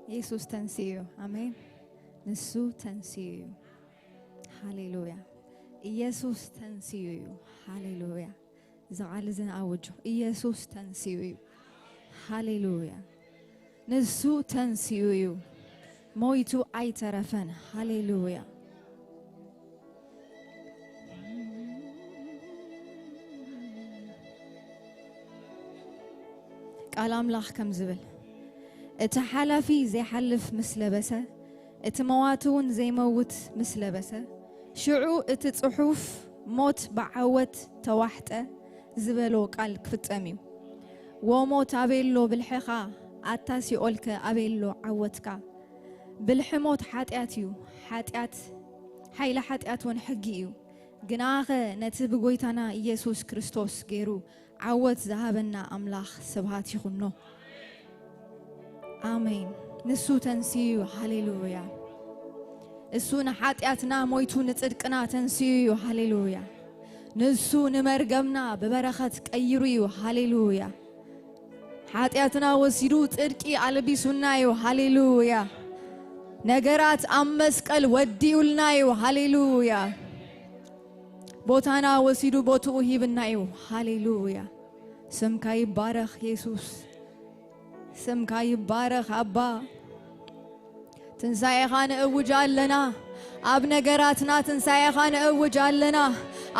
ኢየሱስ ተንስኡ እዩ። ኣሜን። ንሱ ተንስኡ እዩ። ሃሌሉያ። ኢየሱስ ተንስኡ እዩ። ሃሌሉያ። እዚ ቃል እዚ ንኣውጆ። ኢየሱስ ተንስኡ እዩ። ሃሌሉያ። ንሱ ተንስኡ እዩ። ሞይቱ ኣይተረፈን። ሃሌሉያ። ቃል ኣምላኽ ከም ዝብል፣ እቲ ሓላፊ ዘይሓልፍ ምስ ለበሰ፣ እቲ መዋቲ እውን ዘይመውት ምስ ለበሰ፣ ሽዑ እቲ ጽሑፍ ሞት ብዓወት ተዋሕጠ ዝበሎ ቃል ክፍጸም እዩ። ዎ ሞት ኣበይ ኣሎ ብልሕኻ? ኣታ ሲኦልከ ኣበይ ኣሎ ዓወትካ? ብልሒ ሞት ሓጢኣት እዩ። ሓጢኣት፣ ሓይሊ ሓጢኣት እውን ሕጊ እዩ። ግናኸ ነቲ ብጎይታና ኢየሱስ ክርስቶስ ገይሩ ዓወት ዝሃበና ኣምላኽ ስብሃት ይኹኖ። ኣሜን። ንሱ ተንስዩ እዩ። ሃሌሉያ። እሱ ንሓጢኣትና ሞይቱ ንጽድቅና ተንስዩ እዩ። ሃሌሉያ። ንሱ ንመርገምና ብበረኸት ቀይሩ እዩ። ሃሌሉያ። ሓጢኣትና ወሲዱ ጽድቂ ኣልቢሱና እዩ። ሃሌሉያ። ነገራት ኣብ መስቀል ወዲኡልና እዩ። ሃሌሉያ። ቦታና ወሲዱ ቦትኡ ሂብና እዩ። ሃሌሉያ። ስምካ ይባረኽ የሱስ። ስምካ ይባረኽ ኣባ። ትንሳኤኻ ንእውጅ ኣለና። ኣብ ነገራትና ትንሳኤኻ ንእውጅ ኣለና።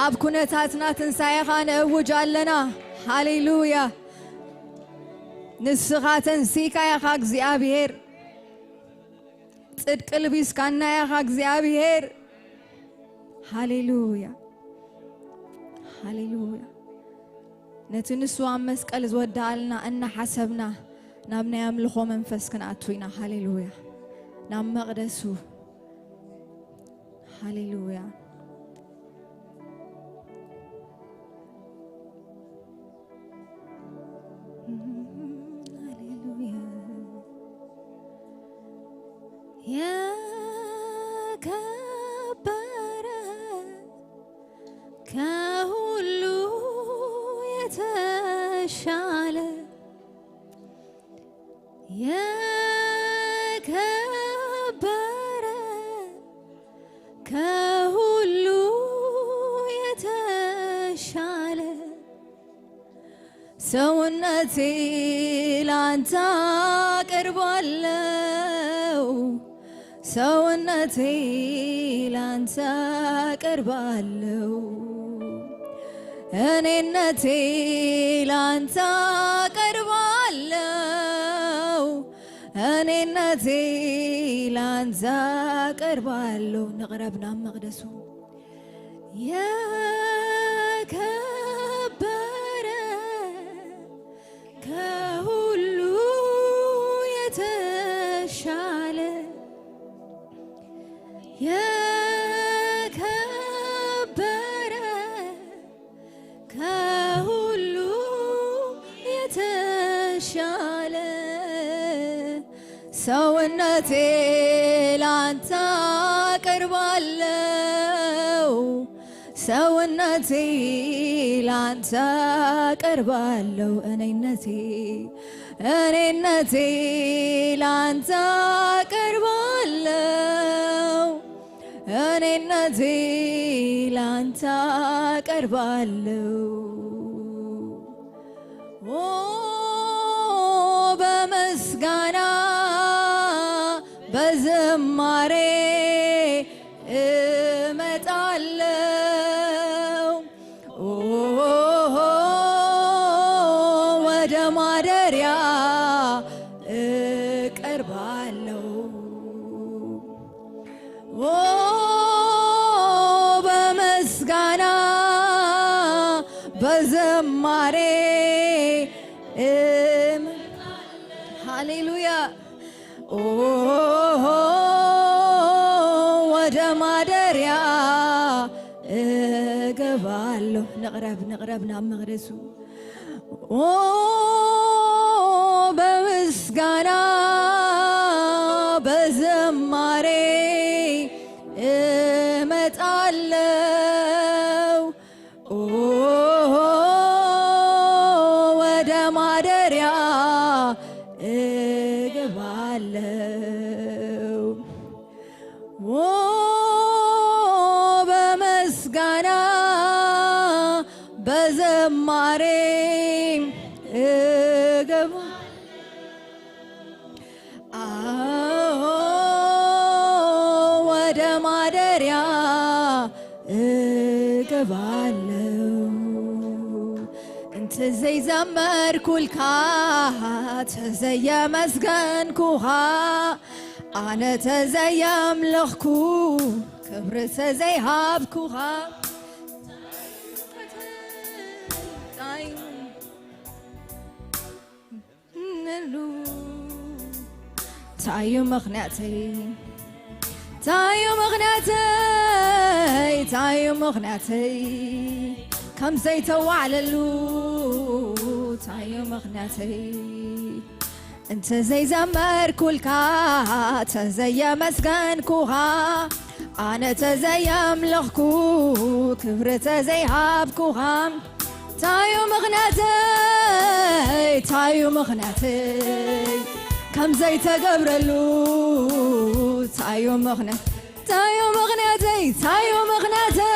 ኣብ ኩነታትና ትንሳኤኻ ንእውጅ ኣለና። ሃሌሉያ። ንስኻ ተንሲካ ኢኻ እግዚኣብሔር። ጽድቂ ልቢስካና ኢኻ እግዚኣብሔር። ሃሌሉያ። ሃሌሉያ። ነቲ ንሱ ኣብ መስቀል ዝወድኣልና እናሓሰብና ናብ ናይ ኣምልኾ መንፈስ ክንኣቱ ኢና። ሃሌሉያ። ናብ መቕደሱ። ሃሌሉያ። ሃሌሉያ። የከበረ ከሁሉ የተሻለ የከበረ ከሁሉ የተሻለ ሰውነቴ ላንተ አቀርባለው፣ ሰውነቴ ላንተ አቀርባለው፣ እኔነቴ ላንተ አቀርባለው፣ እኔነቴ ላንተ አቀርባለው። ንቕረብ ናብ መቕደሱ። የከበረ ከሁሉ የተሻለ የከበረ ከሁሉ የተሻለ ሰውነቴ ላንተ አቀርባለው፣ ሰውነቴ ላንተ አቀርባለው፣ እኔነቴ እኔነቴ ላንተ አቀርባለው፣ እኔነቴ ላንተ አቀርባለው። ኦ በምስጋና በዝማሬ እመጣለው። ኦ ወደ ማደሪያ እቀርባለው። ኦ በምስጋና በዝማሬ እም-፣ ሃሌሉያ። ኦ ወደ ማደሪያ እገባለሁ። ንቕረብ፣ ንቕረብ ናብ መቕደሱ። ኦ በምስጋና በዝማሬ እመጣለሁ። ኦ ወደ ማደሪያ እገባለሁ። ዎ በምስጋና በዝማሬ እገባ ኣዎ ወደ ማደሪያ እገባለሁ። እንተ ዘይዘመርኩልካ ተዘየመስገንኩኻ ኣነ ተዘየምለኽኩ ክብሪ ተዘይሃብኩኻ ታዩ ምኽንያተይ ታዩ ምኽንያተይ ታዩ ምኽንያተይ ከም ዘይተዋዕለሉ ታዩ ምኽንያተይ እንተ ዘይዘመርኩልካ ተዘየመስገንኩኻ ኣነ ተዘየምለኽኩ ክብሪ ተዘይሃብኩኻ ታዩ ምኽንያተይ ታዩ ምኽንያተይ ከም ዘይተገብረሉ ታዩ ምኽንያት ታዩ ምኽንያተይ ታዩ ምኽንያተይ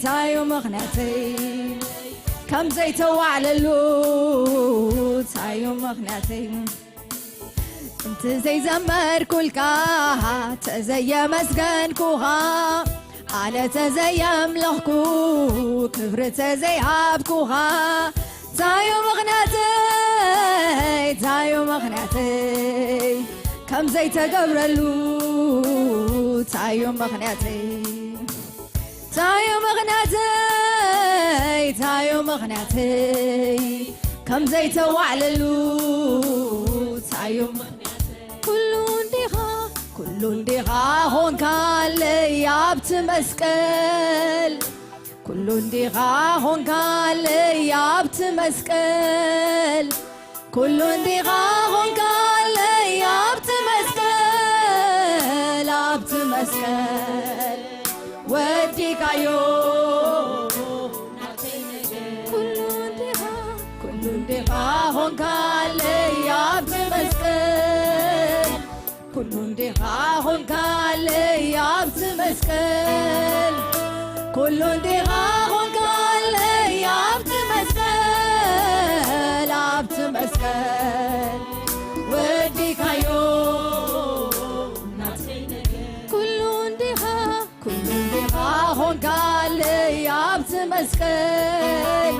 ታዩ ምኽንያተይ ከም ዘይተዋዕለሉ ታዩ ምኽንያተይ እንተ ዘይዘመርኩልካ ተዘየመስገንኩኻ ኣነ ተዘየምለኽኩ ክብሪ ተዘይሃብኩኻ ታዩ ምኽንያተይ ታዩ ምኽንያተይ ከም ዘይተገብረሉ ታዩ ምኽንያተይ ታዩ ምኽንያተይ ታዩ ምኽንያተይ ከም ዘይተዋዕለሉ ታዩ ምኽንያተይ ኩሉ እንዲኻ ኩሉ እንዲኻ ኾንካለይ ኣብቲ መስቀል ኩሉ እንዲኻ ኾንካለይ ኣብቲ መስቀል ኩሉ እንዲኻ ኾንካለይ ኣብቲ መስቀል ኣብቲ መስቀል ወዲካዮ ኩሉ እንዲኻ ኩሉ እንዲኻ ኾንካለይ ኣብቲ መስቀል ኩሉ እንዲኻ ኾንካለይ ኣብቲ መስቀል ኩሉ እንዲኻ ኾንካለይ ኣብቲ መስቀል ኣብቲ መስቀል ወዲካዮ ናተይ ነገር ኩሉ እንዲኻ ኩሉ እንዲኻ ኾንካለይ ኣብቲ መስቀል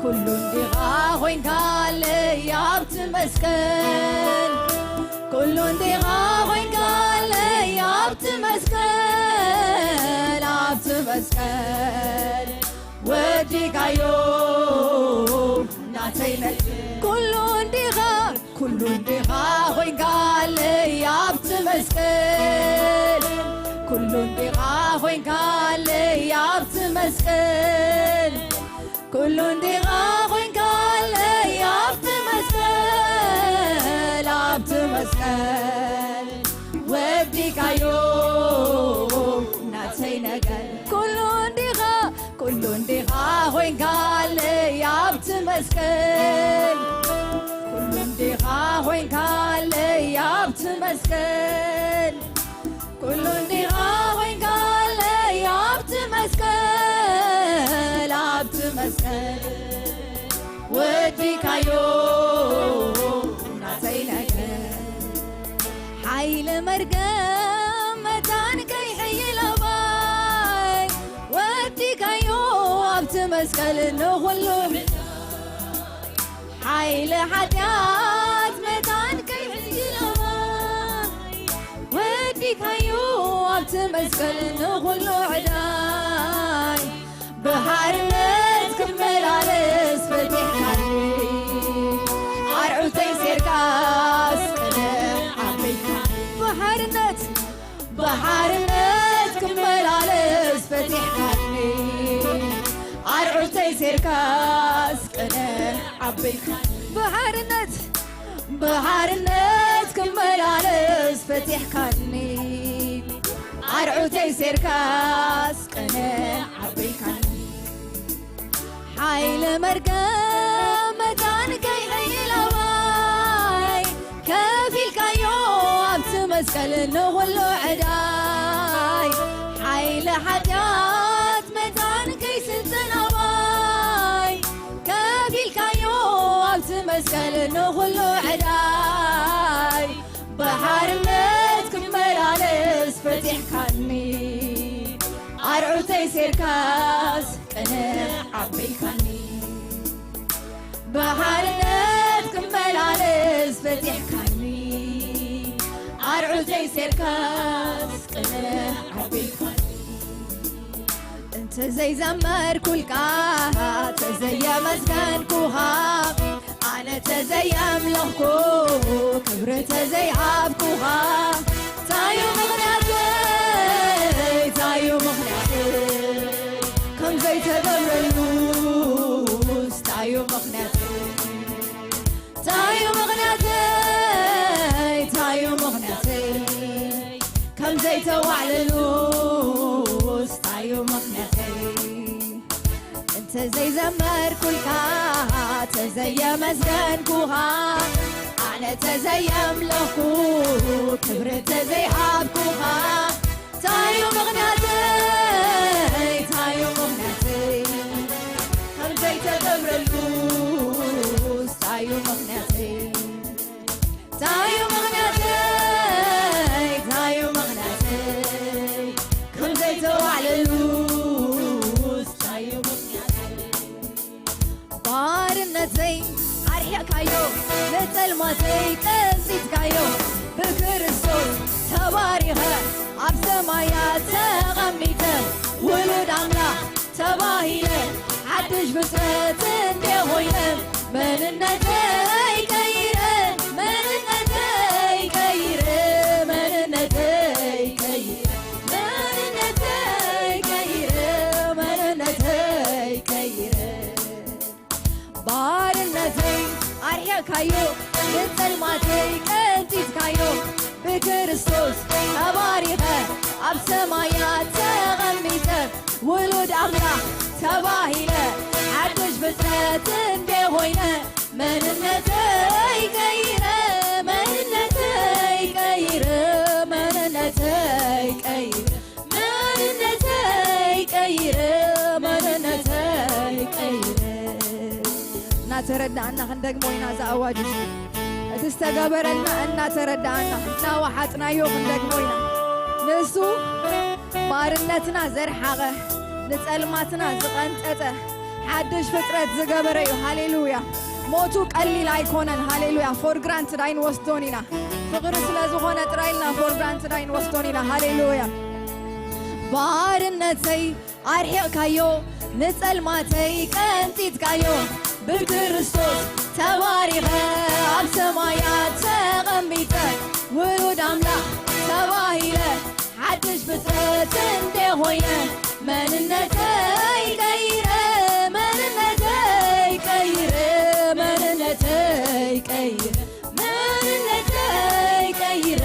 ኩሉ እንዲኻ ኾንካለይ ኣብቲ መስቀል ኩሉ እንዲኻ ኾንካለይ ኣብቲ መስቀል ኣብቲ መስቀል ወዲካዮ ናተይ ነገር ኩሉ እንዲኻ ኩሉ እንዲኻ ኾንካለይ ኣብቲ መስቀል ኩሉ እንዲኻ ኾንካለይ ኣብቲ መስቀል ኩሉ እንዲኻ ኾንካለይ ኣብቲ መስቀል ኣብቲ መስቀል ወዲካዮ ናተይ ነገር ኩሉ እንዲኻ ኩሉ እንዲኻ ኾንካለይ ኣብቲ መስቀል ኩሉ እንዲኻ ኾንካለይ ኣብቲ መስቀል ኩሉ እንዲኻ ኾንካለይ ኣብቲ መስቀል ኣብቲ መስቀል ወዲካዮ ናተይ ነገር ሓይሊ መርገም መታን ከይሕይል ኣባይ ወዲካዮ ኣብቲ መስቀል ንኹሉ ሓይሊ ሓጢኣት መታን ከይሕይል ኣባይ ወዲካዮ ኣብቲ መስቀል ንኹሉ ዕዳይ ብሓርነት ክመላለስ ፈቲሕካኒ ኣርዑተይ ሴርካስ ቅነ ዓበይካ ብሓርነት ብሓርነት ክመላለስ ፈቲሕካኒ ኣርዑተይ ሴርካስ ቅነ ዓበይካ ብሓርነት ብሓርነት ክመላለስ ፈቲሕካኒ ኣርዑተይ ሴርካስ ቅነ ዓበይካኒ ሓይሊ መርገም መታን ከይሕይል ኣባይ ከፊልካዮ ኣብቲ መስ መስቀል ንኹሉ ዕዳይ፣ ሓይሊ ሓጢኣት መታን ከይስልጥን ኣባይ፣ ከፊልካዮ ኣብቲ መስቀል ንኹሉ ዕዳይ፣ ብሓርነት ክመላለስ ፈቲሕካኒ፣ ኣርዑተይ ሴርካስ ቅንዕ ኣቢልካኒ። ብሓርነት ክመላለስ ፈቲሕካኒ፣ ኣርዑተይ ሴርካስ ቅንዕ ኣቢልካኒ። እንተዘይዘመርኩልካ፣ ተዘየመስገንኩኻ፣ ኣነ ተዘየምለኽኩ፣ ክብሪ ተዘይሃብኩኻ፣ ታዩ ምኽንያተይ፣ ታዩ ምኽንያተይ፣ ከም ዘይተገብረሉስ ታዩ ምኽንያተይ፣ ታዩ ምኽንያተይ፣ ታዩ ምኽንያተይ፣ ከም ዘይተዋዕለሉስ ታዩ ምኽንያተይ። እንተዘይዘመርኩልካ፣ ተዘየመስገንኩኻ፣ ኣነ ተዘየምለኽኩ፣ ክብሪ ተዘይሃብኩኻ፣ ታዩ ምኽንያተይ፣ ታዩ ምኽንያተይ፣ ከም ዘይተገብረሉስ ታዩ ምኽንያተይ፣ ታዩ ምኽንያተይ፣ ታዩ ምኽንያተይ፣ ከም ዘይተዋዕለሉስ ታዩ ምኽንያተይ። ባርነተይ ኣርሒቕካዮ፣ ንጸልማተይ ቀንጢጥካዮ፣ ብክርስቶስ ተባሪኸ፣ ኣብ ሰማያት ተቐሚጠ፣ ውሉድ ኣምላኽ ተባሂለ፣ ሓድሽ ፍጥረት እንደ ኾይነ፣ መንነተይ ቀይረ፣ መንነተይ ቀይረ፣ መንነተይ ቀይረ፣ መንነተይ ቀይረ፣ መንነተይ ቀይረ። ባርነተይ ኣርሒቕካዮ፣ ንጸልማተይ ቀንጢጥካዮ፣ ብክርስቶስ ተባሪኸ፣ ኣብ ሰማያት ተቐሚጠ፣ ውሉድ ኣምላኽ ተባሂለ፣ ሓድሽ ፍጥረት እንደ ኾይነ፣ መንነተይ ቀይረ፣ መንነተይ ቀይረ፣ መንነተይ ቀይረ፣ መንነተይ ቀይረ፣ መንነተይ ቀይረ። እናተረዳእና ክንደግሞ ኢና እዚ ኣዋጅ እዚ። እቲ ዝተገበረልና እናተረዳእና፣ እናወሓጥናዮ ክንደግሞ ኢና። ንሱ ባርነትና ዘርሓቐ፣ ንጸልማትና ዝቐንጠጠ፣ ሓድሽ ፍጥረት ዝገበረ እዩ። ሃሌሉያ። ሞቱ ቀሊል ኣይኮነን። ሃሌሉያ። ፎር ግራንትድ ኣይንወስዶን ኢና። ፍቕሪ ስለ ዝኾነ ጥራይ ኢልና ፎር ግራንትድ ኣይንወስዶን ኢና። ሃሌሉያ። ባርነተይ ኣርሒቕካዮ፣ ንጸልማተይ ቀንጢጥካዮ፣ ብክርስቶስ ተባሪኸ፣ ኣብ ሰማያት ተቐሚጠ፣ ውሉድ ኣምላኽ ተባሂለ፣ ሓድሽ ፍጥረት እንደ ኾይነ፣ መንነተይ ቀይረ፣ መንነተይ ቀይረ፣ መንነተይ ቀይረ፣ መንነተይ ቀይረ፣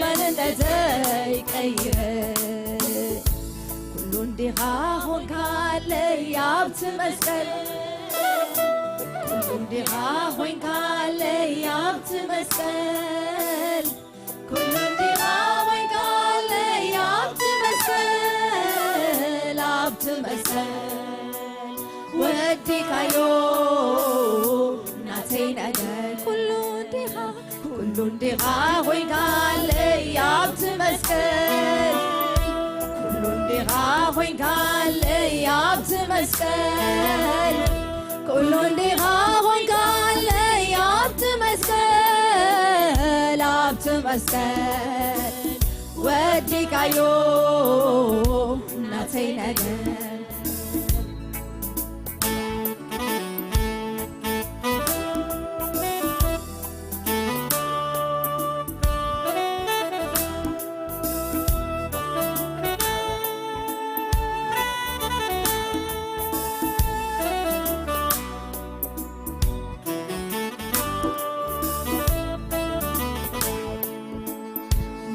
መንነተይ ቀይረ። ኩሉ እንዲኻ ኾንካለይ ኣብቲ መስቀል፣ ኩሉ እንዲኻ ኾንካለይ ኣብቲ መስቀል፣ ኩሉ እንዲኻ ኾንካለይ ኣብቲ መስቀል፣ ኣብቲ መስቀል ወዲካዮ ናተይ ነገር። ኩሉ እንዲኻ፣ ኩሉ እንዲኻ ኾንካለይ ኣብቲ መስቀል፣ ኩሉ እንዲኻ ኾንካለይ ኣብቲ መስቀል፣ ኩሉ እንዲኻ ኾንካለይ ኣብቲ መስቀል፣ ኣብቲ መስቀል ወዲካዮ ናተይ ነገር።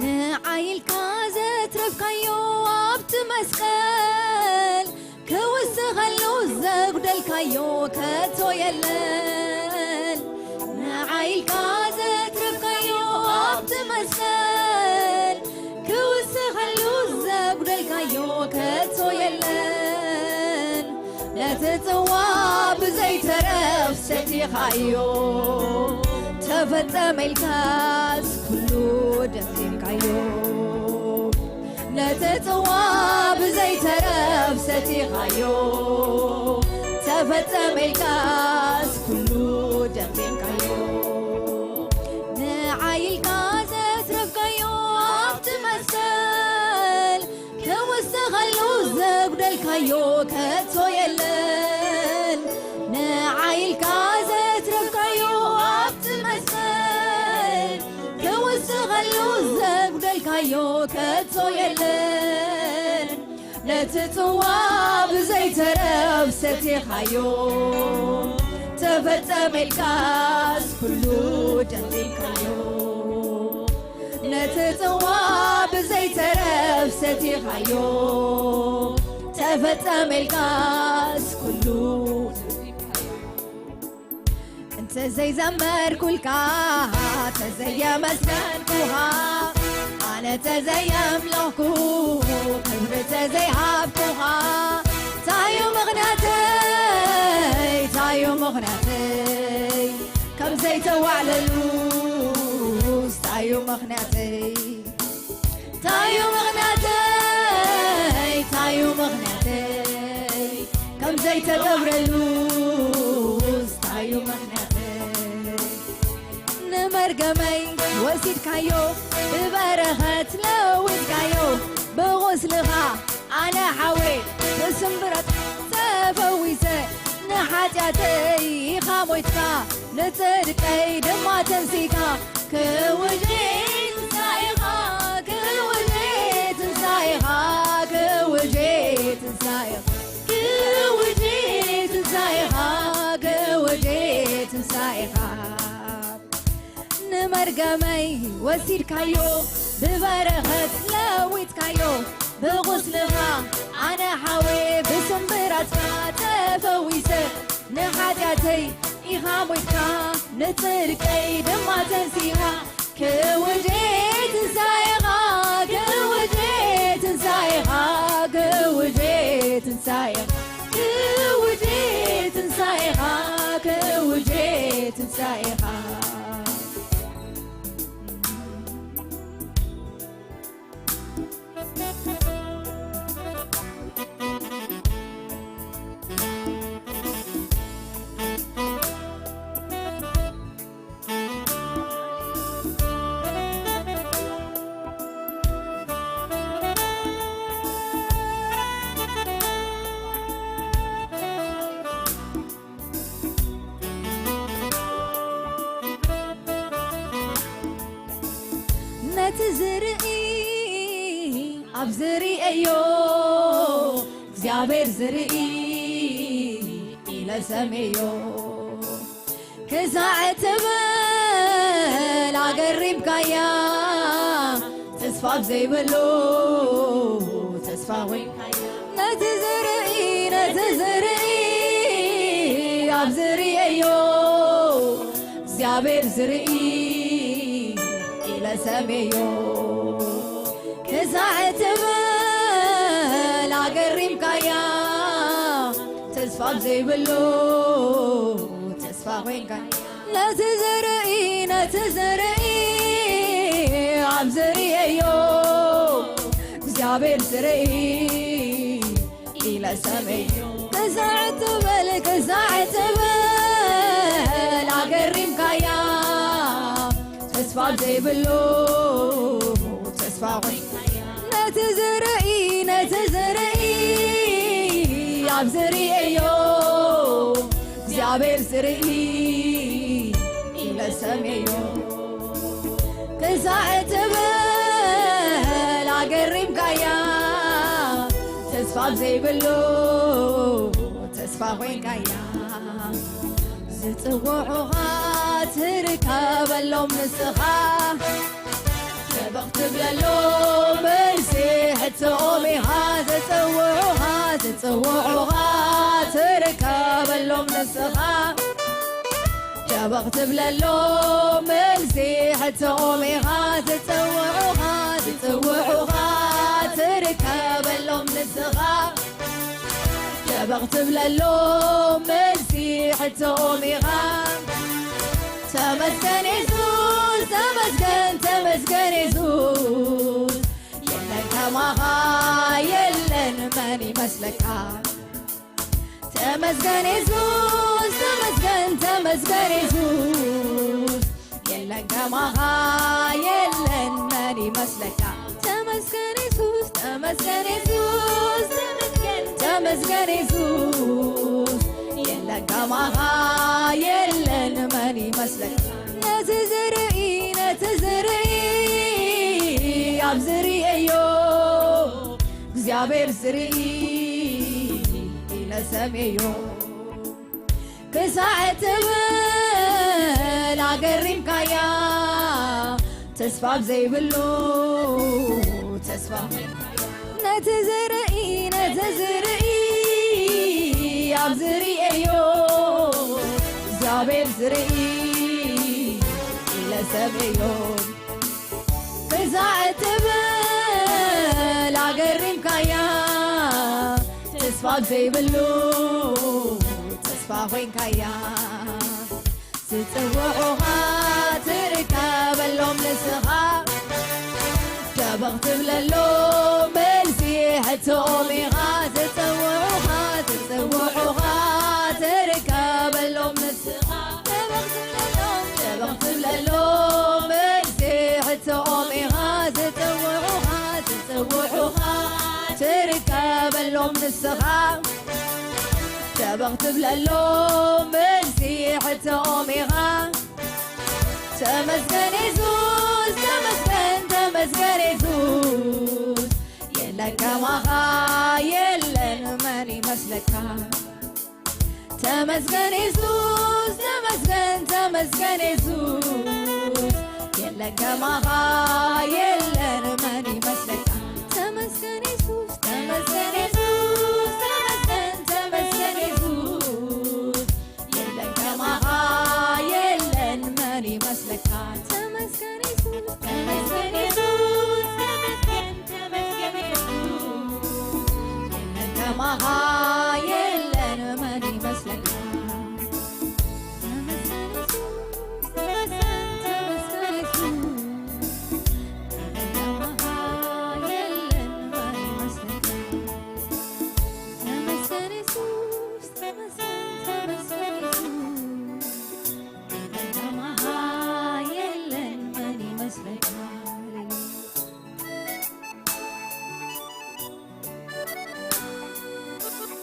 ንዓይ ኢልካ ዘትረፍካዮ ኣብቲ መስቀል፣ ክውስኸሉ ዘጉደልካዮ ከቶ የለን። ንዓይ ኢልካ ዘትረፍካዮ ኣብቲ መስቀል፣ ኢልካዮ ከቶ የለን። ነቲ ጽዋ ብዘይተረፍ ሰቲኻዮ፣ ተፈጸመ ኢልካስ ኩሉ ደፊንካዮ። ነቲ ጽዋ ብዘይተረፍ ሰቲኻዮ፣ ተፈጸመ ኢልካስ ኩሉ ደፊንካዮ። ንዓይ ኢልካ ዘትረፍካዮ ኣብቲ መስቀል፣ ክውስኸሉ ዘጉደልካዮ ከቶ የለን። ንዓይ ኢልካ ዘትረፍካዮ ኣብቲ መስቀል፣ ክውስኸሉ ዘጉደልካዮ ከቶ የለን። ነቲ ጽዋ ብዘይተረፍ ሰቲኻዮ፣ ተፈጸመ ኢልካስ ኩሉ ደፊንካዮ። ነቲ ጽዋ ብዘይተረፍ ሰቲኻዮ፣ ተፈጸመ ኢልካስ ኩሉ እንተዘይዘመርኩልካ፣ ተዘየመስገንኩኻ፣ ኣነ ተዘየምለኽኩ፣ ክብሪ ተዘይሃብኩኻ፣ ታዩ ምኽንያተይ፣ ታዩ ምኽንያተይ፣ ከም ዘይተዋዕለሉስ ታዩ ምኽንያተይ? ታዩ ምኽንያተይ፣ ታዩ ምኽንያተይ፣ ከም ዘይተገብረሉስ ታዩ ምኽንያተይ? ንመርገመይ ወሲድካዮ፣ ብበረኸት ለዊጥካዮ፣ ብቑስልኻ ኣነ ሓወይ ብስምብራት ተፈዊሰ፣ ንሓጢኣተይ ኢኻ ሞይትካ፣ ንጽድቀይ ድማ ተንሲእካ። ክውጂ ትንሳኤኻ፣ ክውጂ ትንሳኤኻ፣ ክውጂ ትንሳኤኻ፣ ክውጂ ትንሳኤኻ፣ ክውጂ ትንሳኤኻ። ንመርገመይ ወሲድካዮ፣ ብበረኸት ለዊጥካዮ፣ ብቑስልኻ ኣነ ሓወየ፣ ብስምብራትካ ተፈዊሰ፣ ንሓጢኣተይ ኢኻ ሞይትካ፣ ንጽድቀይ ድማ ተንሲኻ። ክውጂ ትንሳኤኻ፣ ክውጂ ትንሳኤኻ፣ ክውጂ ትንሳኤኻ፣ ክውጂ ትንሳኤኻ፣ ክውጂ ትንሳኤኻ። ነቲ ዝርኢ ኣብ ዝርእዮ እግዚኣብሔር ዝርኢ ኢለ ሰምዮ። ክሳዕ ትብል ኣገሪምካያ፣ ተስፋ ኣብ ዘይብሉ ተስፋ ኮይንካያ። ነቲ ዝርኢ፣ ነቲ ዝርኢ ኣብ ዝርእዮ እግዚኣብሔር ዝርኢ ኢለ ሰምዮ። ክሳዕ ትብል ኣገሪምካያ፣ ተስፋ ኣብ ዘይብሉ ተስፋ ኮይንካ። ነቲ ዝርኢ፣ ነቲ ዝርኢ ኣብ ዝርእዮ እግዚኣብሔር ዝርኢ ኢለ ሰምዮ። ክሳዕ ትብል፣ ክሳዕ ትብል ኣገሪምካያ፣ ተስፋ ዘይብሉ ተስፋ ኮይንካያ። ነቲ ዝርኢ፣ ነቲ ዝርኢ ኣብ ዝርእዮ እግዚኣብሔር ዝርኢ ኢለ ሰምዮ። ክሳዕ ትብል ኣገሪምካያ፣ ተስፋ ኣብ ዘይብሉ ተስፋ ኮይንካያ። ዝጽውዑኻ ትርከበሎም ንስኻ፣ ሸበቕ ትብለሎም መልሲ ሕቶኦም ኢኻ። ዝጽውዑኻ፣ ዝጽውዑኻ ትርከበሎም ንስኻ፣ ሸበቕ ትብለሎም መልሲ ሕቶኦም ኢኻ። ዝጽውዑኻ፣ ዝጽውዑኻ ትርከበሎም ንስኻ ደበቕ ትብለሉ መልሲ ሕቶኦም ኢኻ። ተመስገን የሱስ፣ ተመስገን፣ ተመስገን የሱስ፣ የለን ከማኻ የለን፣ መን ይመስለካ? ተመስገን የሱስ፣ ተመስገን፣ ተመስገን የሱስ፣ የለን ከማኻ የለን፣ መን ይመስለካ? ተመስገን የሱስ፣ ተመስገን የሱስ፣ ተመስገን፣ ተመስገን የሱስ፣ የለን ከማኻ የለን፣ መን ይመስለካ? ነቲ ዝርኢ፣ ነቲ ዝርኢ ኣብ ዝርእዮ እግዚኣብሔር ዝርኢ ኢለ ሰምዮ። ክሳዕ እትብል ኣገሪምካያ፣ ተስፋ ኣብ ዘይብሉ ተስፋ፣ ነቲ ዝርኢ፣ ነቲ ዝርኢ ኣብ ዝርእዮ እግዚኣብሔር ዝርኢ ኢለ ሰምዮ። ክሳዕ እትብል ኣገሪምካያ፣ ተስፋ ኣብ ዘይብሉ ተስፋ ኮይንካያ። ዝጽውዑኻ ትርከበሎም ንስኻ፣ ደበቕ ትብለሎም መልሲ ሕቶኦም ኢኻ። ዝጽውዑኻ፣ ዝጽውዑኻ ትርከበሎም ንስኻ፣ ደበቕ ትብለሎም፣ ደበቕ ትብለሎም መልሲ ሕቶኦም ኢኻ። ዝጽውዑኻ፣ ዝጽውዑኻ ትርከበሎም ንስኻ፣ ደበቕ ትብለሎም መልሲ ሕቶኦም ኢኻ። ተመስገን የሱስ፣ ተመስገን፣ ተመስገን የሱስ፣ የለን ከማኻ የለን፣ መን ይመስለካ? ተመስገን የሱስ፣ ተመስገን፣ ተመስገን የሱስ፣ የለን ከማኻ የለን፣ መን ይመስለካ? ተመስገን የሱስ፣ ተመስገን የሱስ፣ ተመስገን፣ ተመስገን የሱስ፣ የለን ከማኻ የለን፣ መን ይመስለካ? ተመስገን የሱስ፣ ተመስገን የሱስ፣ ተመስገን፣ ተመስገን የሱስ፣ የለን ከማኻ የለን፣ መን ይመስለካ? ተመስገን የሱስ፣ ተመስገን፣ ተመስገን የሱስ፣ የለን ከማኻ የለን፣ መን ይመስለካ? ተመስገን የሱስ፣ ተመስገን፣ ተመስገን የሱስ፣ የለን ከማኻ የለን፣ መን ይመስለካ? ሃሌሉያ።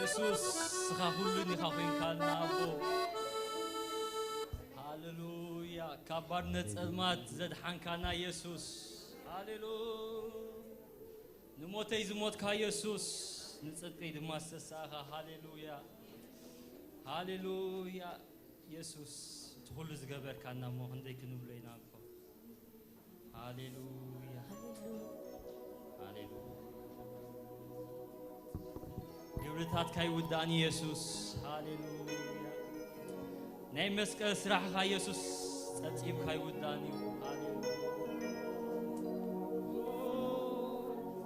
የሱስ፣ ንስኻ ኩሉን ኢኻ ኮይንካልና ኣቦ። ሃሌሉያ። ካብ ባርነት ጸልማት ዘድሓንካና የሱስ። ሃሌሉያ። ንሞተይ ዝሞትካ የሱስ፣ ንጽድቀይ ድማ ዝተሳእኻ። ሃሌሉያ። ሃሌሉያ። የሱስ፣ እቲ ኩሉ ዝገበርካና እሞ ክንደይ ክንብሎ ኢና እኮ። ሃሌሉያ። ሃሌሉያ። ግብርታትካ ይውዳእን የሱስ። ሃሌሉያ። ናይ መስቀል ስራሕኻ የሱስ ጸብጺብካ ይውዳእን እዩ። ሃሌሉያ።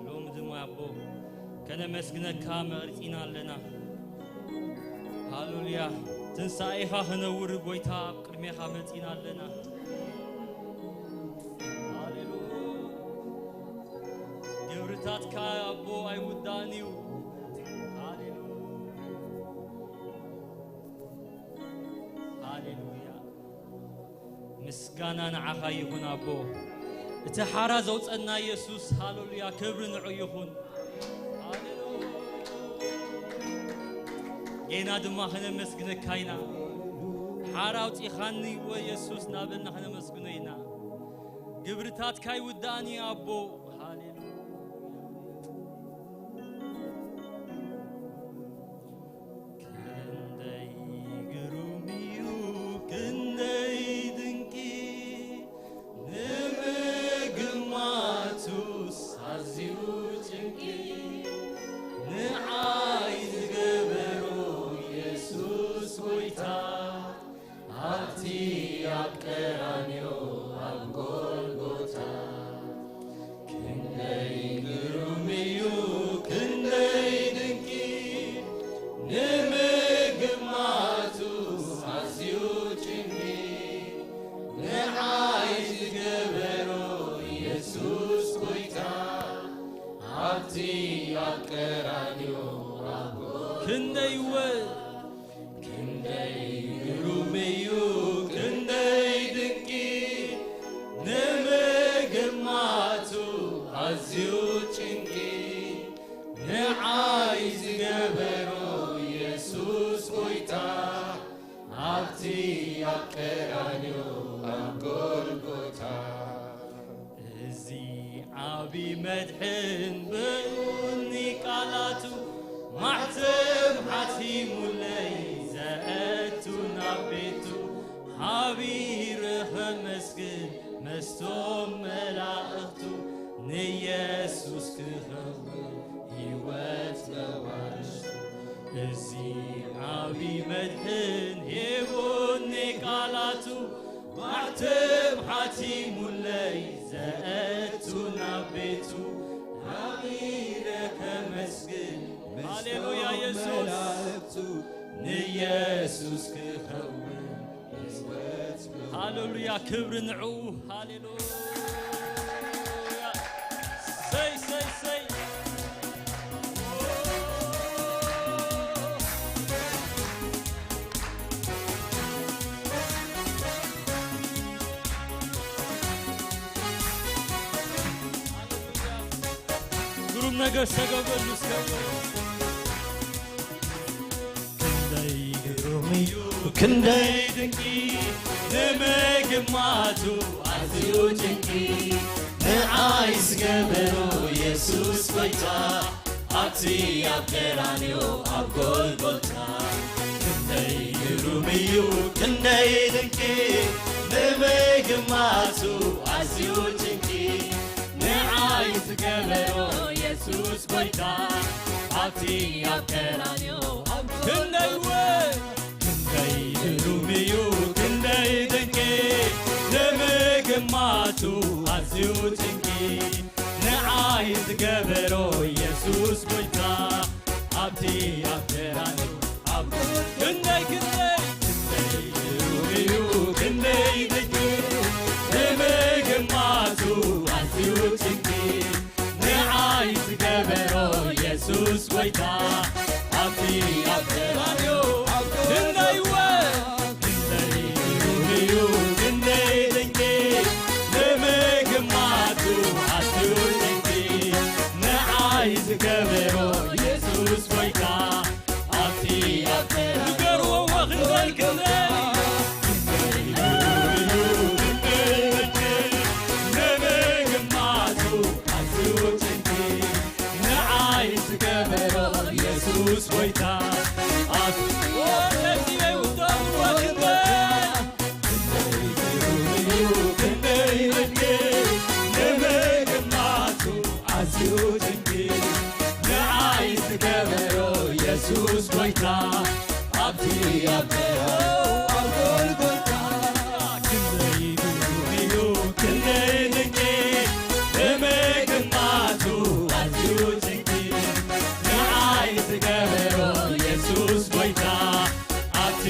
ሎሚ ድማ ኣቦ ከነመስግነካ መርጺና ኣለና። ሃሌሉያ። ትንሳኤኻ ክነውሪ ጎይታ ኣብ ቅድሜኻ መጺና ኣለና። ሃሌሉያ። ግብርታትካ ኣቦ ኣይውዳእን እዩ። ሃሌሉያ። ሃሌሉያ። ምስጋና ንዓኻ ይኹን ኣቦ። እቲ ሓራ ዘውጸና የሱስ፣ ሃሌሉያ፣ ክብሪ ንዑ ይኹን። ሃሌሉያ። ጌና ድማ ከነመስግነካ ኢና። ሓራ ኣውጺኻኒ እወ የሱስ እናበልና ከነመስግኖ ኢና። ግብርታትካ ይውዳእን እዩ ኣቦ። ሃሌሉያ። ክንደይ ግሩም እዩ፣ ክንደይ ድንቂ፣ ንምግማቱስ ኣዝዩ ጭንቂ፣ ንዓይ ዝገበሮ የሱስ ጎይታ፣ ኣብቲ ኣብ ቀራንዮ ኣብ ጎልጎታ። ክንደይ ግሩም እዩ፣ ክንደይ ድንቂ፣ ንምግማቱ ኣዝዩ ጭንቂ፣ ንዓይ ዝገበሮ የሱስ ጎይታ፣ ኣብቲ ኣብ ቀራንዮ ኣብ ጎልጎታ። ክንደይ እወ ክንደይ ግሩም እዩ፣ ክንደይ ድንቂ፣ ንምግማቱ ኣዝዩ ጭንቂ፣ ንዓይ ዝገበሮ የሱስ ጎይታ፣ ኣብቲ ኣብ ቀራንዮ ኣብ ጎልጎታ። እዚ ዓቢ መድሕን ብእኒ ቃላቱ፣ ማዕተብ ሓቲሙለይ ዘእቱ ናብ ቤቱ፣ ሓቢረ ኸመስግን መስቶም መላእኽቱ፣ ንየሱስ ክኸውን ህይወት መዋርሱ። እዚ ዓቢ መድሕን ሂቡኒ ቃላቱ፣ ማዕተብ ሓቲሙለይ ዘእቱ ናብ ቤቱ፣ ሓቢረ ከመስግን ሃሌሉያ፣ ምስቶም የሱስ። መላእኽቱ፣ ንየሱስ ክኸውን ህይወት ሃሌሉያ፣ ክብሪ ንዕኡ። ሃሌሉያ። ሰይ፣ ሰይ፣ ሰይ። ግሩም ነገር ዝተገብረሉ እስከ። ክንደይ ግሩም እዩ፣ ክንደይ ድንቂ፣ ንምግማቱ ኣዝዩ ጭንቂ፣ ንዓይ ዝገበሮ የሱስ ጎይታ፣ ኣብቲ ኣብ ቀራንዮ ኣብ ጎልጎታ። ክንደይ ግሩም እዩ፣ ክንደይ ድንቂ፣ ንምግማቱ ኣዝዩ ጭንቂ፣ ንዓይ ዝገበሮ የሱስ ጎይታ፣ ኣብቲ ኣብ ቀራንዮ ኣብ ክንደይ እወ፣ ክንደይ ግሩም እዩ፣ ክንደይ ድንቂ፣ ንምግማቱ ኣዝዩ ጭንቂ፣ ንዓይ ዝገበሮ የሱስ ጎይታ፣ ኣብቲ ኣብ ቀራንዮ ኣብ ክንደይ፣ ክንደይ፣ ክንደይ ግሩም እዩ፣ ክንደይ ድንቂ፣ ንምግማቱ ኣዝዩ ጭንቂ፣ ንዓይ ዝገበሮ የሱስ ጎይታ፣ ኣብቲ ኣብ ቀራንዮ ኣብ ክንደይ እወ፣ ክንደይ ግሩም እዩ፣ ክንደይ ድንቂ፣ ንምግማቱ ኣዝዩ ጭንቂ፣ ንዓይ ዝገበሮ የሱስ ጎይታ፣ የሱስ ጎይታ ኣብ ክንደይ ግሩም እዩ፣ ክንደይ ድንቅ ንምግማቱ ኣዝዩ ድንቅ ንዓይ ዝገበሮ የሱስ ጎይታ ኣብቲ ኣብ ቀራንዮ ኣብ ጎልጎታ ክንደይ ግሩም እዩ፣ ክንደይ ድንቅ ንምግማቱ ኣዝዩ ድንቅ ንዓይ ዝገበሮ የሱስ ጎይታ ኣብቲ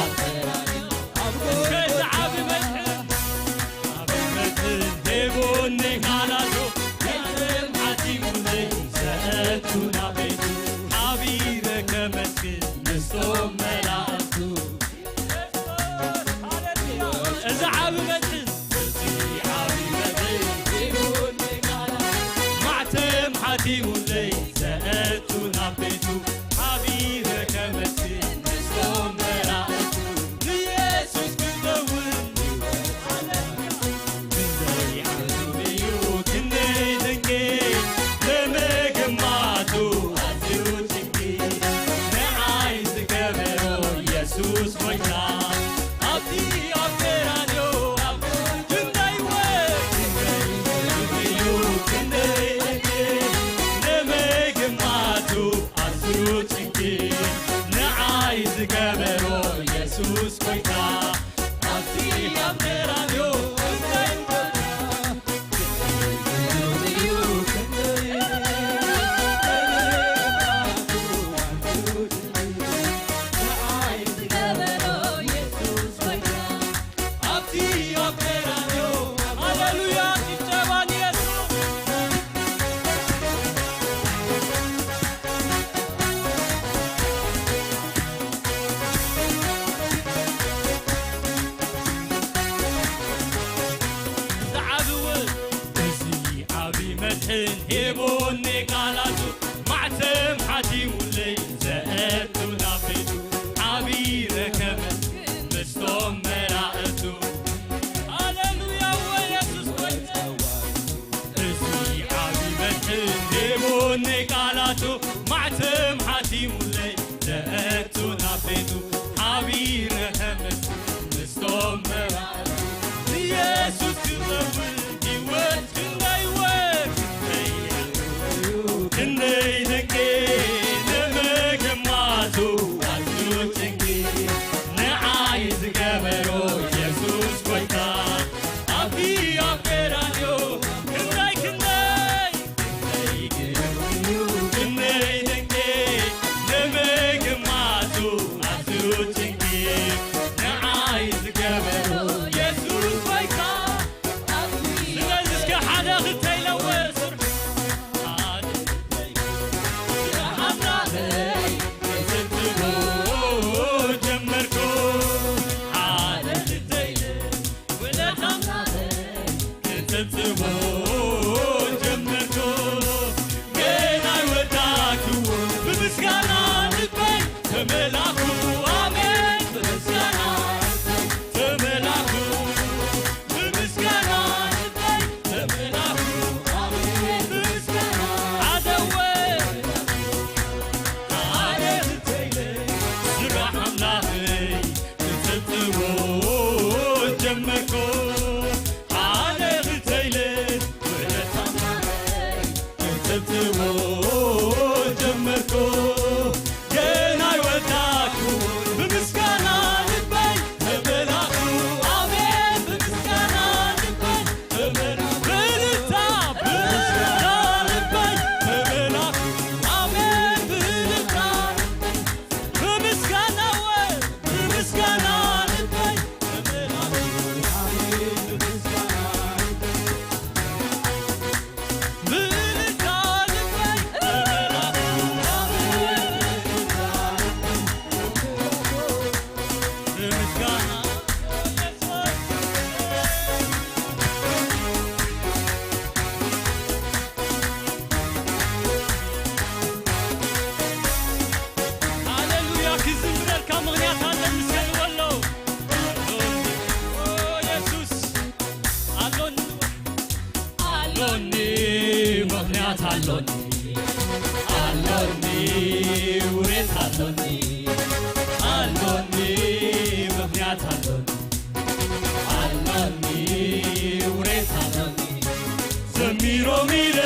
ኣብ ቀራንዮ ኣብ ጎልጎታ ዓቢ መድሕን ዓቢ መድሕን ሂቡኒ ቃላቱ ገንዘብ ሓቲሙለይ ዘእቱ ናብ ቤቱ ሓቢረ ከመስግን ምስቶም መላእክቱ እዚ ዓቢ መድሕን እዚ ዓቢ መድሕን ሂቡኒ ቃላቱ ማዕተብ ሓቲሙለይ ዘእቱ ናብ ቤቱ ሓቢረ ከመስግን ምስቶም መላእክቱ ንየሱስ ክዘውን ክንደይ ዓቢ እዩ ክንደይ ድንቂ ንምግማቱ ኣዝዩ ድንቂ ንዓይ ዝገበሮ የሱስ ጎይታ ኣብቲ ኣብ ቀራንዮ ኣብ ክንደይ ወ ክንደይ እዩ ክንደይ ድንቂ ንምግማቱ ኣዝዩ ድንቂ ንዓይ ዝገበሮ የሱስ ጎይታ ኣብቲ ኣብ ቀራንዮ ክንደይ ዝዓብውን እዚ ዓቢ መድሕን ሂቡኒ ቃላቱ ማዕተብ ሓቲሙለይ ዘእቱ ናብ ቤቱ ሓቢረ ከመስግን ምስቶም መላእክቱ ሃሌሉያ ወየሱስ ጎይታ እዚ ዓቢ መድሕን ሂቡኒ ቃላቱ ማዕተብ ሓቲሙለይ ዘእቱ ናብ ቤቱ ሓቢረ ከመስግን ምስቶም መላእክቱ ንየሱስ ክኸውን ህይወት ክንደይ ወ ክንደይ ድንቂ ንምግማቱ ኣዝዩ ጭንቂ ንዓይ ዝገበሮ የሱስ ጎይታ ኣብቲ ኣብ ቀራንዮ ክንደይ ክንደይ ክንደይ ድንቂ ንምግማቱ ኣዝዩ ጭንቂ ንዓይ ዝገበሮ የሱስ ጎይታ ስለዚ እስከ ሓደ ክልተ ኢለ ወስር ሓደ ኣምላኸይ ክዝክሮ ጀመርኩ ሓደ ክልተ ኢለ ውለታ ኣምላኸይ ክዝክሮ ጀመርኩ ገና ይወዳኩ ብምስጋና ልበይ ተመላኩ ኣሜን ብምስጋና ተመላኩ ኣሎኒ፣ ኣሎኒ፣ ምኽንያት ኣሎኒ፣ ኣሎኒ፣ ውሬት ኣሎኒ። ዘሚሮም ኢለ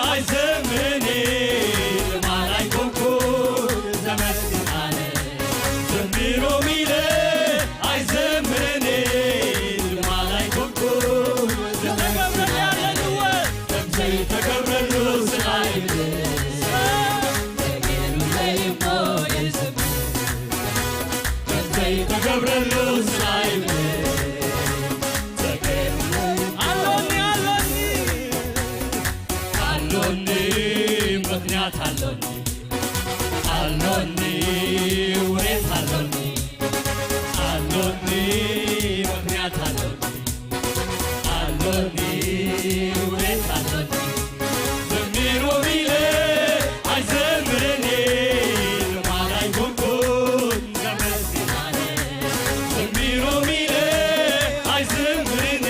ኣይዘምርን፣ ልማድ ኣይኮንኩን ዘመስግን ኣነ። ዘሚሮም ኢለ ኣይዘምርን፣ ልማድ ኣይኮንኩን ዝተገብረለይ ኣለልወ። ከምዘይተገብረሉ ስቓይ ዘይተገብረሉ ስቓይ ኣሎኒ፣ ኣሎኒ፣ ኣሎኒ፣ ምኽንያት ኣሎኒ፣ ኣሎኒ፣ ውሬት ኣሎኒ፣ ኣሎኒ፣ ምኽንያት ኣሎኒ። ኣሎኒ፣ ውሬት ኣሎኒ። ዘሚሮም ኢለ ኣይዘምርን፣ ልማድ ኣይኮንኩን ዘመስግን ኣነ። ዘሚሮም ኢለ ኣይዘምርን፣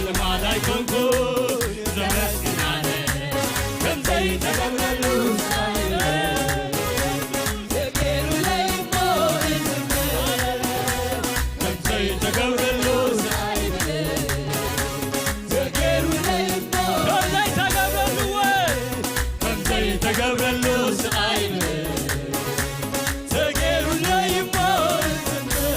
ልማድ ኣይኮንኩን ዘመስግን ኣነ። ከምዘይተገብረሉ ሳይለ ከምዘይተገብረሉ ስቓይ ብልብ። ተገይሩለይ እሞ ከምዘይተገብረሉ ወይ ከምዘይተገብረሉ ስቓይ ብልብ። ተገይሩለይ እሞ ዝምር።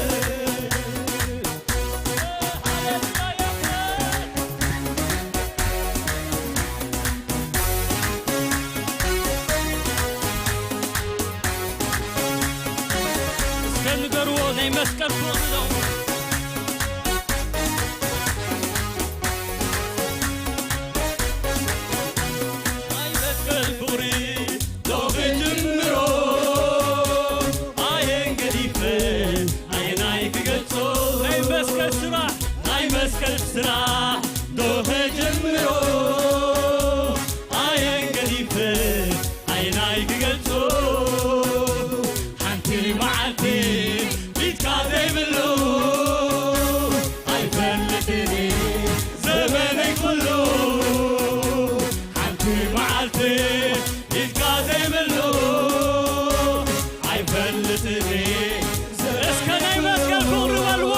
እስከ ንገርዎ ናይ መስቀል ፍቕሪ ዶ ናይ መስቀል ፍቕሪ ዶ ክጅምሮ ኣየን ገዲፈ ኣየናይ ክገልጾ ናይ መስቀል ስራሕ ናይ መስቀል ስራሕ ዶ ክጅምሮ ኣየን ገዲፈ ኣየናይ ክገልጾ ሓንቲ መዓልቲ ፊትካ ዘይብሉ ኣይፈልጥን ዘመነይ ኩሉ ሓንቲ መዓልቲ ፊትካ ዘይብሉ ኣይፈልጥን እስከ ናይ መስቀል ፍቕሪ በልዎ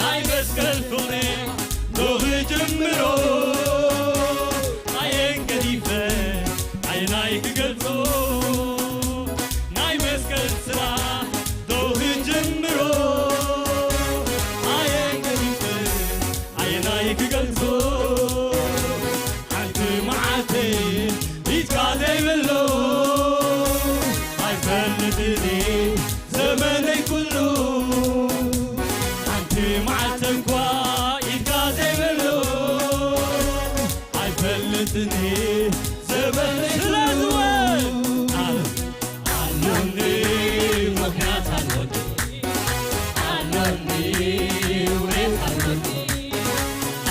ናይ መስቀል ፍቕሪ ዶ ክጅምሮ ኣየን ገዲፈ ኣየናይ ክገልጾ ናይ መስቀል ስራሕ ዶ ክጅምሮ ኣየን ገዲፈ ኣየናይ ክገልጾ ሓንቲ መዓልቲ ኢድካ ዘይብሉ ኣይፈልጥን ዘመነይ ኩሉ ሓንቲ መዓልቲ እንኳ ኢድካ ዘይብሉ ኣይፈልጥን ዘመነይ ኩሉ ኣሎኒ ምኽንያት ኣሎኒ ኣሎኒ ውሬት ኣሎኒ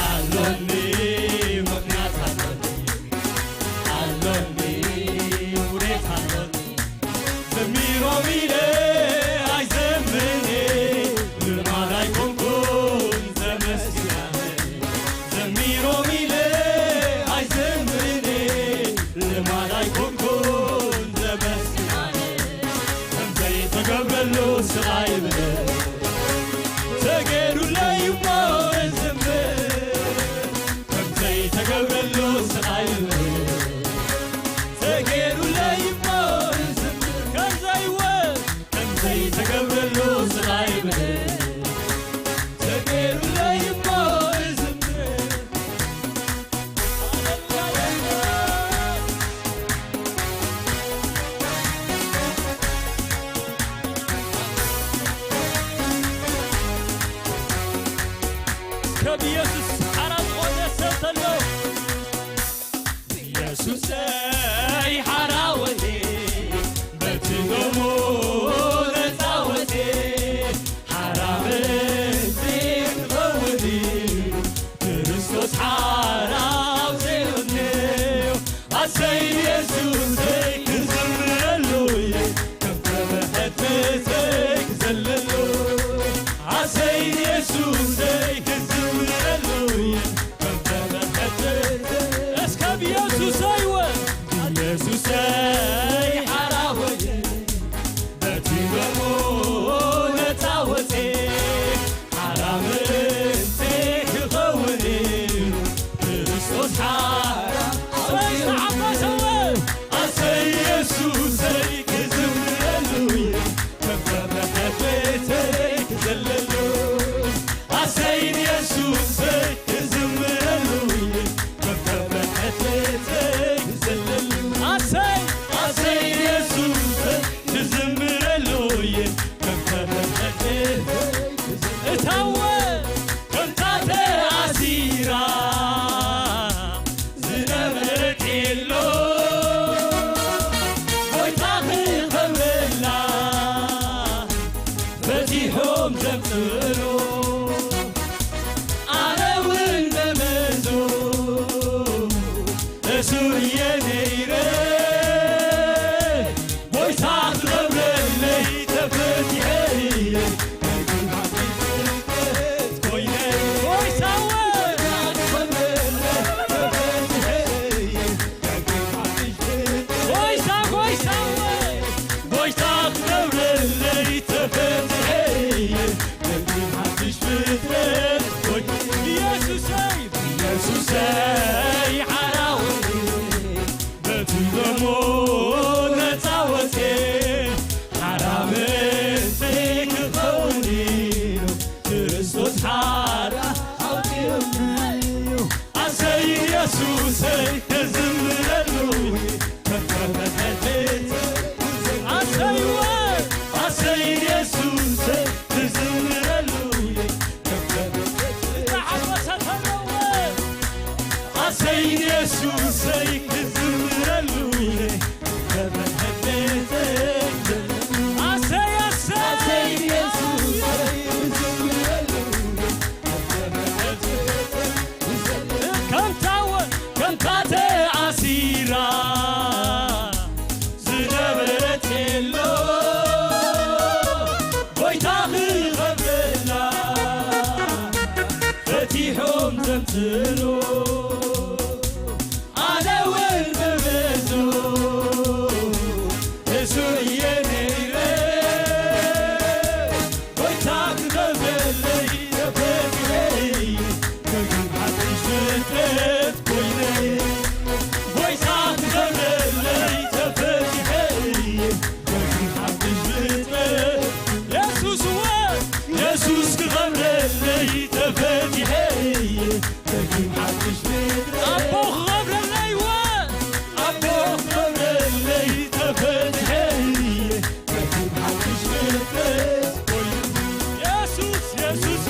ኣሎኒ ምኽንያት ኣሎኒ ኣሎኒ ውሬት ኣሎኒ ዘሚሮም ኢለ ኣይዘምርን ልማድ ኣይኮንኩን ዘመስግን ኣነ ዘሚሮም ኢለ ኣይዘምርን ልማድ ኣይኮንኩን ዘመስግን ኣነ ከምዘይተገብረሉ ስቓይ ብለ ተገይሩለይ እሞ እዝምር ከምዘይተገብረሉ ስቓይ ብለ ተገይሩለይ እሞ እዝምር ከምዘይወ ከምዘይተገብረሉ ስቓይ ብለ ተገይሩለይ እሞ እዝምር ካብ ኢየሱስ ሓራ ዝኾነ ሰብ ተሎ ኢየሱሰይ ሓራወኒ በቲ ደሙ ነፃ ወፂ ሓራ ምእንቲ ክኸውን ክርስቶስ ሓራው ዘይወድዮ ኣሰይ ኢየሱሰይ ክዝምረሉ እየ ከም ተመሐተተይ ክዘለሉ ኣሰይ ኢየሱሰይ ክዝምረሉ እየ ከም ተመሐተተይ እስከ ብኢየሱሰይ ወ ኢየሱሰይ ሓራወየ ደሞ ነፃ ወፅኤ ሓራ መንፈይ ክኸውን ኢሉ ክርስቶስ ሓራ ኣውፂኡኒ እዩ። ኣሰይ ኢየሱሰይ ክዝምረሉ እዩ። ኣሰይወ ኣሰይ ኢየሱሰይ ክዝምረሉ እየ። ዝተሓወሰ ተነወ ኣሰይ ኢየሱሰይ ክዝምረሉ እየ። ኣሰይ ኣሰይ ኣሰይ ኢየሱሰይ ክዝምረሉ እየ። ከምታ ወ- ከምታ ተኣሲራ ዝነበረት ኤሎ ጎይታ ክኸብረላ ፈቲሖም ዘምፅእሉ ኣነ እውን ብመዝኑ እሱር እየ ነይረ። ጎይታ ክኸብረለይ ተፈቲሐይ ከግብ ሓድሽ ፍጥረት ኮይነ። ጎይታ ክኸብረለይ ተፈቲሐይ ከግብ ሓድሽ ፍጥረት። የሱስ እወ የሱስ ክኸብረለይ ተፈቲሐይ ከግብ ሓድሽ ፍጥረት። ኣቦ ክኸብረለይ እወ ኣቦ ክኸብረለይ ተፈቲሐይ ከግብ ሓድሽ ፍጥረት። የሱስ የሱስ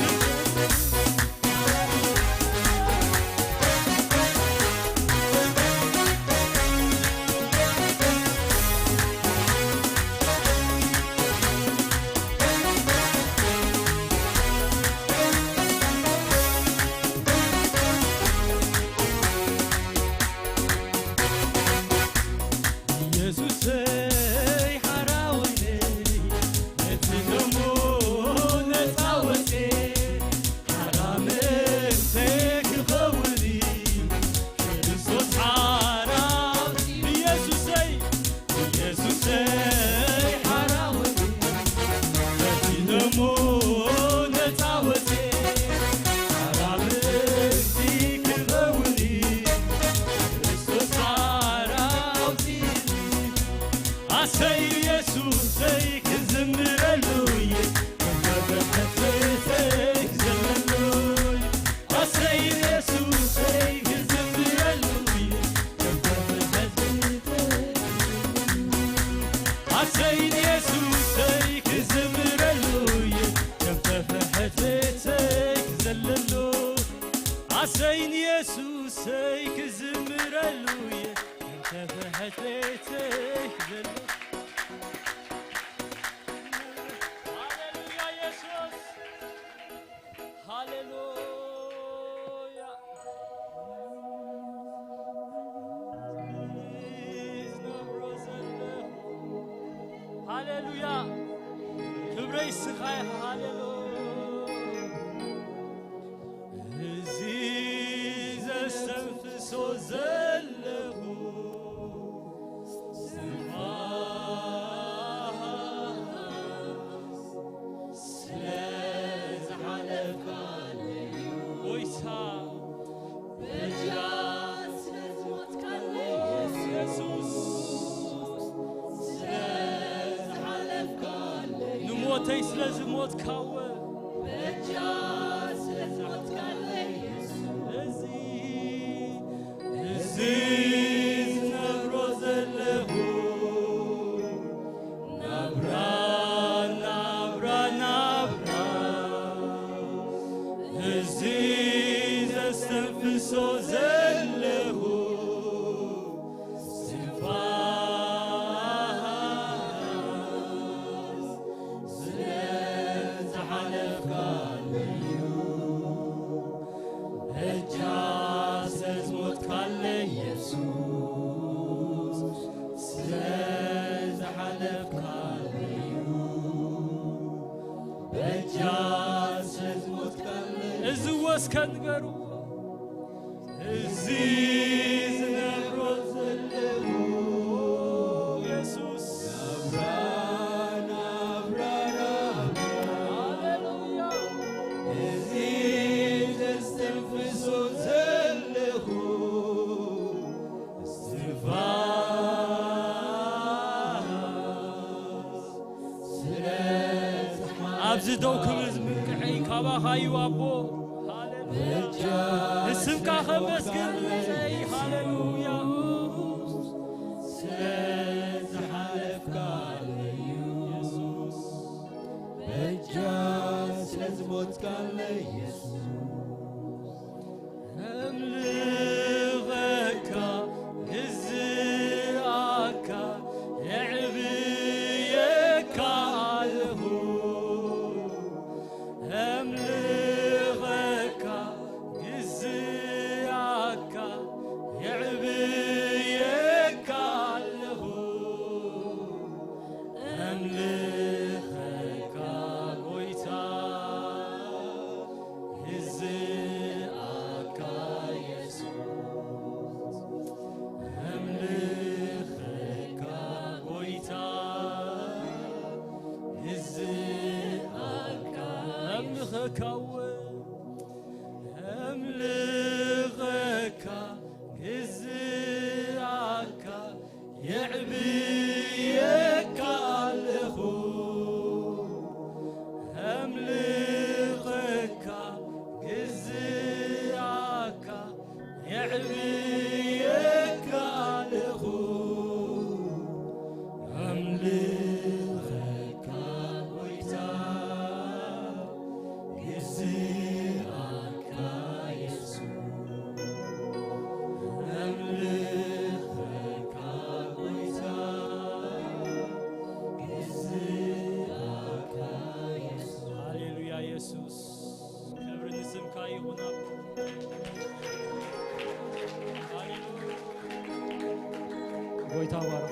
ኢየሱሰይ ሓራወይነይ ነቲ ደሞ ነፃ ወፅኤ ሓራ መንፈስ ክኸውን እዩ። ክርስቶስ ሓራ ኢየሱሰይ ኢየሱሰይ ሓራወይነይ ነቲ ደሞ ነፃ ወፅኤ ሓራ መንፈስ ክኸውን እዩ። ክርስቶስ ሓራ ኣውፅእኒ ኣሰይ ኢየሱሰይ ክዝምረሉ እየ። ከፈተተይ ክዘምረሉ እየ። ኣሰይ ኢየሱሰይ ክዝምረሉ እየ። ከፈተተይ ኣሰይ ኢየሱሰይ ክዝምረሉ እየ። ከፈተተይ ክዘለሉ ኣሰይ ኢየሱሰይ ክዝምረሉ እየ። ከፈተተይ ክዘለሉ ሃሌሉያ ኢየሱስ፣ ሃሌሉያ። ዝነብሮ ዘለኹ፣ ሃሌሉያ። ክብረይ ስኻይ፣ ሃሌሉያ። እዚ ዘስተንፍሶ ዘለኹ ትንፋስ ስለ ዝሓለፍካለይ እዩ። ጎይታ በጃ ስለ ዝሞትካለይ የሱስ ስለ ዝሓለፍካለይ ንሞተይ ስለ ዝሞትካወ በጃ ስለ ዝሞትካለይ የሱስ እዚ እዚ ዝነብሮ ዘለኹ ናብራ ናብራ ናብራ እዚ ዘስተንፍሶ ዘለኹ ትንፋስ ስለ ዝሓለፍካለይ እዩ። በጃ ስለ ዝሞትካለይ የሱስ ስለ ዝሓለፍካለይ እዩ። በጃ ስለ ዝሞትካለይ እዚ ወስከ ንገርዎ እዚ ዝነብሮ ዘለኹ የሱስ ናብራ ናብራ ናብራ ሃሌሉያ እዚ ዘስተንፍሶ ዘለኹ እስትንፋስ እዚ ደው ክብል ዝምክዐይ ካባኻ እዩ ኣቦ። ሃሌሉያ። ንስምካ ከመስግን ዝመጸይ። ሃሌሉያ። ስለ ዝሓለፍካለይ ኢየሱስ፣ በጃ ስለ ዝሞትካለይ ኢየሱስ፣ እምልኸካ፣ ግዝኣካ፣ የዕብየካ ኣለኹ። እምልኸካ፣ ግዝኣካ፣ የዕብየካ ኣለኹ። እምልኸካ ጎይታ፣ ግዝኣካ የሱስ። እምልኸካ ጎይታ፣ ግዝኣካ። እምልኸካ እወ፣ እምልኸካ፣ ግዝኣካ፣ የዕብየካ ኣለኹ። እምልኸካ፣ ግዝኣካ፣ የዕብየካ ኣለኹ። እምልኸካ ጎይታ፣ ግዝኣካ የሱስ። እምልኸካ ጎይታ፣ ግዝኣካ የሱስ። ሃሌሉያ የሱስ፣ ክብሪ ንስምካ ይኹን ኣቦ። ሃሌሉያ። ጎይታ ባርክ።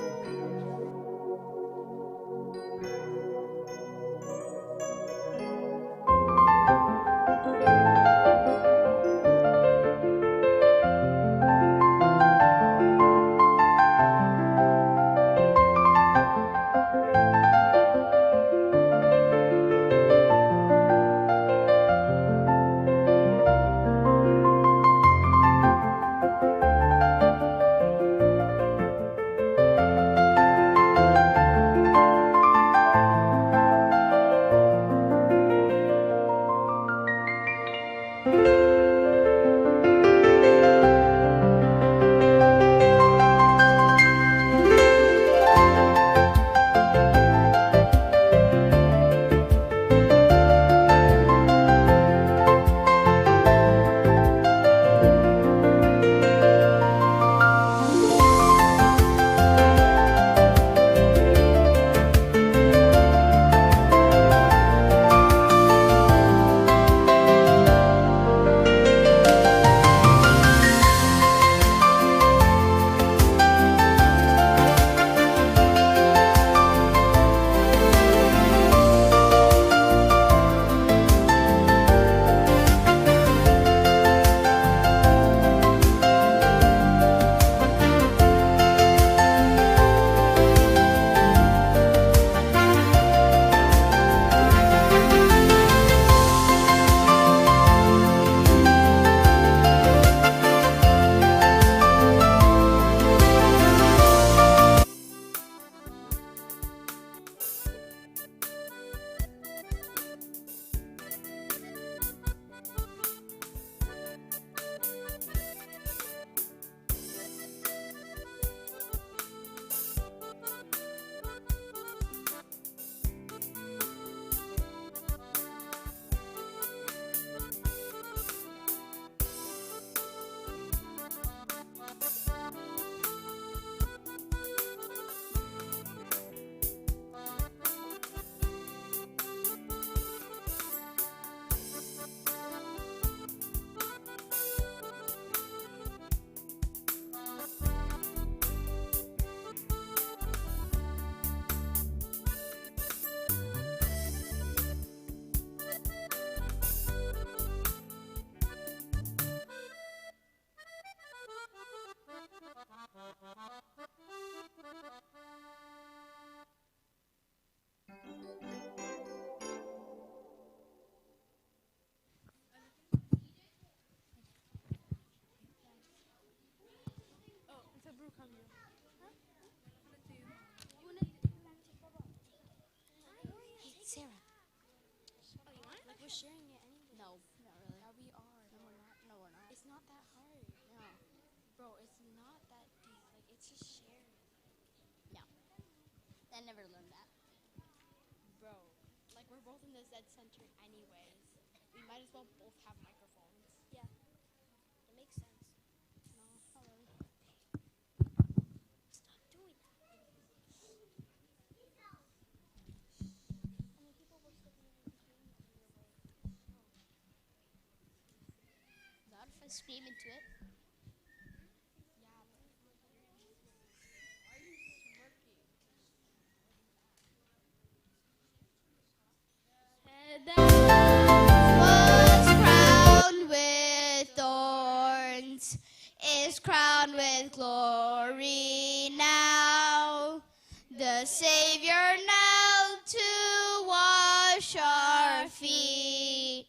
Center anyways. We might as well both have microphones. Yeah, it makes sense. No, hello. Stop doing that. And then people will still be able to hear me through your way. Not if I scream into it. Yeah, but That was crowned with thorns is crowned with glory now. The Savior knelt to wash our feet.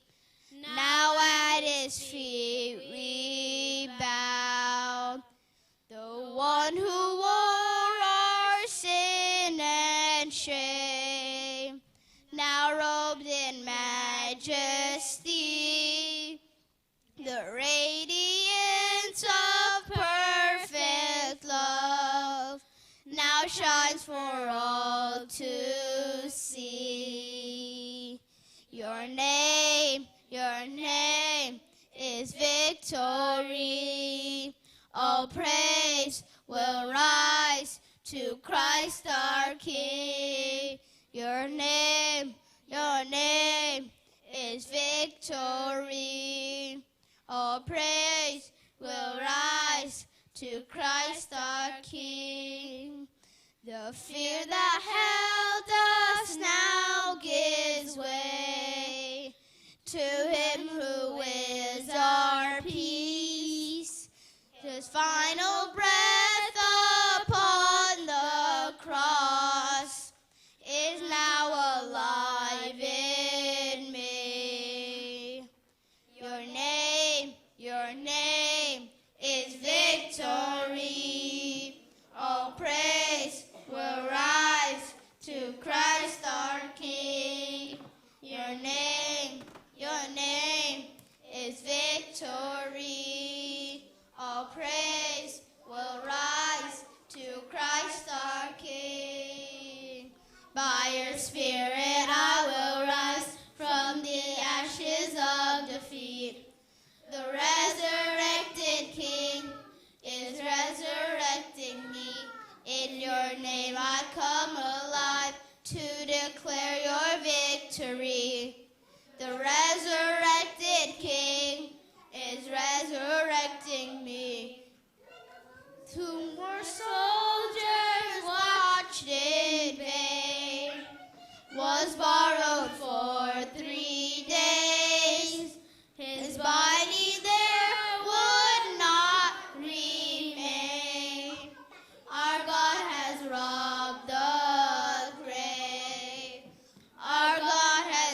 Now at his feet we bow. The one who wore our sin and shame, now robed in majesty, the radiance of perfect love now shines for all to see. Your name, your name is victory. All praise will rise to Christ our King. Your name, your name is victory. All praise will rise to Christ our King. The fear that held us now gives way to him who is our peace. His final breath upon the cross is now alive in me. Your name, your name is victory. All praise will rise to Christ our King. Your name, your name is victory. All praise will rise to Christ our King. By your Spirit I will rise from the ashes of defeat. The resurrected King is resurrecting me. In your name I come alive to declare your victory. The resurrected King is resurrecting me. Two more soldiers watched in vain, was borrowed for three days. His body there would not remain. Our God has robbed the grave. Our God has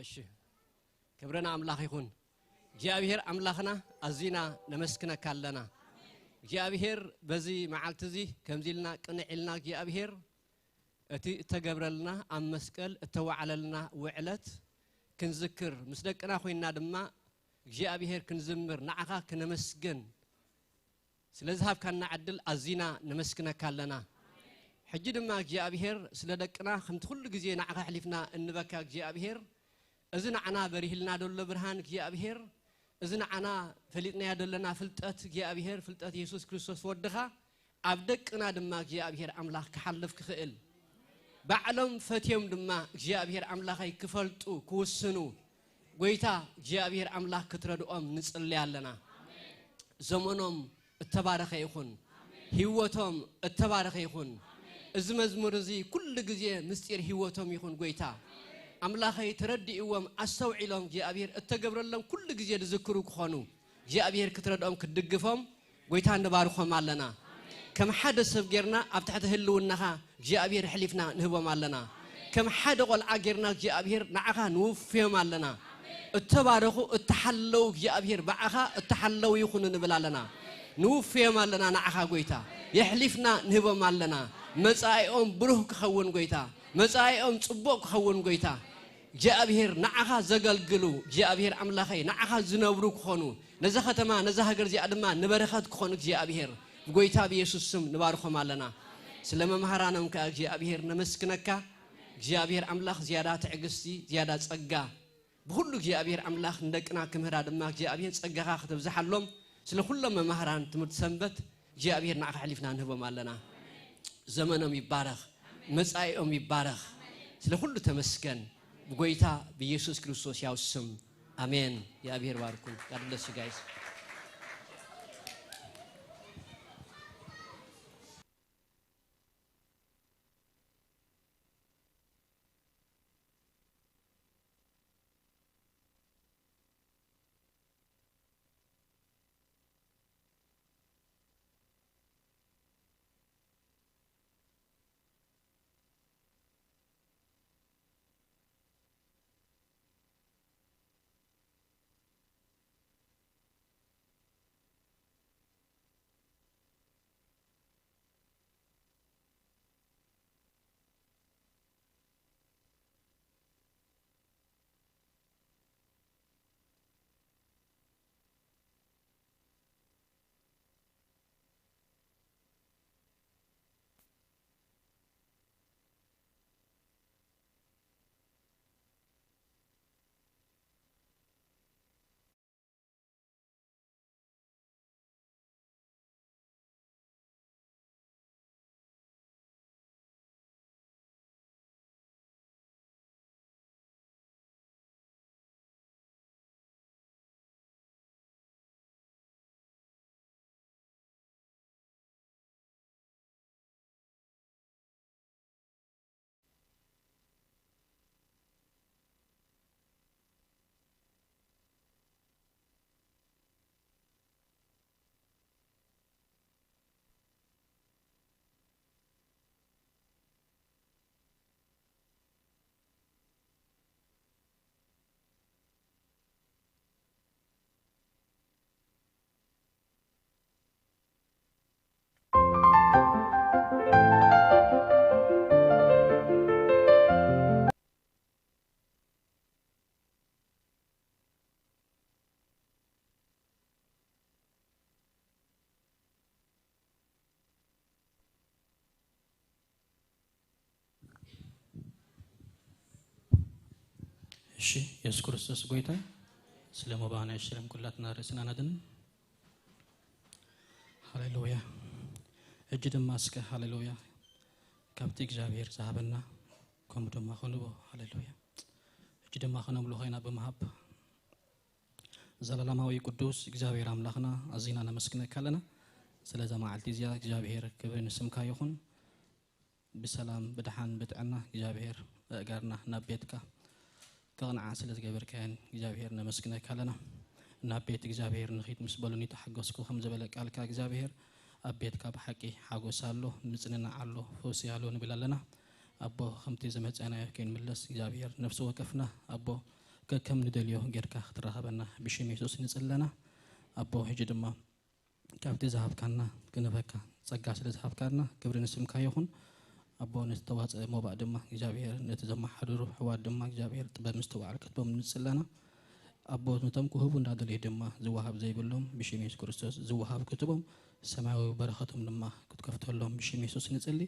እሺ፣ ክብርና ኣምላኽ ይኹን። እግዚኣብሔር ኣምላኽና ኣዚና ነመስግነካ ኣለና። እግዚኣብሔር በዚ መዓልቲ እዚ ከምዚ ኢልና ቅንዕ ኢልና እግዚኣብሔር እቲ እተገብረልና ኣብ መስቀል እተዋዕለልና ውዕለት ክንዝክር ምስ ደቅና ኮይና ድማ እግዚኣብሔር ክንዝምር ንዓኻ ክነመስግን ስለ ዝሃብካና ዕድል ኣዚና ነመስግነካ ኣለና። ሕጂ ድማ እግዚኣብሔር ስለ ደቅና ከምቲ ኩሉ ግዜ ንዓኻ ኣሕሊፍና እንበካ እግዚኣብሔር እዚ ንዓና በሪህልና ደሎ ብርሃን እግዚኣብሔር እዚ ንዓና ፈሊጥናዮ ደለና ፍልጠት እግዚኣብሔር ፍልጠት የሱስ ክርስቶስ ወድኻ ኣብ ደቅና ድማ እግዚኣብሔር ኣምላኽ ክሓልፍ ክኽእል ባዕሎም ፈትዮም ድማ እግዚኣብሔር ኣምላኸይ ክፈልጡ ክውስኑ ጎይታ እግዚኣብሔር ኣምላኽ ክትረድኦም ንጽሊ ኣለና። ዘመኖም እተባረኸ ይኹን። ህይወቶም እተባረኸ ይኹን። እዚ መዝሙር እዚ ኩሉ ግዜ ምስጢር ህይወቶም ይኹን ጎይታ ኣምላኸይ ተረዲእዎም ኣስተውዒሎም እግዚኣብሔር እተገብረሎም ኩሉ ግዜ ዝዝክሩ ክኾኑ እግዚኣብሔር ክትረድኦም ክትድግፎም ጎይታ ንባርኾም ኣለና። ከም ሓደ ሰብ ጌርና ኣብ ትሕቲ ህልውናኻ እግዚኣብሔር ኣሕሊፍና ንህቦም ኣለና። ከም ሓደ ቆልዓ ጌርና እግዚኣብሔር ንዓኻ ንውፍዮም ኣለና። እተባረኹ እተሓለዉ እግዚኣብሔር ብዓኻ እተሓለዉ ይኹኑ ንብል ኣለና። ንውፍዮም ኣለና ንዓኻ ጎይታ የሕሊፍና ንህቦም ኣለና። መጻኢኦም ብሩህ ክኸውን ጎይታ መጻኢኦም ጽቡቕ ክኸውን ጎይታ እግዚኣብሔር ንዓኻ ዘገልግሉ እግዚኣብሔር ኣምላኸይ ንዓኻ ዝነብሩ ክኾኑ ነዛ ከተማ ነዛ ሃገር እዚኣ ድማ ንበረኸት ክኾኑ እግዚኣብሔር ብጎይታ ብየሱስ ስም ንባርኾም ኣለና። ስለ መምሃራኖም ከኣ እግዚኣብሔር ነመስግነካ። እግዚኣብሔር ኣምላኽ ዝያዳ ትዕግስቲ ዝያዳ ጸጋ ብኹሉ እግዚኣብሔር ኣምላኽ ንደቅና ክምህራ ድማ እግዚኣብሔር ጸጋኻ ከተብዝሓሎም ስለ ኩሎም መማህራን ትምህርቲ ሰንበት እግዚኣብሔር ንዓኻ ኣሕሊፍና ንህቦም ኣለና። ዘመኖም ይባረኽ፣ መጻኢኦም ይባረኽ። ስለ ኩሉ ተመስገን። ብጎይታ ብኢየሱስ ክርስቶስ ያው ስም ኣሜን። እግዚኣብሔር ባርኩም። God bless you guys። እሺ የሱስ ክርስቶስ ጎይታ ስለ መባና ሽለም ኩላትና ርእስና ነድን ሃሌሉያ እጅ ድማ እስከ ሃሌሉያ ካብቲ እግዚኣብሔር ዝሃበና ከምኡ ድማ ክንቦ ሃሌሉያ እጅ ድማ ከነምልኾ ኢና ብምሃብ ዘላለማዊ ቅዱስ እግዚኣብሔር ኣምላኽና ኣዚና ነመስግነካ ኣለና ስለዛ መዓልቲ እዚኣ እግዚኣብሔር ክብሪ ንስምካ ይኹን ብሰላም ብድሓን ብጥዕና እግዚኣብሔር ኣእጋርና ናብ ቤትካ ከቕንዓ ስለ ዝገበርካየን እግዚኣብሔር ነመስግነካ ኣለና ናብ ቤት እግዚኣብሔር ንኺድ ምስ በሉኒ ተሓገዝኩ ከም ዝበለ ቃልካ እግዚኣብሔር ኣብ ቤትካ ብሓቂ ሓጎስ ኣሎ ምጽንናዕ ኣሎ ፈውሲ ኣሎ ንብል ኣለና ኣቦ ከምቲ ዝመጸናዮ ከይንምለስ እግዚኣብሔር ነፍሲ ወከፍና ኣቦ ከከም ንደልዮ ጌርካ ክትራኸበና ብሽም የሱስ ንጽለና። ኣቦ፣ ሕጂ ድማ ካብቲ ዝሃብካና ክንህበካ ጸጋ ስለ ዝሃብካና ክብሪ ንስምካ ይኹን። ኣቦ፣ ነቲ ተዋጽአ ሞባእ ድማ እግዚኣብሔር፣ ነቲ ዘመሓድሩ ኣሕዋት ድማ እግዚኣብሔር ጥበብ ምስትውዓል ክትቦም ንጽለና። ኣቦ፣ ነቶም ክህቡ እንዳደለዩ ድማ ዝወሃብ ዘይብሎም ብሽም የሱስ ክርስቶስ ዝወሃብ ክትቦም፣ ሰማያዊ በረኸቶም ድማ ክትከፍተሎም ብሽም የሱስ ንጽሊ።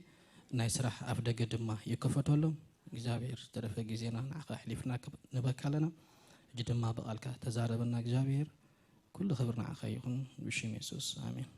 ናይ ስራሕ ኣፍ ደገ ድማ ይከፈተሎም። እግዚኣብሔር፣ ዝተረፈ ግዜና ንዓኻ ኣሕሊፍና ክብ-፣ ንበካ ኣለና። ሕጂ ድማ ብቓልካ ተዛረበና እግዚኣብሔር። ኩሉ ክብሪ ንዓኻ ይኹን፣ ብሽም የሱስ፣ ኣሜን።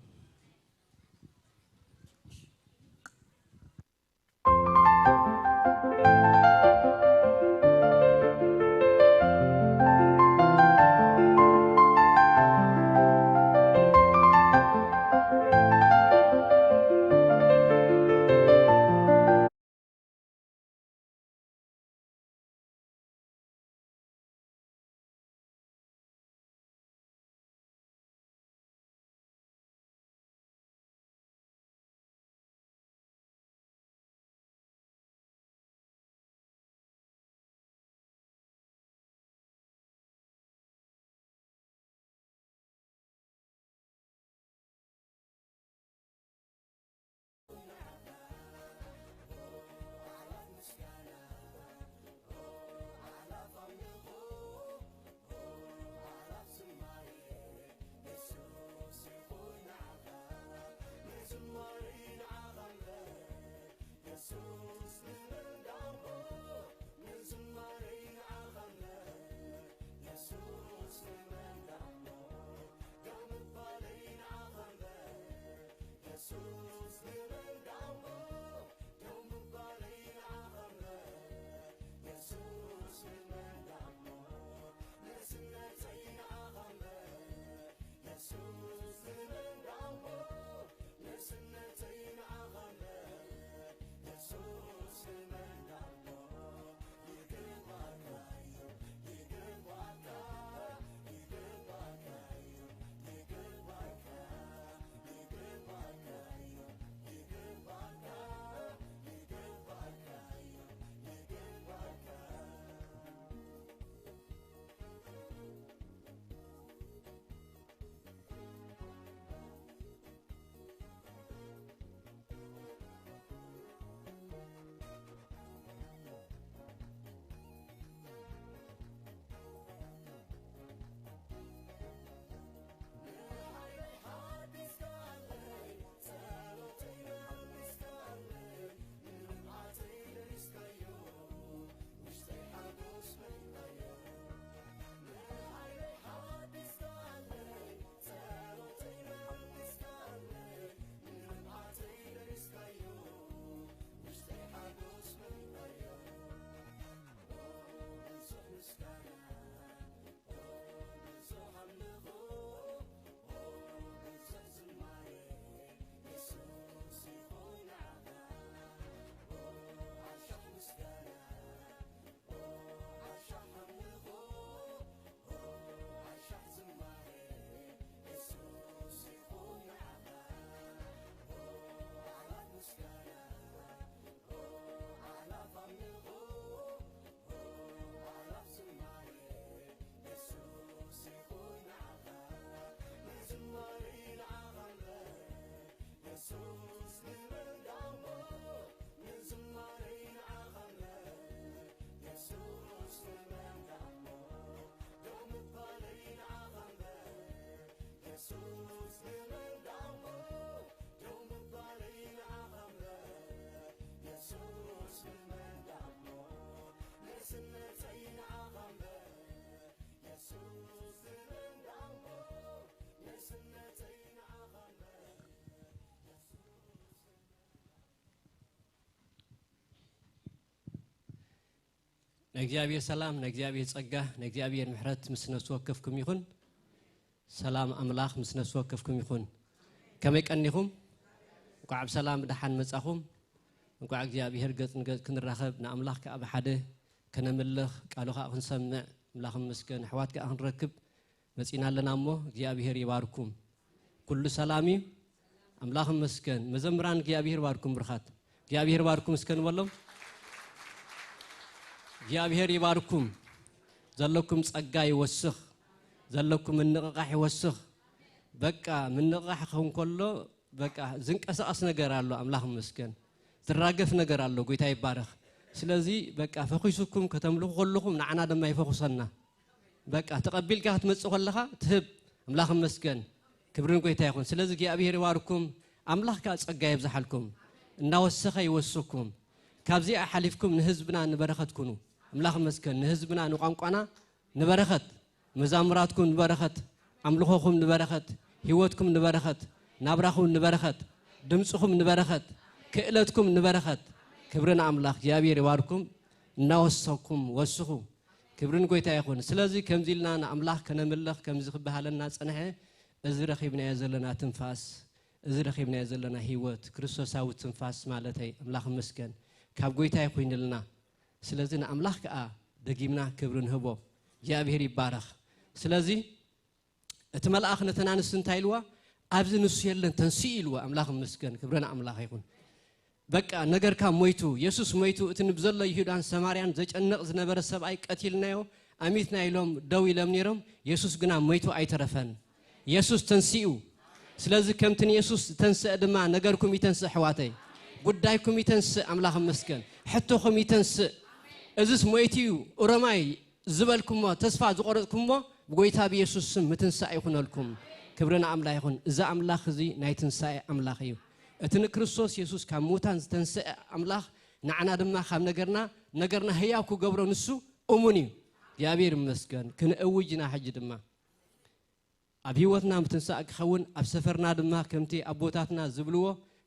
ናይ እግዚኣብሔር ሰላም፣ ናይ እግዚኣብሔር ጸጋ፣ ናይ እግዚኣብሔር ምሕረት ምስ ነፍሲ ወከፍኩም ይኹን። ሰላም ኣምላኽ ምስ ነፍሲ ወከፍኩም ይኹን። ከመይ ቀኒኹም? እንቋዕ ብሰላም ብደሓን መጻኹም። እንቋዕ እግዚኣብሔር ገጽ ንገጽ ክንራኸብ፣ ንኣምላኽ ከኣ ብሓደ ከነምልኽ፣ ቃሉ ከኣ ክንሰምዕ፣ ኣምላኽ ይመስገን፣ ኣሕዋት ከኣ ክንረክብ መጺና ኣለና እሞ፣ እግዚኣብሔር ይባርኩም። ኩሉ ሰላም እዩ። ኣምላኽ ይመስገን። መዘምራን እግዚኣብሔር ይባርኩም ብርኻት። እግዚኣብሔር ይባርኩም እስከ ንበሎም። እግዚኣብሔር ይባርኩም። ዘለኩም ጸጋ ይወስኽ፣ ዘለኩም ምንቕቓሕ ይወስኽ። በቃ ምንቕቓሕ ክኸውን ከሎ በቃ ዝንቀሳቐስ ነገር ኣሎ። ኣምላኽ ይመስገን፣ ዝራገፍ ነገር ኣሎ። ጎይታ ይባረኽ። ስለዚ በቃ ፈኺሱኩም ከተምልኹ ከለኹም ንዓና ድማ ይፈኹሰና። በቃ ተቐቢልካ ክትመጽእ ከለኻ ትህብ። ኣምላኽ ይመስገን፣ ክብርን ጎይታ ይኹን። ስለዚ እግዚኣብሔር ይባርኩም፣ ኣምላኽ ከኣ ጸጋ የብዝሓልኩም፣ እናወሰኸ ይወስኽኩም። ካብዚኣ ሓሊፍኩም ንህዝብና ንበረኸት ኩኑ። ኣምላኽ ይመስገን፣ ንህዝብና ንቋንቋና ንበረኸት፣ መዛሙራትኩም ንበረኸት፣ ኣምልኾኹም ንበረኸት፣ ህይወትኩም ንበረኸት፣ ናብራኹም ንበረኸት፣ ድምፅኹም ንበረኸት፣ ክእለትኩም ንበረኸት። ክብሪ ንኣምላኽ፣ እግዚኣብሔር ይባርኩም። እናወሰኩም ወስኹ። ክብሪ ንጎይታ ይኹን። ስለዚ ከምዚ ኢልና ንኣምላኽ ከነምልኽ ከምዚ ክበሃለና ጸንሐ፣ እዚ ረኺብናዮ ዘለና ትንፋስ፣ እዚ ረኺብናዮ ዘለና ህይወት፣ ክርስቶሳዊ ትንፋስ ማለተይ፣ ኣምላኽ ይመስገን፣ ካብ ጎይታ ይኹንልና። ስለዚ ንኣምላኽ ከኣ ደጊምና ክብሪ ንህቦ። እግዚኣብሔር ይባረኽ። ስለዚ እቲ መልኣኽ ነተን ኣንስቲ እንታይ ኢልዋ? ኣብዚ ንሱ የለን፣ ተንስኡ ኢልዋ። ኣምላኽ ይመስገን፣ ክብሪ ንኣምላኽ ይኹን። በቃ ነገርካ ሞይቱ፣ የሱስ ሞይቱ። እቲ ንብዘሎ ይሁዳን ሰማርያን ዘጨንቕ ዝነበረ ሰብኣይ ቀቲልናዮ፣ ኣሚትና ኢሎም ደው ኢሎም ነይሮም። የሱስ ግና ሞይቱ ኣይተረፈን። የሱስ ተንሲኡ። ስለዚ ከምቲ ንየሱስ ዝተንስአ ድማ ነገርኩም ይተንስእ፣ ኣሕዋተይ። ጉዳይኩም ይተንስእ፣ ኣምላኽ ይመስገን። ሕቶኹም ይተንስእ። እዝስ ሞይቱ እዩ፣ ኦሮማይ ዝበልኩሞ፣ ተስፋ ዝቖረጽኩሞ፣ ብጎይታ ብየሱስ ስም ምትንሳእ ይኹነልኩም። ክብሪ ንኣምላኽ ይኹን። እዚ ኣምላኽ እዚ ናይ ትንሳኤ ኣምላኽ እዩ። እቲ ንክርስቶስ የሱስ ካብ ሙታን ዝተንስአ ኣምላኽ ንዓና ድማ ካብ ነገርና፣ ነገርና ህያው ክገብሮ ንሱ እሙን እዩ። እግዚኣብሔር ይመስገን። ክንእውጅ ኢና ሕጂ ድማ። ኣብ ህይወትና ምትንሳእ ክኸውን፣ ኣብ ሰፈርና ድማ ከምቲ ኣቦታትና ዝብልዎ፣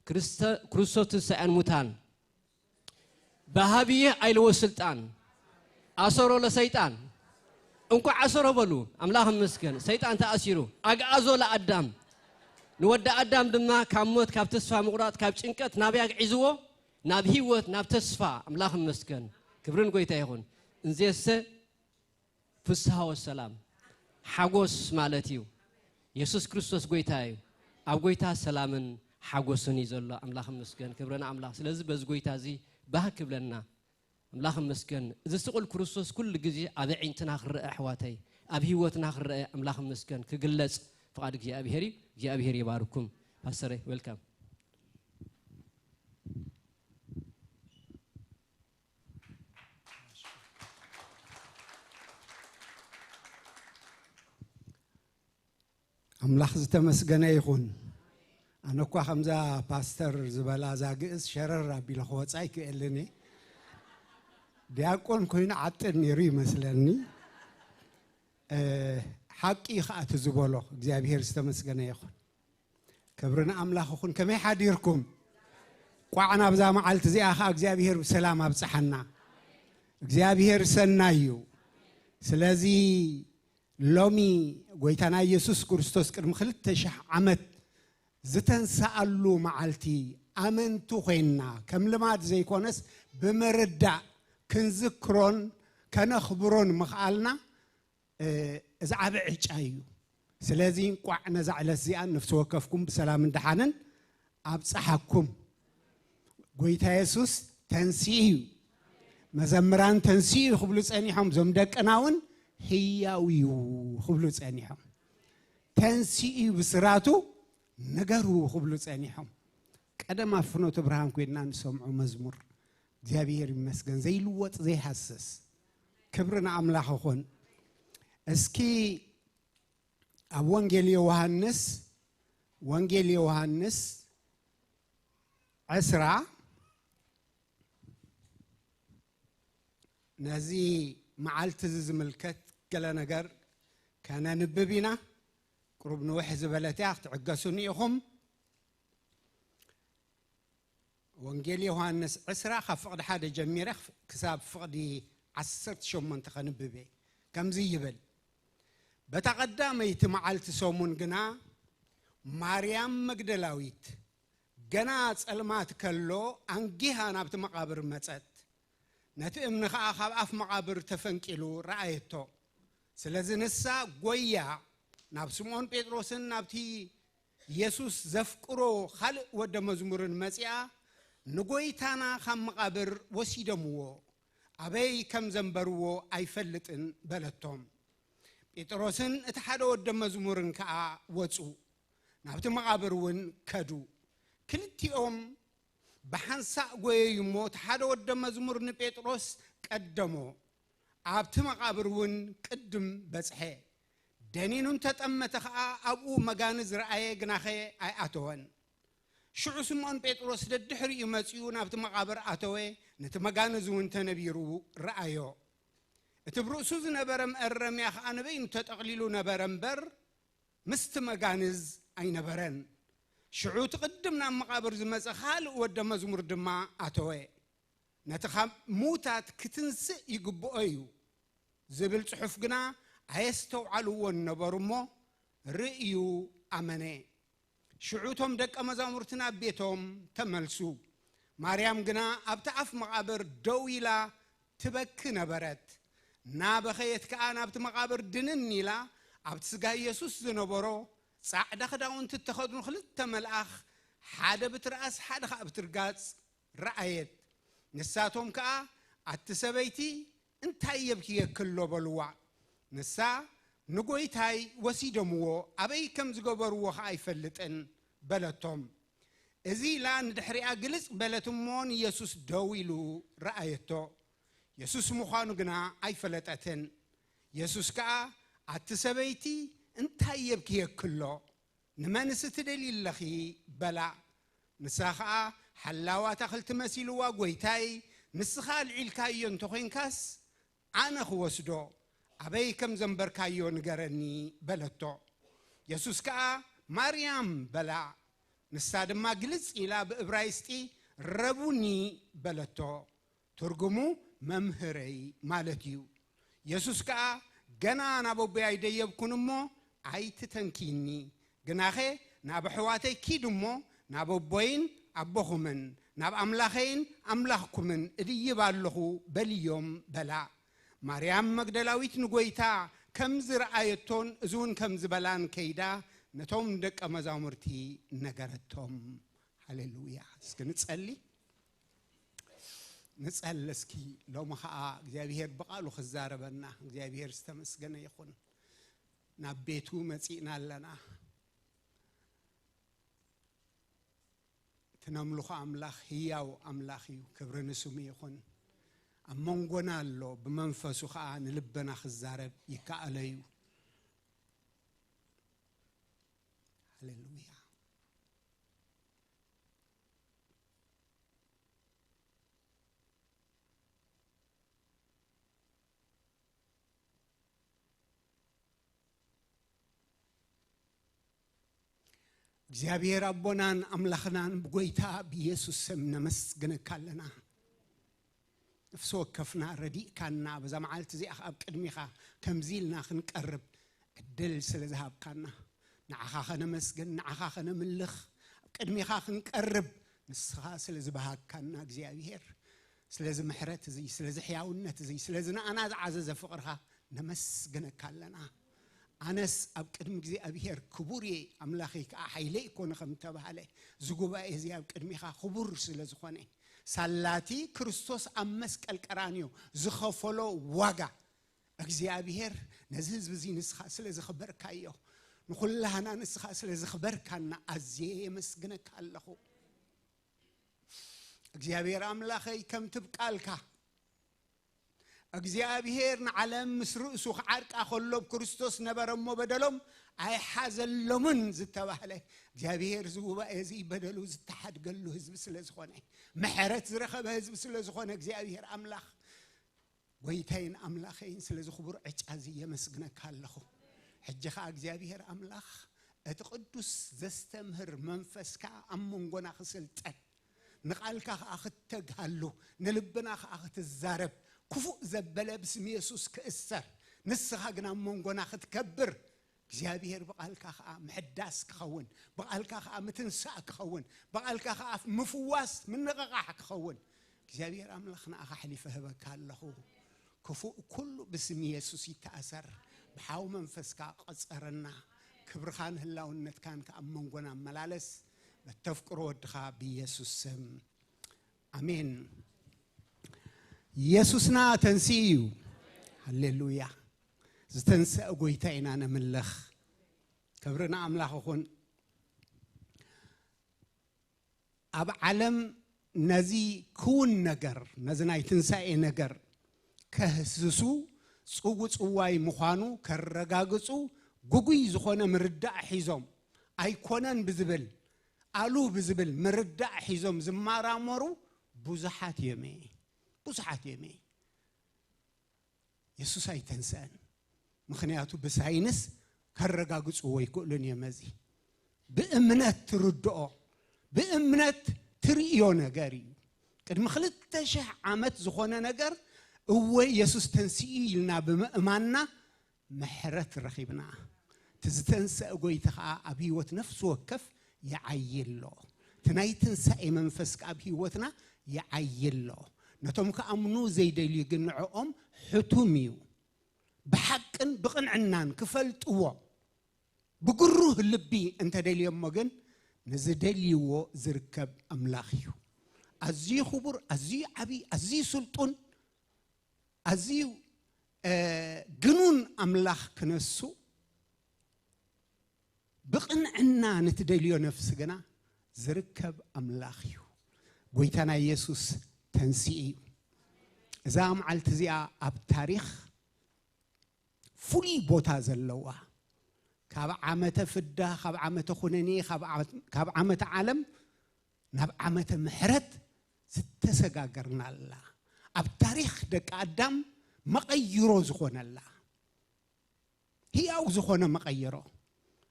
ክርስተ-፣ ክርስቶስ ትንሳኤን ሙታን። በሃብዬ አይልዎ ስልጣን፣ አሰሮ ለሰይጣን። እንኳዕ አሰሮ በሉ። ኣምላኽ ይመስገን። ሰይጣን ተኣሲሩ። አግዓዞ ለአዳም። ንወዲ ኣዳም ድማ ካብ ሞት፣ ካብ ተስፋ ምቑራጥ፣ ካብ ጭንቀት ናበይ ኣግዒዝዎ? ናብ ህይወት፣ ናብ ተስፋ። ኣምላኽ ይመስገን። ክብርን ጎይታ ይኹን። እንዜሰ ፍስሃ ወሰላም፣ ሓጎስ ማለት እዩ። የሱስ ክርስቶስ ጎይታ እዩ። ኣብ ጎይታ ሰላምን ሓጎስን እዩ ዘሎ። ኣምላኽ ይመስገን፣ ክብሪ ንኣምላኽ። ስለዚ በዚ ጎይታ እዚ ባህ ክብለና። ኣምላኽ ይመስገን። እዚ ስቑል ክርስቶስ ኩሉ ግዜ ኣብ ኣዒንትና ክረአ፣ ኣሕዋተይ፣ ኣብ ህይወትና ክረአ፣ ኣምላኽ ይመስገን፣ ክግለጽ ፍቓድ እግዚኣብሄር እዩ። እግዚኣብሄር ይባርኩም። ፓስተረይ፣ ዌልካም። ኣምላኽ ዝተመስገነ ይኹን። ኣነ እኳ ከምዛ ፓስተር ዝበላ እዛ ግእዝ ሸረር ኣቢለ ክወጻ ኣይክእልን እየ። ዲያቆን ኮይኑ ዓጥር ነይሩ ይመስለኒ። እ፣ ሓቂ እዩ ኸኣ እቲ ዝበሎ። እግዚኣብሔር ዝተመስገነ ይኹን። ክብሪ ንኣምላኽ ይኹን። ከመይ ሓዲርኩም? ቋዕ ናብዛ መዓልቲ እዚኣ ኸኣ እግዚኣብሔር ብሰላም ኣብጽሓና። እግዚኣብሔር ሰናይ እዩ። ስለዚ ሎሚ ጎይታና ኢየሱስ ክርስቶስ ቅድሚ ክልተ ሽሕ ዓመት ዝተንስኣሉ መዓልቲ ኣመንቲ ኮይንና፣ ከም ልማድ ዘይኮነስ ብምርዳእ ክንዝክሮን ከነኽብሮን ምኽኣልና፣ እ፣ እዚ ዓቢ ዕጫ እዩ። ስለዚ እንቋዕ ነዛ ዕለት እዚኣ ነፍሲ ወከፍኩም ብሰላምን ደሓንን ኣብጽሓኩም። ጎይታ የሱስ ተንሲኡ እዩ። መዘምራን ተንሲኡ እዩ ክብሉ ጸኒሖም። እዞም ደቅና እውን ህያው እዩ ክብሉ ጸኒሖም። ተንሲኡ እዩ ብስራቱ ንገሩ ክብሉ ጸኒሖም። ቀደም ኣብ ፍኖተ ብርሃን ኮይንና ንሰምዖ መዝሙር። እግዚኣብሔር ይመስገን። ዘይልወጥ ዘይሃስስ። ክብሪ ንኣምላኽ ይኹን። እስኪ ኣብ ወንጌል ዮሃንስ፣ ወንጌል ዮሃንስ ዕስራ፣ ነዚ መዓልቲ እዚ ዝምልከት ገለ ነገር ከነንብብ ኢና። ቁሩብ ንውሕ ዝበለት እያ፣ ክትዕገሱኒ ኢኹም። ወንጌል ዮሃንስ ዕስራ ካብ ፍቕዲ ሓደ ጀሚረ ክሳብ ፍቕዲ ዓሰርተ ሸሞንተ ከንብብ እየ። ከምዚ ይብል፣ በታ ቀዳመይቲ መዓልቲ ሰሙን ግና ማርያም መግደላዊት ገና ጸልማት ከሎ ኣንጊሃ ናብቲ መቓብር መጸት። ነቲ እምኒ ኸኣ ካብ ኣፍ መቓብር ተፈንቂሉ ረኣየቶ። ስለዚ ንሳ ጐያ ናብ ስምዖን ጴጥሮስን ናብቲ የሱስ ዘፍቅሮ ኻልእ ወደ መዝሙርን መጺኣ፣ ንጐይታና ካብ መቓብር ወሲዶምዎ፣ ኣበይ ከም ዘንበርዎ ኣይፈልጥን በለቶም። ጴጥሮስን እቲ ሓደ ወደ መዝሙርን ከኣ ወጹ፣ ናብቲ መቓብር እውን ከዱ። ክልቲኦም ብሓንሳእ ጎየዩ እሞ፣ እቲ ሓደ ወደ መዝሙር ንጴጥሮስ ቀደሞ፣ ኣብቲ መቓብር እውን ቅድም በጽሐ። ደኒኑ እንተጠመተ ኸኣ ኣብኡ መጋንዝ ረኣየ፣ ግናኸ ኣይኣተወን። ሽዑ ስምዖን ጴጥሮስ ደድሕሪኡ መጺኡ ናብቲ መቓብር ኣተወ፣ ነቲ መጋንዝ እውን ተነቢሩ ረኣዮ። እቲ ብርእሱ ዝነበረ መእረምያ ኸኣ ንበይኑ ተጠቕሊሉ ነበረ እምበር፣ ምስቲ መጋንዝ ኣይነበረን። ሽዑ እቲ ቅድም ናብ መቓብር ዝመጸ ካልእ ወደ መዝሙር ድማ ኣተወ። ነቲ ካብ ምዉታት ክትንስእ ይግብኦ እዩ ዝብል ጽሑፍ ግና ኣየስተውዓልዎን ነበሩ እሞ፣ ርእዩ ኣመነ። ሽዑ እቶም ደቀ መዛሙርቲ ናብ ቤቶም ተመልሱ። ማርያም ግና ኣብቲ ኣፍ መቓብር ደው ኢላ ትበኪ ነበረት። እናበኸየት ከኣ ናብቲ መቓብር ድንን ኢላ፣ ኣብቲ ስጋ የሱስ ዝነበሮ ጻዕዳ ክዳውንቲ እተኸድኑ ክልተ መልኣኽ፣ ሓደ ብትርኣስ ሓደ ኸኣ ብትርጋጽ ረኣየት። ንሳቶም ከኣ፣ ኣቲ ሰበይቲ፣ እንታይ የብክየኪ ኣሎ? በልዋ። ንሳ፣ ንጎይታይ ወሲዶምዎ፣ ኣበይ ከም ዝገበርዎ ኸኣ ኣይፈልጥን በለቶም። እዚ ኢላ ንድሕሪኣ ግልጽ በለት እሞ፣ ንየሱስ ደው ኢሉ ረኣየቶ። የሱስ ምዃኑ ግና ኣይፈለጠትን። የሱስ ከኣ፣ ኣቲ ሰበይቲ፣ እንታይ የብክየኪ ኣሎ? ንመንስ ትደልዪ ኣለኺ? በላ። ንሳ ኸኣ ሓላው ኣታኽልቲ መሲልዋ፣ ጎይታይ፣ ንስኻ ኣልዒልካዮ እንተ ኾይንካስ፣ ኣነ ክወስዶ፣ ኣበይ ከም ዘንበርካዮ ንገረኒ በለቶ። የሱስ ከኣ፣ ማርያም በላ። ንሳ ድማ ግልጽ ኢላ ብእብራይስጢ፣ ረቡኒ በለቶ። ትርጉሙ መምህረይ ማለት እዩ። የሱስ ከኣ፣ ገና ናብ ኣቦይ ኣይደየብኩን እሞ ኣይትተንክይኒ፣ ግናኸ ናብ ኣሕዋተይ ኪድ እሞ ናብ ኣቦይን ኣቦኹምን ናብ ኣምላኸይን ኣምላኽኩምን እድይብ ኣለኹ በልዮም በላ። ማርያም መግደላዊት ንጎይታ ከም ዝረኣየቶን እዚ እውን ከም ዝበላን ከይዳ ነቶም ደቀ መዛሙርቲ ነገረቶም። ሃሌሉያ። እስኪ ንጸሊ። ንጸሊ እስኪ። ሎሚ ኸኣ እግዚኣብሔር ብቓሉ ክዛረበና እግዚኣብሔር ዝተመስገነ ይኹን። ናብ ቤቱ መጺእና ኣለና። እቲ ነምልኾ ኣምላኽ ህያው ኣምላኽ እዩ። ክብሪ ንስሙ ይኹን። ኣብ መንጎና ኣሎ። ብመንፈሱ ኸኣ ንልበና ክዛረብ ይከኣሎ እዩ። ሃሌሉያ። እግዚኣብሔር ኣቦናን ኣምላኽናን ብጎይታ ብኢየሱስ ስም ነመስግነካ ኣለና። ነፍሲ ወከፍና ረዲእካና፣ በዛ መዓልቲ እዚኣ ኣብ ቅድሚኻ ከምዚ ኢልና ክንቀርብ ዕድል ስለ ዝሃብካና፣ ንዓኻ ኸነመስግን፣ ንዓኻ ኸነምልኽ፣ ኣብ ቅድሚኻ ክንቀርብ ንስኻ ስለ ዝበሃግካና እግዚኣብሔር፣ ስለዚ ምሕረት እዚ፣ ስለዚ ሕያውነት እዚ፣ ስለዚ ንኣና ዝዓዘዘ ፍቕርኻ ነመስግነካ ኣለና። ኣነስ ኣብ ቅድሚ እግዚኣብሔር ክቡር እየ፣ ኣምላኸይ ከኣ ሓይለይ ይኮነ ከም ተባህለ፣ እዚ ጉባኤ እዚ ኣብ ቅድሚኻ ክቡር ስለ ዝኾነ፣ ሳላቲ ክርስቶስ ኣብ መስቀል ቀራንዮ ዝኸፈሎ ዋጋ፣ እግዚኣብሔር ነዚ ህዝቢ እዚ ንስኻ ስለ ዝኽበርካዮ፣ ንኹላህና ንስኻ ስለ ዝኽበርካና ኣዝየ የመስግነካ ኣለኹ። እግዚኣብሔር ኣምላኸይ፣ ከምቲ ብ ቃልካ እግዚኣብሔር ንዓለም ምስ ርእሱ ክዓርቃ ከሎ ብ ክርስቶስ ነበረ እሞ በደሎም ኣይሓዘሎምን ዝተባህለ እግዚኣብሔር እዚ ጉባኤ እዚ በደሉ ዝተሓድገሉ ህዝቢ ስለ ዝኾነ፣ ምሕረት ዝረኸበ ህዝቢ ስለ ዝኾነ እግዚኣብሔር ኣምላኽ ጎይታይን ኣምላኸይን ስለዚ ክቡር ዕጫ እዚ የመስግነካ ኣለኹ። ሕጂ ኸኣ እግዚኣብሔር ኣምላኽ እቲ ቅዱስ ዘስተምህር መንፈስካ ኣብ መንጎና ክስልጠን ንቓልካ ኸኣ ክትተግሃሉ ንልብና ኸኣ ክትዛረብ ክፉእ ዘበለ ብስም የሱስ ክእሰር ንስኻ ግን ኣብ መንጎና ክትከብር እግዚኣብሔር ብቓልካ ኸኣ ምሕዳስ ክኸውን ብቓልካ ኸኣ ምትንሳእ ክኸውን ብቓልካ ኸኣ ምፍዋስ ምንቕቓሕ ክኸውን እግዚኣብሔር ኣምላኽ ንኣኻ ኣሕሊፈ ህበካ ኣለኹ። ክፉእ ኩሉ ብስም የሱስ ይተኣሰር። ብሓው መንፈስካ ቐጸረና። ክብርኻን ህላውነትካን ከኣ ኣብ መንጎና ኣመላለስ። በተፍቅሮ ወድኻ ብየሱስ ስም ኣሜን። ኢየሱስና ተንሲኡ እዩ። ሃሌሉያ። ዝተንሰአ ጎይታ ኢና ነምልኽ። ክብሪ ንኣምላኽ ይኹን። ኣብ ዓለም ነዚ ክውን ነገር፣ ነዚ ናይ ትንሳኤ ነገር ከህስሱ ጽውጽዋይ ምዃኑ ከረጋግጹ ግጉይ ዝኾነ ምርዳእ ሒዞም ኣይኮነን ብዝብል፣ ኣሉ ብዝብል ምርዳእ ሒዞም ዝመራመሩ ብዙሓት እዮም። ብዙሓት እዮም። የሱስ ኣይተንስአን። ምኽንያቱ ብሳይንስ ከረጋግጽዎ ኣይክእሉን እዮም። እዚ ብእምነት ትርድኦ፣ ብእምነት ትርእዮ ነገር እዩ። ቅድሚ ክልተ ሽሕ ዓመት ዝኾነ ነገር እወ የሱስ ተንስኡ ኢልና ብምእማንና ምሕረት ረኺብና። እቲ ዝተንስአ ጎይታ ኸኣ ኣብ ህይወት ነፍሲ ወከፍ ይዓዪ ኣሎ። እቲ ናይ ትንሳኤ መንፈስ ከኣ ኣብ ህይወትና ይዓዪ ኣሎ። ነቶም ክኣምኑ ዘይደልዩ ግን ንዕኦም ሕቱም እዩ። ብሓቅን ብቕንዕናን ክፈልጥዎ ብግሩህ ልቢ እንተደልዮሞ ግን ንዝደልይዎ ዝርከብ ኣምላኽ እዩ። ኣዝዩ ክቡር፣ ኣዝዩ ዓብዪ፣ ኣዝዩ ስልጡን፣ ኣዝዩ፣ እ፣ ግኑን ኣምላኽ ክነሱ ብቕንዕና ንትደልዮ ነፍሲ ግና ዝርከብ ኣምላኽ እዩ። ጎይታና የሱስ ተንሲኡ እዩ። እዛ መዓልቲ እዚኣ ኣብ ታሪኽ ፍሉይ ቦታ ዘለዋ፣ ካብ ዓመተ ፍዳ፣ ካብ ዓመተ ኩነኔ፣ ካብ ዓመት-፣ ካብ ዓመተ ዓለም ናብ ዓመተ ምሕረት ዝተሰጋገርናላ፣ ኣብ ታሪኽ ደቂ ኣዳም መቐይሮ ዝኾነላ፣ ህያው ዝኾነ መቐይሮ፣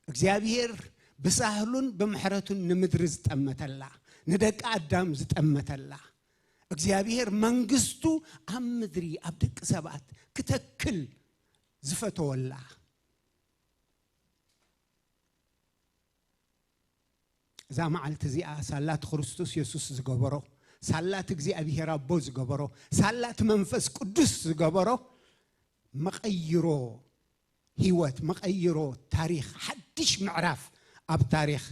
እግዚኣብሔር ብሳህሉን ብምሕረቱን ንምድሪ ዝጠመተላ፣ ንደቂ ኣዳም ዝጠመተላ፣ እግዚኣብሔር መንግስቱ ኣብ ምድሪ ኣብ ደቂ ሰባት ክተክል ዝፈተወላ፣ እዛ መዓልቲ እዚኣ ሳላት ክርስቶስ የሱስ ዝገበሮ፣ ሳላት እግዚኣብሔር ኣቦ ዝገበሮ፣ ሳላት መንፈስ ቅዱስ ዝገበሮ መቐይሮ ህይወት፣ መቐይሮ ታሪኽ፣ ሓድሽ ምዕራፍ ኣብ ታሪኽ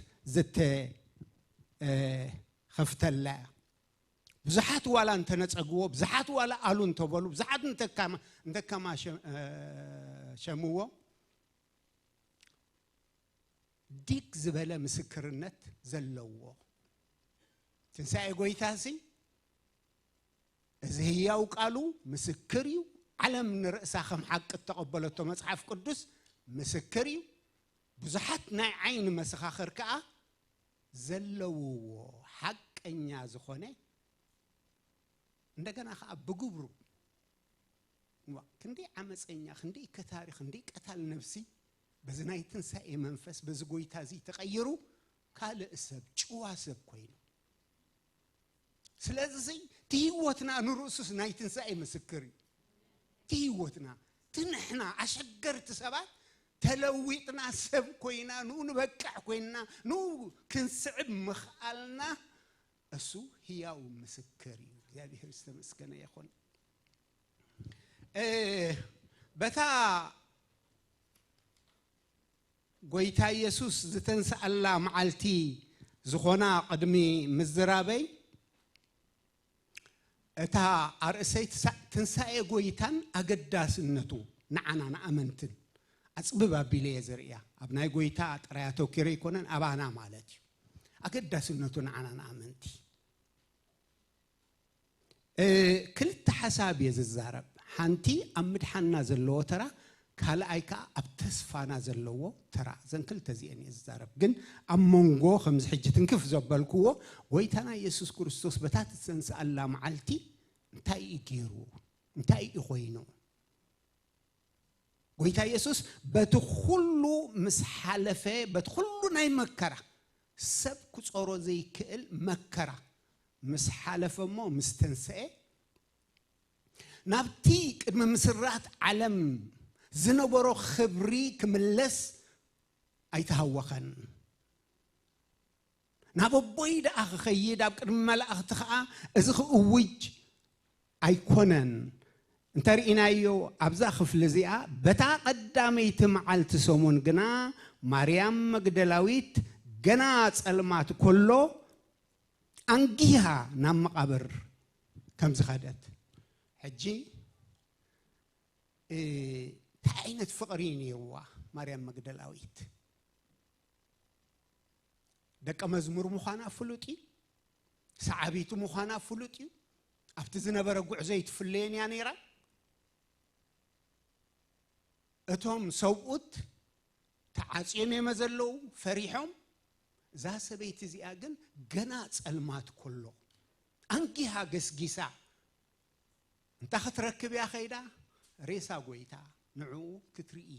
ዝተኸፍተላ እያ። ብዙሓት ዋላ እንተነጸግዎ፣ ብዙሓት ዋላ ኣሉ እንተበሉ፣ ብዙሓት እንተካማ-፣ እንተከማሸ-፣ እ፣ ሸምዎ፣ ዲግ ዝበለ ምስክርነት ዘለዎ ትንሳኤ ጎይታሲ፣ እዚ ህያው ቃሉ ምስክር እዩ። ዓለም ንርእሳ ከም ሓቂ እተቐበለቶ መጽሓፍ ቅዱስ ምስክር እዩ። ብዙሓት ናይ ዓይኒ መሰኻኽር ከኣ ዘለውዎ ሓቀኛ ዝኾነ፣ እንደገና ከኣ ብግብሩ፣ ዋ፣ ክንደይ ዓመፀኛ፣ ክንደይ ከታሪ፣ ክንደይ ቀታል ነፍሲ በዚ ናይ ትንሳኤ መንፈስ በዚ ጎይታ እዚ ተቐይሩ ካልእ ሰብ፣ ጭዋ ሰብ ኮይኑ። ስለዚ እቲ ህይወትና ንርእሱስ ናይ ትንሳኤ ምስክር እዩ። እቲ ህይወትና፣ እቲ ንሕና ኣሸገርቲ ሰባት ተለዊጥና ሰብ ኮይና፣ ንኡ ንበቅዕ ኮይንና፣ ንኡ ክንስዕብ ምኽኣልና፣ እሱ ህያው ምስክር እዩ። እግዚኣብሔር ዝተመስገነ ይኹን። እ፣ በታ ጎይታ ኢየሱስ ዝተንስኣላ መዓልቲ ዝኾና ቅድሚ ምዝራበይ፣ እታ ኣርእሰይ ትሳ-፣ ትንሳኤ ጎይታን ኣገዳስነቱ ንዓና ንኣመንትን ኣጽብብ ኣቢለ እየ ዝርእያ። ኣብ ናይ ጎይታ ጥራይ ኣተኪረ ኣይኮነን፣ ኣባና ማለት እዩ። ኣገዳስነቱ ንዓና ንኣመንቲ። እ፣ ክልተ ሓሳብ እየ ዝዛረብ። ሓንቲ ኣብ ምድሓንና ዘለዎ ተራ፣ ካልኣይ ከኣ ኣብ ተስፋና ዘለዎ ተራ። እዘን ክልተ እዚአን እየ ዝዛረብ። ግን ኣብ መንጎ ከምዚ ሕጂ ትንክፍ ዘበልክዎ፣ ጎይታና ኢየሱስ ክርስቶስ በታ ትተንስኣላ መዓልቲ እንታይ እዩ ገይሩ? እንታይ እዩ ኮይኑ? ጎይታ ኢየሱስ በቲ ኩሉ ምስ ሓለፈ፣ በቲ ኩሉ ናይ መከራ፣ ሰብ ክጾሮ ዘይክእል መከራ ምስ ሓለፈ እሞ ምስ ተንስኤ፣ ናብቲ ቅድሚ ምስራት ዓለም ዝነበሮ ክብሪ ክምለስ ኣይተሃወኸን። ናብ ኣቦይ ደኣ ክኸይድ፣ ኣብ ቅድሚ መላእኽቲ ኸኣ እዚ ክእውጅ ኣይኮነን። እንተርኢናዮ ኣብዛ ክፍሊ እዚኣ፣ በታ ቀዳመይቲ መዓልቲ ሰሙን ግና ማርያም መግደላዊት ገና ጸልማት ከሎ ኣንጊሃ ናብ መቓብር ከም ዝኸደት፣ ሕጂ እንታይ ዓይነት ፍቕሪ እዩ ነይርዋ ማርያም መግደላዊት? ደቀ መዝሙር ምዃና ፍሉጥ እዩ። ሰዓቢቱ ምዃና ፍሉጥ እዩ። ኣብቲ ዝነበረ ጉዕዞ ይትፍለየን እያ ነይራ። እቶም ሰብኡት ተዓጽዮም እዮም ዘለዉ፣ ፈሪሖም። እዛ ሰበይቲ እዚኣ ግን ገና ጸልማት ከሎ ኣንጊሃ ገስጊሳ፣ እንታ ክትረክብ እያ ከይዳ? ሬሳ ጎይታ ንዕኡ ክትርኢ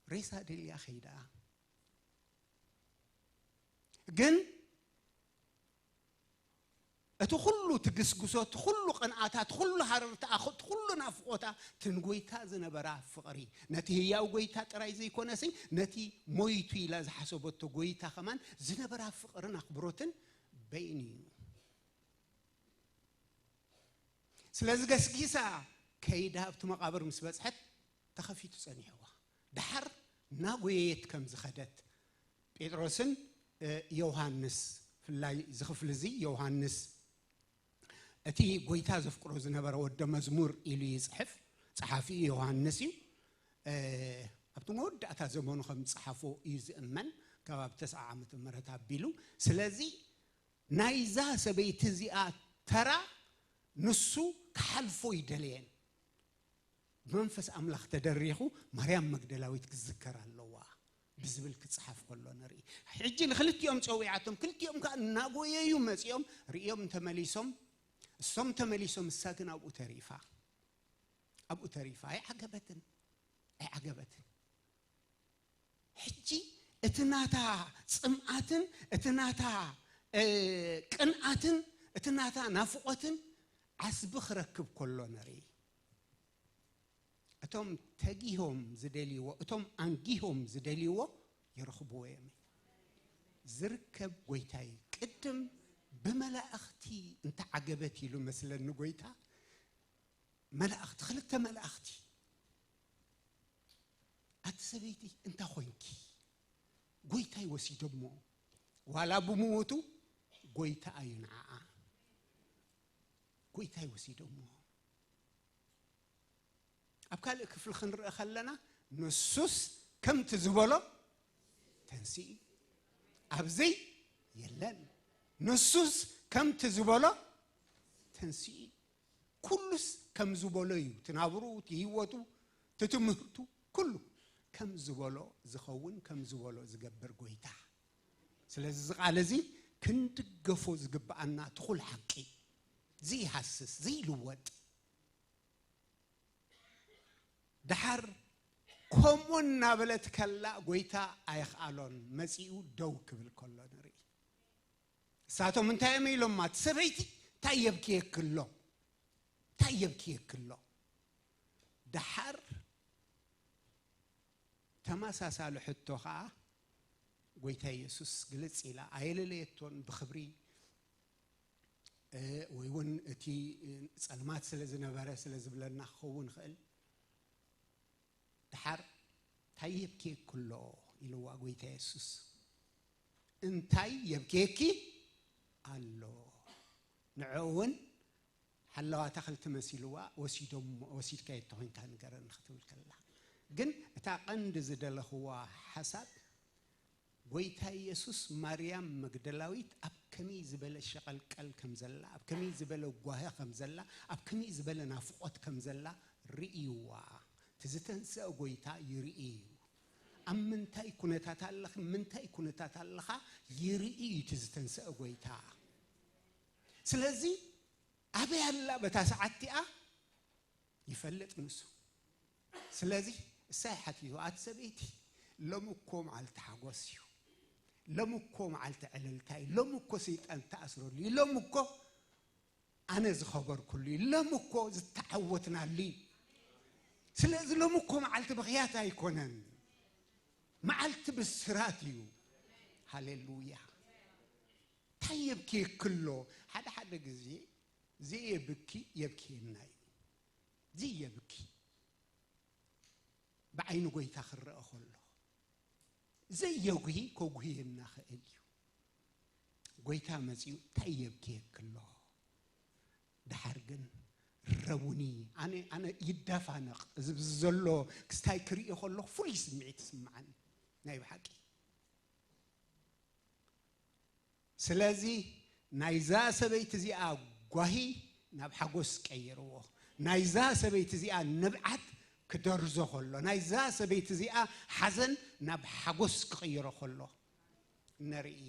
ሬሳ ደልያ ከይዳ። ግን እቲ ኩሉ ትግስግሶ፣ እቲ ኩሉ ቅንኣታ፣ እቲ ኩሉ ሃረርታ፣ እቲ ኩሉ ናፍቆታ፣ እቲ ንጎይታ ዝነበራ ፍቕሪ፣ ነቲ ህያው ጎይታ ጥራይ ዘይኮነሲ፣ ነቲ ሞይቱ ኢላ ዝሓሰበቶ ጎይታ ከማን ዝነበራ ፍቕርን ኣኽብሮትን በይኑ እዩ። ስለዚ ገስጊሳ ከይዳ ኣብቲ መቓብር ምስ በጽሐት ተኸፊቱ ጸኒሕዋ። ደሓር እናጎየየት ከም ዝኸደት ጴጥሮስን ዮሃንስ፣ ፍላይ እዚ ክፍሊ እዚ ዮሃንስ እቲ ጎይታ ዘፍቅሮ ዝነበረ ወደ መዝሙር ኢሉ ይጽሕፍ፣ ጸሓፊኡ ዮሃንስ እዩ። ኣብቲ መወዳእታ ዘመኑ ከም ዝጸሓፎ እዩ ዝእመን፣ ከባቢ ተስዓ ዓመተ ምህረት ኣቢሉ። ስለዚ ናይዛ ሰበይቲ እዚኣ ተራ ንሱ ክሓልፎ ይደልየን። ብመንፈስ ኣምላኽ ተደሪኹ ማርያም መግደላዊት ክዝከር ኣለዋ ብዝብል ክጽሓፍ ከሎ ንርኢ። ሕጂ ንክልቲኦም ጸዊዓቶም፣ ክልቲኦም ከኣ እናጎየዩ መጺኦም ርእዮም ተመሊሶም፣ እሶም ተመሊሶም፣ እሳ ግን ኣብኡ ተሪፋ፣ ኣብኡ ተሪፋ ኣይዓገበትን፣ ኣይዓገበትን። ሕጂ እቲ ናታ ጽምኣትን እቲ ናታ ቅንኣትን እቲ ናታ ናፍቖትን ዓስቢ ክረክብ ከሎ ንርኢ። እቶም ተጊሆም ዝደልይዎ፣ እቶም ኣንጊሆም ዝደልይዎ ይረኽብዎ እዮም። ዝርከብ ጎይታ እዩ። ቅድም ብመላእኽቲ እንተዓገበት ኢሉ መስለኒ ጎይታ፣ መላእኽቲ፣ ክልተ መላእኽቲ፣ ኣቲ ሰበይቲ እንታይ ኮንኪ? ጎይታይ ወሲዶሞ። ዋላ ብሞቱ ጎይታ እዩ ንዓኣ። ጎይታይ ወሲዶሞ። ኣብ ካልእ ክፍሊ ክንርኢ ከለና ንሱስ ከምቲ ዝበሎ ተንስኡ። ኣብዚ የለን። ንሱስ ከምቲ ዝበሎ ተንስኡ። ኩሉስ ከም ዝበሎ እዩ። እቲ ናብሩ፣ እቲ ህይወቱ፣ እቲ ትምህርቱ፣ ኩሉ ከም ዝበሎ ዝኸውን፣ ከም ዝበሎ ዝገብር ጎይታ። ስለዚ እዚ ቃል እዚ ክንድገፎ ዝግብኣና ትኹል ሓቂ፣ ዘይሃስስ፣ ዘይልወጥ። ደሓር ከምኡ እናበለት ከላ ጎይታ ኣይኽኣሎን፣ መጺኡ ደው ክብል ከሎ ንርኢ። እሳቶም እንታይ እዮም ኢሎማ? እቲ ሰበይቲ እንታይ የብክየኪ ኣሎ? እንታይ የብክየኪ ኣሎ? ደሓር ተመሳሳሊ ሕቶ ኸዓ ጎይታ የሱስ ግልጽ ኢላ ኣየለለየቶን። ብኽብሪ፣ እ፣ ወይ እውን እቲ፣ እ፣ ጸልማት ስለ ዝነበረ ስለ ዝብለና ክኸውን ይኽእል። ደሓር እንታይ የብክየኪ ኣሎ ኢልዋ ጎይታ የሱስ። እንታይ የብክየኪ ኣሎ? ንዕኡ እውን ሓለዋ ተኽልቲ መሲልዋ፣ ወሲዶም፣ ወሲድካዮ እንተኾይንካ ንገረኒ ክትብል ከላ። ግን እታ ቀንዲ ዝደለኽዋ ሓሳብ፣ ጎይታ ኢየሱስ ማርያም መግደላዊት ኣብ ከመይ ዝበለ ሸቐልቀል ከም ዘላ፣ ኣብ ከመይ ዝበለ ጓሂ ከም ዘላ፣ ኣብ ከመይ ዝበለ ናፍቖት ከም ዘላ ርእይዋ። እቲ ዝተንስአ ጎይታ ይርኢ እዩ። ኣብ ምንታይ ኩነታት ኣለኺ፣ ምንታይ ኩነታት ኣለኻ፣ ይርኢ እዩ እቲ ዝተንስአ ጎይታ። ስለዚ ኣበይ ኣላ በታ ሰዓት እቲኣ ይፈልጥ ንሱ። ስለዚ እሳይ ሓቲቱ፣ ኣቲ ሰበይቲ፣ ሎሚ እኮ መዓልቲ ሓጎስ እዩ፣ ሎሚ እኮ መዓልቲ ዕልልታ እዩ፣ ሎሚ እኮ ሰይጣን ተኣስረሉ እዩ፣ ሎሚ እኮ ኣነ ዝኸበርኩሉ እዩ፣ ሎሚ እኮ ዝተዓወትናሉ እዩ። ስለዚ ሎሚ እኮ መዓልቲ ብኽያት ኣይኮነን፣ መዓልቲ ብስራት እዩ። ሃሌሉያ። እንታይ የብክየኪ ኣሎ? ሓደ ሓደ ግዜ ዘየብኪ የብክየና እዩ። ዘየብኪ ብዓይኒ ጎይታ ክረአ ከሎ ዘየጉሂ ከጉህየና ኽእል እዩ። ጎይታ መጺኡ እንታይ የብክየኪ ኣሎ? ደሓር ግን ረቡኒ፣ ኣነ ኣነ ይዳፋነቕ፣ እዚ ዘሎ ክስታይ ክርኢ ከለኹ ፍሉይ ስምዒት ይስምዓኒ ናይ ብሓቂ። ስለዚ ናይዛ ሰበይቲ እዚኣ ጓሂ ናብ ሓጎስ ቀይርዎ። ናይዛ ሰበይቲ እዚኣ ንብዓት ክደርዞ ከሎ፣ ናይዛ ሰበይቲ እዚኣ ሓዘን ናብ ሓጎስ ክቕይሮ ከሎ ንርኢ።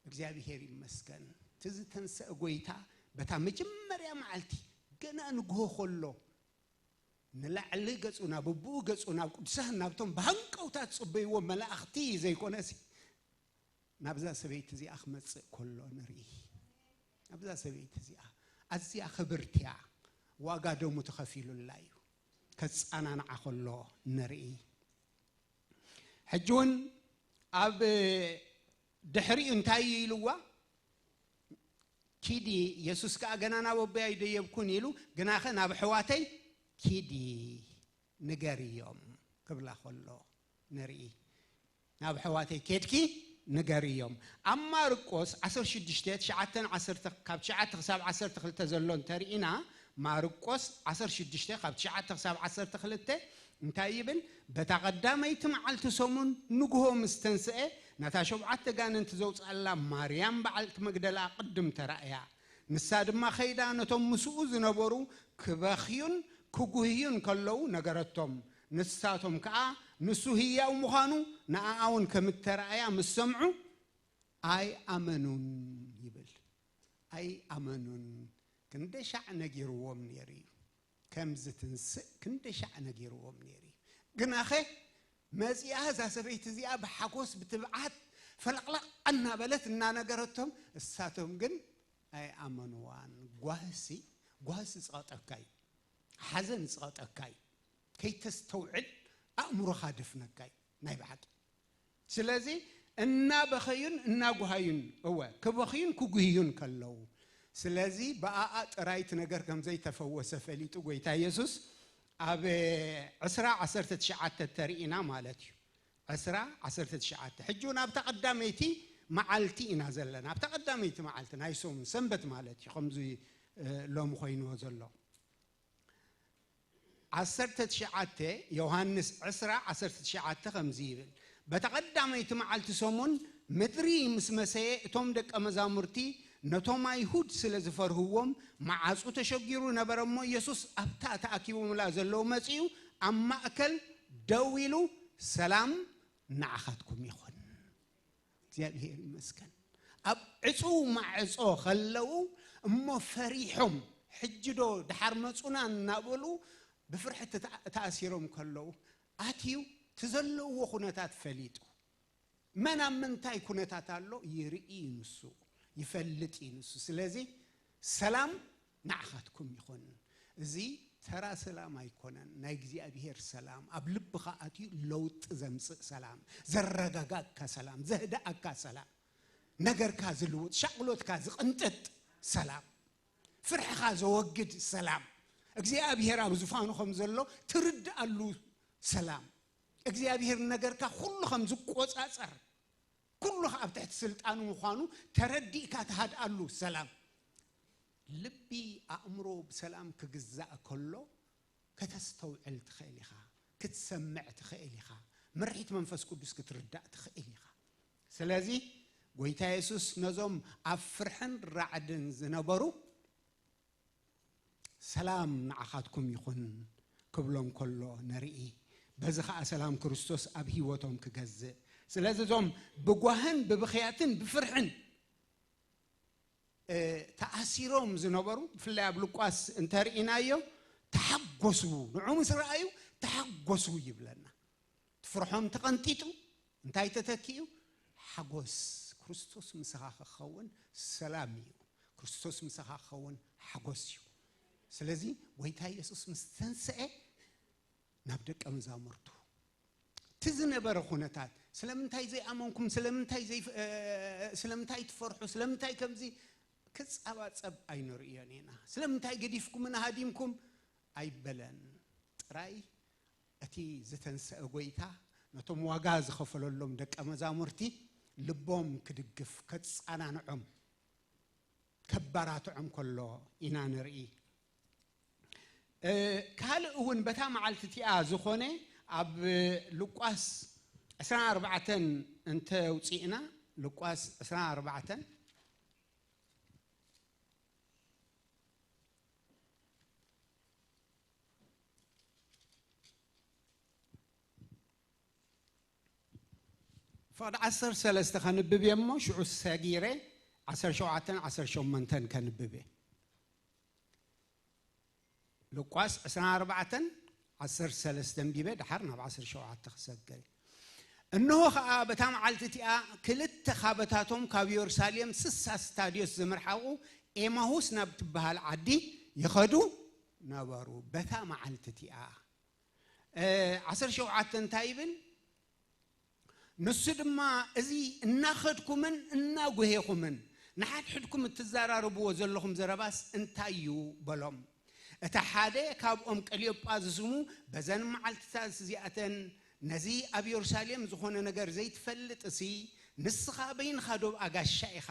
እግዚኣብሔር ይመስገን። እቲ ዝተንሰአ ጎይታ በታ መጀመርያ መዓልቲ ገና ንግሆ ከሎ ንላዕሊ ገጹ ናብ ኣቦኡ ገጹ ናብ ቅዱሳን ናብቶም ብሃንቀውታ ዝጽበይዎ መላእኽቲ ዘይኮነሲ ናብዛ ሰበይቲ እዚኣ ክመጽእ ከሎ ንርኢ። ናብዛ ሰበይቲ እዚኣ ኣዝያ ክብርትያ ዋጋ ደሙ ተኸፊሉላ እዩ። ከጸናንዓ ከሎ ንርኢ። ሕጂ እውን ኣብ ድሕሪኡ እንታይ እዩ ኢልዋ? ኪዲ። የሱስ ከኣ ገና ናብ ኣቦይ ኣይደየብኩን ኢሉ፣ ግናኸ ናብ ኣሕዋተይ ኪዲ ንገርዮም ክብላ ከሎ ንርኢ። ናብ ኣሕዋተይ ኬድኪ ንገርዮም። ኣብ ማርቆስ ዓሰርተ ሽዱሽተ፣ ትሽዓተ፣ ዓሰርተ፣ ካብ ትሽዓተ ክሳብ ዓሰርተ ክልተ ዘሎ እንተርኢና፣ ማርቆስ ዓሰርተ ሽዱሽተ ካብ ትሽዓተ ክሳብ ዓሰርተ ክልተ እንታይ ይብል? በታ ቀዳመይቲ መዓልቲ ሰሙን ንግሆ ምስ ተንስአ፣ ነታ ሸውዓተ ጋንንቲ ዘውፅኣላ ማርያም በዓልቲ መግደላ ቅድም ተራእያ። ንሳ ድማ ከይዳ ነቶም ምስኡ ዝነበሩ ክበኽዩን ክጉህዩን ከለዉ ነገረቶም። ንሳቶም ከኣ ንሱ ህያው ምዃኑ ንኣኣውን ከም እተራእያ ምስ ሰምዑ ኣይኣመኑን ይብል። ኣይኣመኑን። ክንደይ ሻዕ ነጊርዎም ነይሩ እዩ። ከም ዝትንስእ ክንደይ ሻዕ ነጊርዎም ነይሩ እዩ። ግናኸ መጺኣ እዛ ሰበይቲ እዚኣ ብሓጎስ ብትብዓት ፈለቕለቕ እናበለት እናነገረቶም፣ እሳቶም ግን ኣይኣመንዋን። ጓህሲ፣ ጓህሲ ዝቐጠካ እዩ። ሓዘን ዝቐጠካ እዩ። ከይተስተውዕል ኣእምሮኻ ደፍነካ እዩ ናይ ብሓቂ። ስለዚ እናበኸዩን እናጉሃዩን፣ እወ፣ ክበኽዩን ክጉህዩን ከለዉ፣ ስለዚ ብኣኣ ጥራይ እቲ ነገር ከም ዘይተፈወሰ ፈሊጡ ጎይታ የሱስ ኣብ ዕስራ ዓሰርተ ትሽዓተ ተርኢና ማለት እዩ። ዕስራ ዓሰርተ ትሽዓተ። ሕጂ እውን ኣብታ ቀዳመይቲ መዓልቲ ኢና ዘለና። ኣብታ ቀዳመይቲ መዓልቲ ናይ ሰሙን ሰንበት ማለት እዩ። ከምዚ፣ እ፣ ሎሚ ኮይንዎ ዘሎ። ዓሰርተ ትሽዓተ፣ ዮሃንስ ዕስራ ዓሰርተ ትሽዓተ ከምዚ ይብል፣ በታ ቀዳመይቲ መዓልቲ ሰሙን ምድሪ ምስ መሰየ፣ እቶም ደቀ መዛሙርቲ ነቶም ኣይሁድ ስለ ዝፈርህዎም፣ መዓጹ ተሸጊሩ ነበረ እሞ፣ የሱስ ኣብታ ተኣኪቦምላ ዘለዉ መጺኡ፣ ኣብ ማእከል ደው ኢሉ፣ "ሰላም ንዓኻትኩም ይኹን።" እግዚኣብሔር ይመስገን። ኣብ ዕጹው ማዕጾ ከለዉ እሞ ፈሪሖም፣ "ሕጂ ዶ ደሓር መጹና?" እናበሉ ብፍርሒ ተታ-፣ ተኣሲሮም ከለዉ፣ ኣትዩ እቲ ዘለውዎ ኩነታት ፈሊጡ። መን ኣብ ምንታይ ኩነታት ኣሎ ይርኢ እዩ ንሱ፣ ይፈልጥ እዩ ንሱ። ስለዚ ሰላም ንዓኻትኩም ይኹን። እዚ ተራ ሰላም ኣይኮነን፣ ናይ እግዚኣብሔር ሰላም፣ ኣብ ልብኻ ኣትዩ ለውጢ ዘምጽእ ሰላም፣ ዘረጋጋእካ ሰላም፣ ዘህድኣካ ሰላም፣ ነገርካ ዝልውጥ፣ ሻቕሎትካ ዝቕንጥጥ ሰላም፣ ፍርሕኻ ዘወግድ ሰላም፣ እግዚኣብሔር ኣብ ዙፋኑ ከም ዘሎ ትርድኣሉ ሰላም፣ እግዚኣብሔር ነገርካ ኩሉ ከም ዝቆጻጸር፣ ኩሉ ኸኣ ኣብ ትሕቲ ስልጣኑ ምዃኑ ተረዲእካ ትሃድኣሉ ሰላም። ልቢ፣ ኣእምሮ ብሰላም ክግዛእ ከሎ ከተስተውዕል ትኽእል ኢኻ፣ ክትሰምዕ ትኽእል ኢኻ፣ ምርሒት መንፈስ ቅዱስ ክትርዳእ ትኽእል ኢኻ። ስለዚ ጎይታ የሱስ ነዞም ኣብ ፍርሕን ራዕድን ዝነበሩ "ሰላም ንዓኻትኩም ይኹን" ክብሎም ከሎ ንርኢ። በዚ ኸኣ ሰላም ክርስቶስ ኣብ ህይወቶም ክገዝእ። ስለዚ እዞም ብጓህን ብብኽያትን ብፍርሕን፣ እ፣ ተኣሲሮም ዝነበሩ፣ ብፍላይ ኣብ ሉቃስ እንተርኢናዮ፣ "ተሓጎሱ፣ ንዑ ምስ ረኣዩ ተሓጎሱ" ይብለና። እቲ ፍርሖም ተቐንጢጡ፣ እንታይ ተተኪኡ? ሓጎስ። ክርስቶስ ምሳኻ ክኸውን ሰላም እዩ። ክርስቶስ ምሳኻ ክኸውን ሓጎስ እዩ። ስለዚ ጎይታ የሱስ ምስ ተንስአ ናብ ደቀ መዛሙርቱ እቲ ዝነበረ ኩነታት፣ ስለምንታይ ዘይኣመንኩም፣ ስለምንታይ ዘይፍ-፣ እ፣ ስለምንታይ ትፈርሑ፣ ስለምንታይ ከምዚ ክጻባጸብ ኣይንርእዮን ኢና። ስለምንታይ ገዲፍኩምና ሃዲምኩም ኣይበለን። ጥራይ እቲ ዝተንሰአ ጎይታ ነቶም ዋጋ ዝኸፈለሎም ደቀ መዛሙርቲ ልቦም ክድግፍ፣ ከጸናንዖም፣ ከባራትዖም ከሎ ኢና ንርኢ። ካልእ እውን በታ መዓልቲ እቲኣ ዝኾነ ኣብ ሉቃስ ዕስራን ኣርባዕተን እንተ ውፅእና፣ ሉቃስ ዕስራን ኣርባዕተን ፍቕዲ ዓሰርተ ሰለስተ ከንብብ እየ እሞ ሽዑ ሰጊረ ዓሰርተ ሸውዓተን ዓሰርተ ሸሞንተን ከንብብ እየ። ሉቃስ ዕስራን ኣርባዕተን ዓሰርተ ሰለስተ ኣንቢበ ድሓር ናብ ዓሰርተ ሸውዓተ ክሰግር እየ። እንሆ ኸዓ በታ መዓልቲ እቲኣ ክልተ ኻበታቶም ካብ የሩሳሌም ስሳ ስታድዮስ ዝምርሓቑ ኤማሁስ ናብ ትበሃል ዓዲ ይኸዱ ነበሩ። በታ መዓልቲ እቲኣ ዓሰርተ ሸውዓተ እንታይ ይብል? ንሱ ድማ እዚ እናኸድኩምን እናጉሄኹምን ንሓድሕድኩም እትዘራረብዎ ዘለኹም ዘረባስ እንታይ እዩ በሎም። እቲ ሓደ ካብኦም ቀልዮጳ ዝስሙ በዘን መዓልትታት እዚኣተን ነዚ ኣብ የሩሳሌም ዝኾነ ነገር ዘይትፈልጥሲ ንስኻ በይንኻ ዶብ ኣጋሻ ኢኻ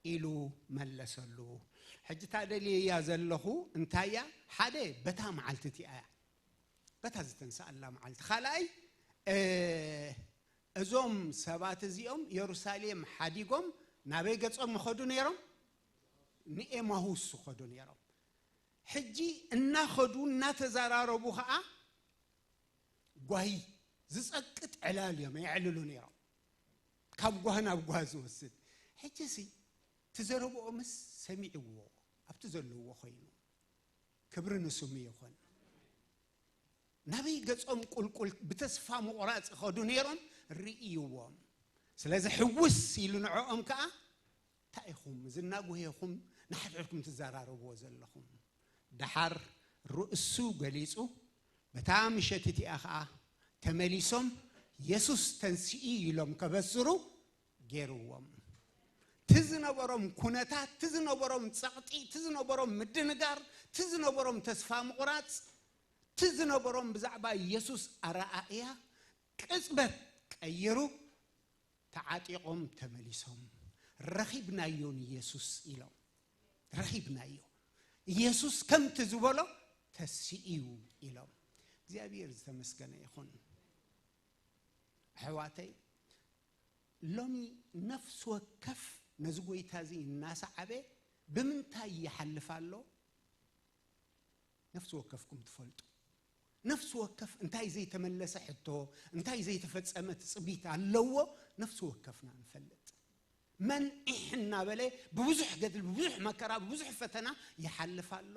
ኢሉ መለሰሉ። ሕጂ እታ ደልየያ ዘለኹ እንታይ እያ? ሓደ በታ መዓልቲ እቲኣ እያ፣ በታ ዝተንስኣላ መዓልቲ። ካልኣይ እ፣ እዞም ሰባት እዚኦም የሩሳሌም ሓዲጎም ናበይ ገጾም ይኸዱ ነይሮም? ንኤማሁስ ይኸዱ ነይሮም። ሕጂ እናኸዱ እናተዘራረቡ ኸዓ ጓሂ ዝጸቅጥ ዕላል እዮም የዕልሉ ነይሮም። ካብ ጓህ ናብ ጓህ ዝወስድ። ሕጂ ሲ ትዘረብኦምስ ሰሚዕዎ ኣብቲ ዘለዎ ኮይኑ ክብሪ ንስሙ ይኹን። ናበይ ገጾም ቁልቁል ብተስፋ ምቑራጽ ይኸዱ ነይሮም ርእይዎም። ስለዚ ሕውስ ኢሉ ንዕኦም ከኣ እንታይ ኢኹም እዚ እናጉሄኹም ንሓድሕድኩም ትዘራረብዎ ዘለኹም? ደሓር ርእሱ ገሊጹ በታ ምሸት እቲኣ ኸዓ ተመሊሶም የሱስ ተንስኢ ኢሎም ከበስሩ ገይርዎም። እቲ ዝነበሮም ኩነታት፣ እቲ ዝነበሮም ጸቕጢ፣ እቲ ዝነበሮም ምድንጋር፣ እቲ ዝነበሮም ተስፋ ምቑራጽ፣ እቲ ዝነበሮም ብዛዕባ የሱስ ኣረኣእያ ቅጽበት ቀይሩ ተዓጢቖም ተመሊሶም ረኺብናዮ ንየሱስ ኢሎም። ረኺብናዮ። ኢየሱስ ከምቲ ዝበሎ ተሲኡ እዩ ኢሎም። እግዚኣብሔር ዝተመስገነ ይኹን። ኣሕዋተይ፣ ሎሚ ነፍሲ ወከፍ ነዚ ጎይታ እዚ እናሰዓበ ብምንታይ ይሓልፍ ኣሎ? ነፍሲ ወከፍኩም ትፈልጡ። ነፍሲ ወከፍ እንታይ ዘይተመለሰ ሕቶ፣ እንታይ ዘይተፈጸመ ትጽቢት ኣለዎ፣ ነፍሲ ወከፍና ንፈልጥ። መን ኢሕ እናበለ ብብዙሕ ገድል፣ ብብዙሕ መከራ፣ ብብዙሕ ፈተና ይሓልፍ ኣሎ።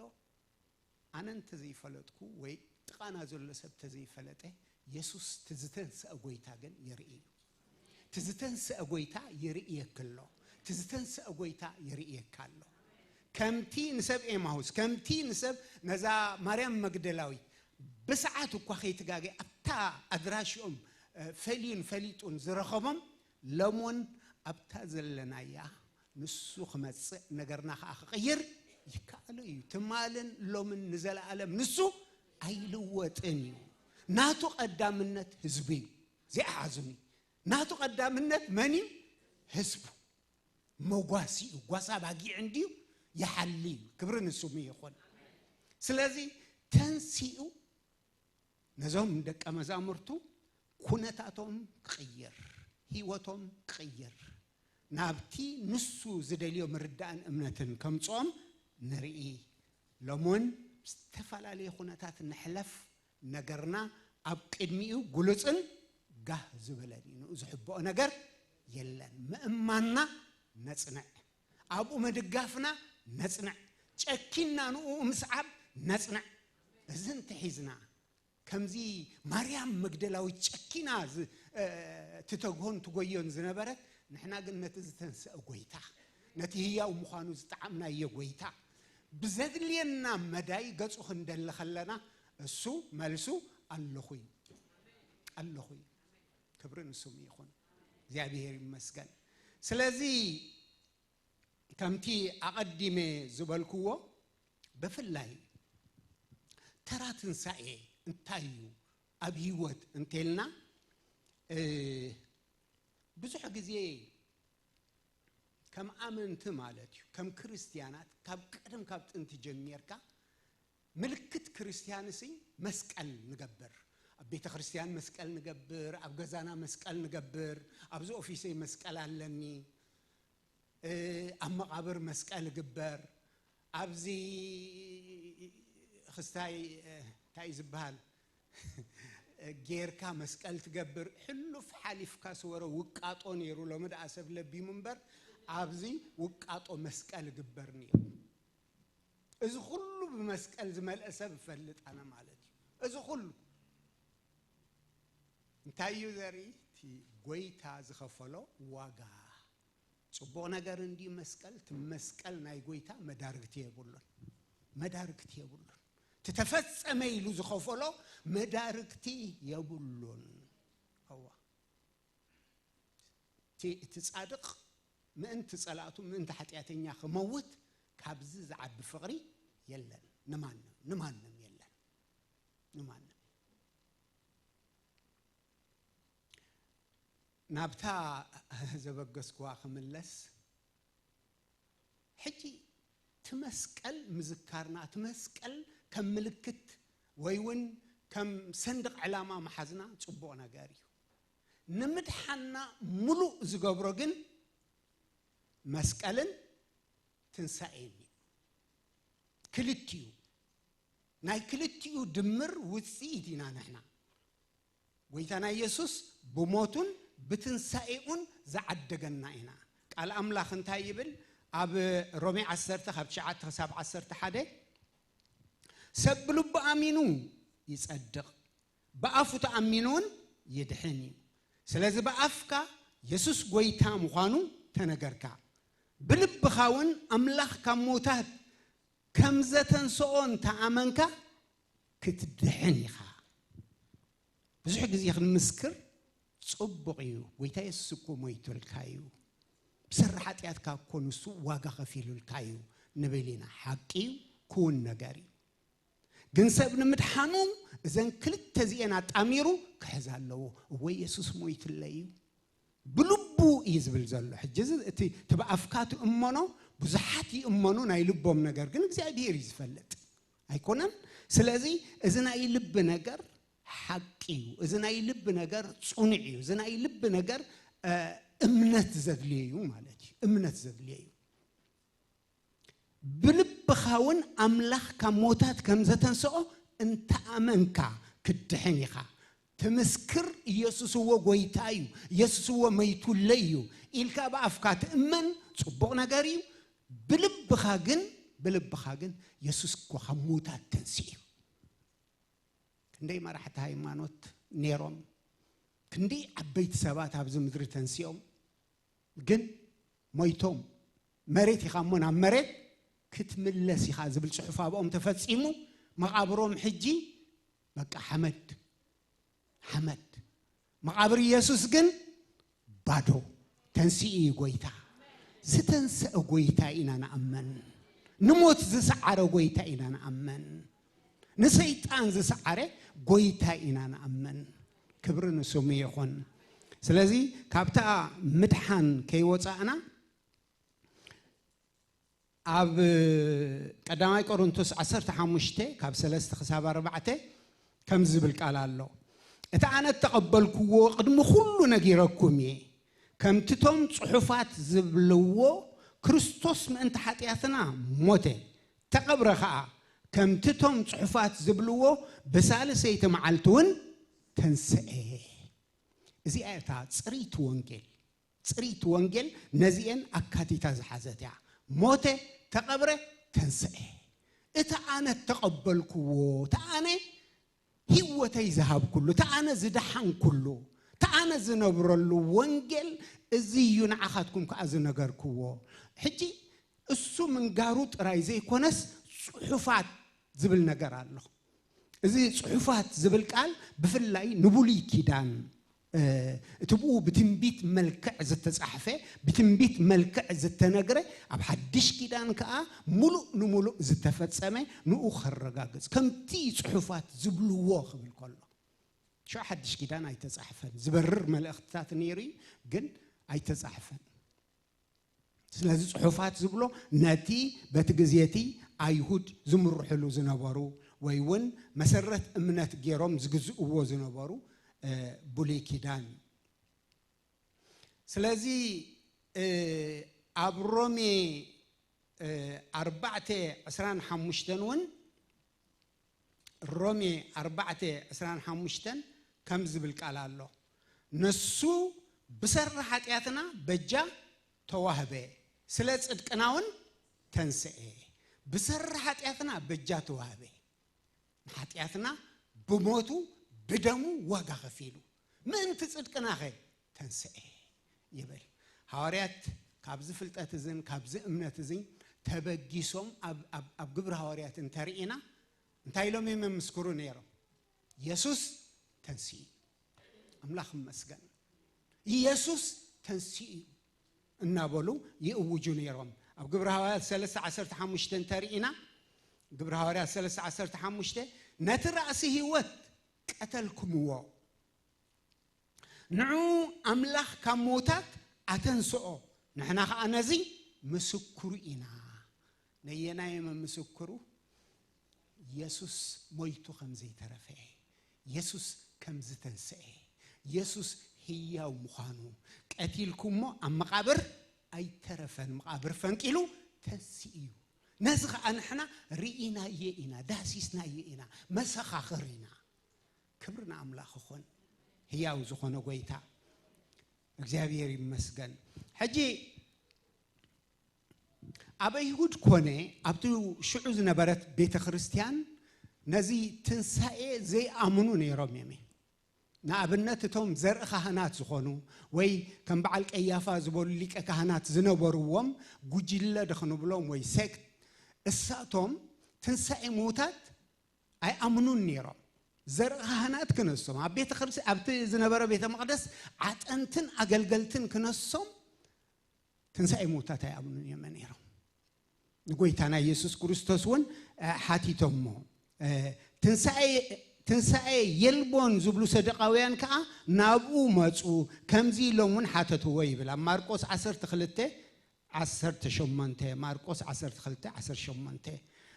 ኣነ እንተዘይፈለጥኩ ወይ ጥቓና ዘሎ ሰብ ተዘይፈለጠ፣ የሱስ እቲ ዝተንስአ ጎይታ ግን ይርኢ እዩ። እቲ ዝተንስአ ጎይታ ይርእየኪ ኣሎ። እቲ ዝተንስአ ጎይታ ይርእየካ ኣሎ። ከምቲ ንሰብ ኤማሁስ፣ ከምቲ ንሰብ ነዛ ማርያም መግደላዊት ብሰዓት እኳ ከይትጋገ ኣብታ ኣድራሽኦም፣ እ፣ ፈልዩን ፈሊጡን ዝረኸቦም፣ ሎምውን ኣብታ ዘለናያ ንሱ ክመጽእ ነገርና ከኣ ክቕይር ይከኣሎ እዩ። ትማልን ሎምን ንዘለኣለም ንሱ ኣይልወጥን እዩ። ናቱ ቀዳምነት ህዝቡ እዩ። እዚኣ ሓዙኒ። ናቱ ቀዳምነት መን እዩ? ህዝቡ። መጓሲኡ፣ ጓሳ ባጊዕ እንድዩ ይሓሊ እዩ። ክብሪ ንስሙ ይኹን። ስለዚ ተንሲኡ ነዞም ደቀ መዛሙርቱ ኩነታቶም ክቕይር፣ ህይወቶም ክቕይር፣ ናብቲ ንሱ ዝደልዮ ምርዳእን እምነትን ከምጽኦም ንርኢ። ሎሚ እውን ዝተፈላለየ ኩነታት ንሕለፍ፣ ነገርና ኣብ ቅድሚኡ ግሉጽን ጋህ ዝበለን እዩ። ንኡ ዝሕብኦ ነገር የለን። ምእማንና ነጽንዕ፣ ኣብኡ ምድጋፍና ነጽንዕ፣ ጨኪንና ንኡ ምስዓብ ነጽንዕ። እዚ እንተሒዝና፣ ከምዚ ማርያም መግደላዊት ጨኪና ዝ-፣ እ፣ ትተግሆን ትጎዮን ዝነበረት፣ ንሕና ግን ነቲ ዝተንስአ ጎይታ፣ ነቲ ህያው ምዃኑ ዝጠዓምናዮ ጎይታ፣ ብዘድልየና መዳይ ገጹ ክንደሊ ከለና፣ እሱ መልሱ ኣለኹ እዩ። ኣለኹ እዩ። ክብሪ ንስሙ ይኹን። እግዚኣብሔር ይመስገን። ስለዚ ከምቲ ኣቐዲመ ዝበልክዎ፣ ብፍላይ ተራ ትንሳኤ እንታይ እዩ ኣብ ህይወት እንተልና፣ እ፣ ብዙሕ ግዜ ከም ኣመንቲ ማለት እዩ፣ ከም ክርስትያናት ካብ ቀደም ካብ ጥንቲ ጀሚርካ ምልክት ክርስቲያንሲ መስቀል ንገብር። ኣብ ቤተ ክርስቲያን መስቀል ንገብር፣ ኣብ ገዛና መስቀል ንገብር፣ ኣብዚ ኦፊሰይ መስቀል ኣለኒ፣ ኣብ መቓብር መስቀል እግበር፣ ኣብዚ ክስታይ እንታይ እዩ ዝበሃል ጌርካ መስቀል ትገብር። ሕሉፍ ሓሊፍካ ስወረ ውቃጦ ነይሩ። ሎሚ ደኣ ሰብ ለቢሙ እምበር ኣብዚ ውቃጦ መስቀል እግበር ነይሩ። እዚ ኩሉ ብመስቀል ዝመልአ ሰብ እፈልጥ ኣነ ማለት እዩ። እዚ ኩሉ እንታይ እዩ ዘርኢ? እቲ ጎይታ ዝኸፈሎ ዋጋ። ጽቡቕ ነገር እንዲ መስቀል፣ እቲ መስቀል ናይ ጎይታ መዳርግቲ የብሉን። መዳርግቲ የብሉን። እቲ ተፈጸመ ኢሉ ዝኸፈሎ መዳርግቲ የብሉን። እዋ። እቲ፣ እቲ ጻድቕ ምእንቲ ጸላእቱ፣ ምእንቲ ሓጢኣተኛ ክመውት ካብዚ ዝዓቢ ፍቕሪ የለን። ንማንም፣ ንማንም የለን። ንማንም። ናብታ ዘበገስኩዋ ክምለስ፣ ሕጂ እቲ መስቀል ምዝካርና፣ እቲ መስቀል ከም ምልክት ወይ እውን ከም ሰንድቕ ዕላማ መሓዝና ጽቡቕ ነገር እዩ። ንምድሓንና ምሉእ ዝገብሮ ግን መስቀልን ትንሳኤን እዩ። ክልቲኡ፣ ናይ ክልቲኡ ድምር ውጽኢት ኢና ንሕና። ጎይታና ኢየሱስ ብሞቱን ብትንሳኤኡን ዝዓደገና ኢና። ቃል ኣምላኽ እንታይ ይብል? ኣብ ሮሜ ዓሰርተ ካብ ትሽዓተ ክሳብ ዓሰርተ ሓደ፣ "ሰብ ብልቡ ኣሚኑ ይጸድቕ፣ ብኣፉ ተኣሚኑ እውን ይድሕን እዩ። ስለዚ ብኣፍካ የሱስ ጎይታ ምዃኑ ተነገርካ፣ ብልብኻ እውን ኣምላኽ ካብ ምዉታት ከም ዘተንስኦ እንተ ኣመንካ ክትድሕን ኢኻ።" ብዙሕ ግዜ ክንምስክር ጽቡቕ እዩ። "ጎይታ የሱስ እኮ ሞይቱልካ እዩ። ብሰሪ ሓጢኣትካ እኮ ንሱ ዋጋ ከፊሉልካ እዩ" ንብል ኢና። ሓቂ እዩ፣ ክውን ነገር እዩ። ግን ሰብ ንምድሓኑ እዘን ክልተ እዚኤን ኣጣሚሩ ክሕዝ ኣለዎ። "እወ የሱስ ሞይቱለይ እዩ። ብልቡ እዩ" ዝብል ዘሎ። ሕጂ እዚ እቲ፣ እቲ ብኣፍካ ትእመኖ፣ ብዙሓት ይእመኑ ናይ ልቦም ነገር፣ ግን እግዚኣብሔር እዩ ዝፈልጥ። ኣይኮነን? ስለዚ እዚ ናይ ልቢ ነገር ሓቂ እዩ። እዚ ናይ ልቢ ነገር ጽኑዕ እዩ። እዚ ናይ ልቢ ነገር፣ እ፣ እምነት ዘድልዮ እዩ ማለት እዩ። እምነት ዘድልዮ እዩ። "ብልብኻ እውን ኣምላኽ ካብ ሞታት ከም ዘተንስኦ እንተ ኣመንካ ክትድሕን ኢኻ። ትምስክር፣ ኢየሱስ እወ ጎይታ እዩ፣ ኢየሱስ እወ መይቱለይ እዩ" ኢልካ ብኣፍካ ትእመን፣ ጽቡቕ ነገር እዩ። ብልብኻ ግን፣ ብልብኻ ግን፣ "የሱስ እኮ ካብ ምዉታት ተንሲኡ እዩ። ክንደይ መራሕቲ ሃይማኖት ነይሮም፣ ክንደይ ዓበይቲ ሰባት ኣብዚ ምድሪ ተንሲኦም፣ ግን ሞይቶም፣ መሬት ኢኻ እሞ ናብ መሬት ክትምለስ ኢኻ" ዝብል ጽሑፍ ኣብኦም ተፈጺሙ፣ መቓብሮም ሕጂ በቃ ሓመድ፣ ሓመድ። መቓብር ኢየሱስ ግን ባዶ። ተንሲኡ እዩ ጎይታ። ዝተንሰአ ጎይታ ኢና ንኣመን። ንሞት ዝሰዓረ ጎይታ ኢና ንኣመን። ንሰይጣን ዝሰዓረ ጎይታ ኢና ንኣመን። ክብሪ ንስሙ ይኹን። ስለዚ ካብታ ምድሓን ከይወጻእና ኣብ ቀዳማይ ቆሮንቶስ ዓሰርተ ሓሙሽተ ካብ ሰለስተ ክሳብ ኣርባዕተ ከምዚ ዝብል ቃል ኣሎ። "እቲ ኣነ እተቐበልክዎ ቅድሚ ኩሉ ነጊረኩም እየ። ከምቲ ቶም ጽሑፋት ዝብልዎ ክርስቶስ ምእንቲ ሓጢኣትና ሞተ፣ ተቐብረ ኸኣ፣ ከምቲ ቶም ጽሑፋት ዝብልዎ ብሳልሰይቲ መዓልቲ እውን ተንስአ።" እዚኣ እታ ጽርይቲ ወንጌል። ጽርይቲ ወንጌል ነዚኤን ኣካቲታ ዝሓዘት እያ። ሞተ፣ ተቐብረ፣ ተንስአ። እቲ ኣነ እተቐበልክዎ፣ እቲ ኣነ ህይወተይ ዝሃብኩሉ፣ እቲ ኣነ ዝደሓንኩሉ፣ እቲ ኣነ ዝነብረሉ ወንጌል እዚ እዩ፣ ንዓኻትኩም ከኣ ዝነገርክዎ። ሕጂ እሱ ምንጋሩ ጥራይ ዘይኮነስ ጽሑፋት ዝብል ነገር ኣሎ። እዚ ጽሑፋት ዝብል ቃል ብፍላይ ንብሉይ ኪዳን፣ እ፣ እቲ ብኡ ብትንቢት መልክዕ ዝተጻሕፈ፣ ብትንቢት መልክዕ ዝተነግረ፣ ኣብ ሓድሽ ኪዳን ከኣ ምሉእ ንምሉእ ዝተፈጸመ ንኡ ከረጋግጽ፣ ከምቲ ጽሑፋት ዝብልዎ ክብል ከሎ። ሽዑ ሓድሽ ኪዳን ኣይተጻሕፈን። ዝበርር መልእኽትታት ነይሩ እዩ፣ ግን ኣይተጻሕፈን። ስለዚ ጽሑፋት ዝብሎ ነቲ በቲ ግዜ እቲ ኣይሁድ ዝምርሕሉ ዝነበሩ ወይ እውን መሰረት እምነት ገይሮም ዝግዝእዎ ዝነበሩ ብሉይ ኪዳን እዩ። ስለዚ ኣብ ሮሜ ኣርባዕተ ዕስራን ሓሙሽተን እውን ሮሜ ኣርባዕተ ዕስራን ሓሙሽተን ከም ዝብል ቃል ኣሎ። ንሱ ብሰሪ ሓጢኣትና በጃ ተዋህበ፣ ስለ ጽድቅና እውን ተንስኤ። ብሰሪ ሓጢኣትና በጃ ተዋህበ። ንሓጢኣትና ብሞቱ ብደሙ ዋጋ ከፊሉ ምእንቲ ጽድቅናኸ ተንስኤ ይብል። ሃዋርያት ካብዚ ፍልጠት እዝን ካብዚ እምነት እዝን ተበጊሶም ኣብ ግብሪ ሃዋርያት እንተርኢና እንታይ ኢሎም እዮም የምስክሩ ነይሮም? የሱስ ተንስኡ። ኣምላኽ ይመስገን። ኢየሱስ ተንስኡ እዩ እናበሉ ይእውጁ ነይሮም። ኣብ ግብሪ ሃዋርያት ሰለስተ ዓሰርተ ሓሙሽተ እንተርኢና ግብሪ ሃዋርያት ሰለስተ ዓሰርተ ሓሙሽተ ነቲ ራእሲ ህይወት ቀተልኩምዎ፣ ንዑ ኣምላኽ ካብ ምዉታት ኣተንስኦ፣ ንሕና ኸዓ ነዚ ምስክሩ ኢና። ነየናይ እዮም ምስክሩ? የሱስ ሞይቱ ከም ዘይተረፈ፣ የሱስ ከም ዝተንስአ፣ የሱስ ህያው ምዃኑ፣ ቀቲልኩሞ ኣብ መቓብር ኣይተረፈን፣ መቓብር ፈንቂሉ ተንስኡ እዩ። ነዚ ኸዓ ንሕና ርኢናዮ ኢና፣ ዳሲስናዮ ኢና፣ መሰኻኽር ኢና። ክብሪ ንኣምላኽ ይኹን። ህያው ዝኾነ ጎይታ እግዚኣብሔር ይመስገን። ሕጂ ኣብ ኣይሁድ ኮነ ኣብቲ ሽዑ ዝነበረት ቤተ ክርስቲያን ነዚ ትንሳኤ ዘይኣምኑ ነይሮም እዮም። ንኣብነት እቶም ዘርኢ ካህናት ዝኾኑ ወይ ከም በዓል ቀያፋ ዝበሉ ሊቀ ካህናት ዝነበርዎም ጉጅለ ዶ ክንብሎም ወይ ሴክት፣ እሳቶም ትንሳኤ ምዉታት ኣይኣምኑን ነይሮም። ዘርኢ ካህናት ክነሶም ኣብ ቤተ ክርስቲያን ኣብቲ ዝነበረ ቤተ መቕደስ ዓጠንትን ኣገልገልትን ክነሶም ትንሳኤ ምዉታት ኣይኣምኑን እዮም ነይሮም። ንጎይታና ኢየሱስ ክርስቶስ እውን ሓቲቶሞ። ትንሳኤ የልቦን ዝብሉ ሰዱቃውያን ከዓ ናብኡ መፁ፣ ከምዚ ኢሎም እውን ሓተትዎ ይብል ኣብ ማርቆስ ዓሰርተ ክልተ ዓሰርተ ሸሞንተ። ማርቆስ ዓሰርተ ክልተ ዓሰርተ ሸሞንተ።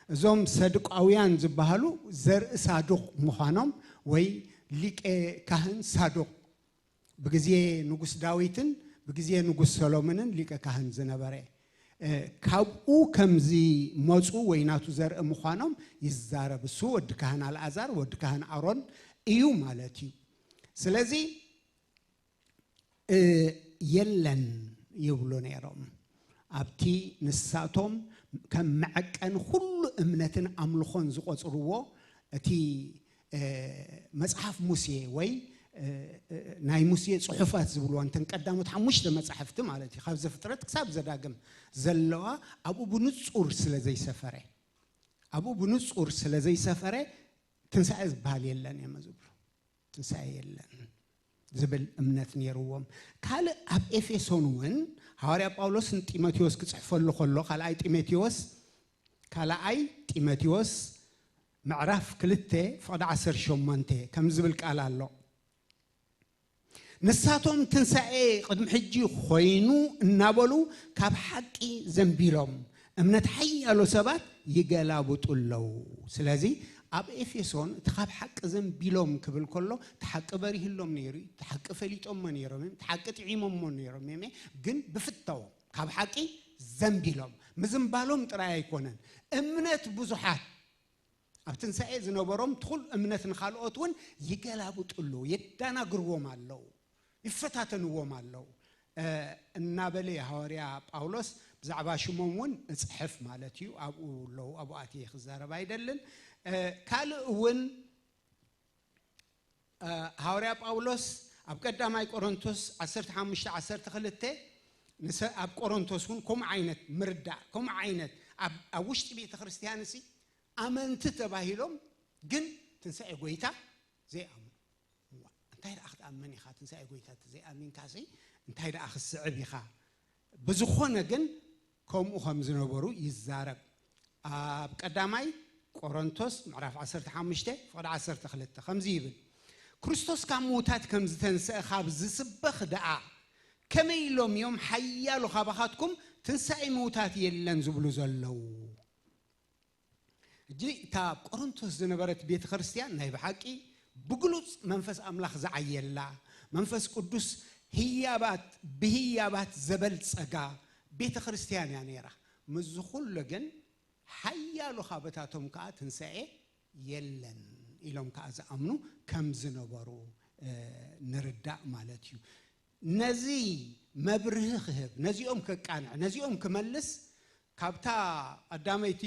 እዞም ሰዱቃውያን ዝበሃሉ ዘርኢ ሳዱቅ ምዃኖም ወይ ሊቀ ካህን ሳዱቅ ብግዜ ንጉስ ዳዊትን ብግዜ ንጉስ ሰሎሞንን ሊቀ ካህን ዝነበረ፣ ካብኡ ከም ዝመፁ ወይ ናቱ ዘርኢ ምዃኖም ይዛረብ። እሱ ወዲ ካህን ኣልኣዛር ወዲ ካህን ኣሮን እዩ ማለት እዩ። ስለዚ የለን ይብሉ ነይሮም። ኣብቲ ንሳቶም ከም መዐቀኒ ኩሉ እምነትን ኣምልኾን ዝቆፅርዎ እቲ መፅሓፍ ሙሴ ወይ ናይ ሙሴ ፅሑፋት ዝብልዋ እንተን ቀዳሞት ሓሙሽተ መፃሕፍቲ ማለት እዩ፣ ካብ ዘፍጥረት ክሳብ ዘዳግም ዘለዋ ኣብኡ ብንፁር ስለ ዘይሰፈረ፣ ኣብኡ ብንፁር ስለ ዘይሰፈረ ትንሳኤ ዝበሃል የለን እዮም ዝብሉ። ትንሳኤ የለን ዝብል እምነት ነይርዎም። ካልእ ኣብ ኤፌሶን እውን ሃዋርያ ጳውሎስ ንጢሞቴዎስ ክፅሕፈሉ ከሎ ካልኣይ ጢሞቴዎስ ካልኣይ ጢሞቴዎስ ምዕራፍ ክልተ ፍቕዲ ዓሰርተ ሸሞንተ ከም ዝብል ቃል ኣሎ። ንሳቶም ትንሳኤ ቅድሚ ሕጂ ኮይኑ እናበሉ ካብ ሓቂ ዘንቢሎም እምነት ሓያሎ ሰባት ይገላብጡ ኣለዉ። ስለዚ ኣብ ኤፌሶን እቲ ካብ ሓቂ ዘንቢሎም ክብል ከሎ እቲ ሓቂ በሪህሎም ነይሩ እዩ፣ እቲ ሓቂ ፈሊጦሞ ነይሮም እዮም፣ እቲ ሓቂ ጥዒሞሞ ነይሮም እዮም፣ ግን ብፍታዎም ካብ ሓቂ ዘንቢሎም። ምዝንባሎም ጥራይ ኣይኮነን፣ እምነት ብዙሓት ኣብ ትንሳኤ ዝነበሮም ትኹል እምነት ንኻልኦት እውን ይገላብጡ ኣለዉ፣ የዳናግርዎም ኣለዉ፣ ይፈታተንዎም ኣለዉ እናበለ ሃዋርያ ጳውሎስ ብዛዕባ ሽሞም እውን እፅሕፍ ማለት እዩ። ኣብኡ ኣለዉ፣ ኣብኡ ኣትየ ክዛረብ ኣይደልን። ካልእ እውን ሃዋርያ ጳውሎስ ኣብ ቀዳማይ ቆሮንቶስ ዓሰርተ ሓሙሽተ ዓሰርተ ክልተ ኣብ ቆሮንቶስ እውን ከምኡ ዓይነት ምርዳእ፣ ከምኡ ዓይነት ኣብ ውሽጢ ቤተ ክርስቲያን ሲ ኣመንቲ ተባሂሎም ግን ትንሳኤ ጎይታ ዘይኣምኑ። እንታይ ደኣ ክትኣምን ኢኻ? ትንሳኤ ጎይታ ዘይኣሚንካ ሲ እንታይ ደኣ ክስዕብ ኢኻ? ብዝኾነ ግን ከምኡ ከም ዝነበሩ ይዛረብ። ኣብ ቀዳማይ ቆሮንቶስ ምዕራፍ ዓሰርተ ሓሙሽተ ፍቕዲ ዓሰርተ ክልተ ከምዚ ይብል፣ ክርስቶስ ካብ ምዉታት ከም ዝተንስአ ካብ ዝስበኽ ደኣ ከመይ ኢሎም እዮም ሓያሎ ካባኻትኩም ትንሳኤ ምውታት የለን ዝብሉ ዘለዉ። እጂ እታ ኣብ ቆሮንቶስ ዝነበረት ቤተ ክርስቲያን ናይ ብሓቂ ብግሉጽ መንፈስ ኣምላኽ ዝዓየላ፣ መንፈስ ቅዱስ ህያባት ብህያባት ዘበልጸጋ ቤተ ክርስቲያን እያ ነይራ። ምስዚ ኩሉ ግን ሓያሎ ካብታቶም ከኣ ትንሳኤ የለን ኢሎም ከኣ ዝኣምኑ ከም ዝነበሩ ንርዳእ ማለት እዩ። ነዚ መብርሂ ክህብ፣ ነዚኦም ከቃንዕ፣ ነዚኦም ክመልስ ካብታ ቀዳመይቲ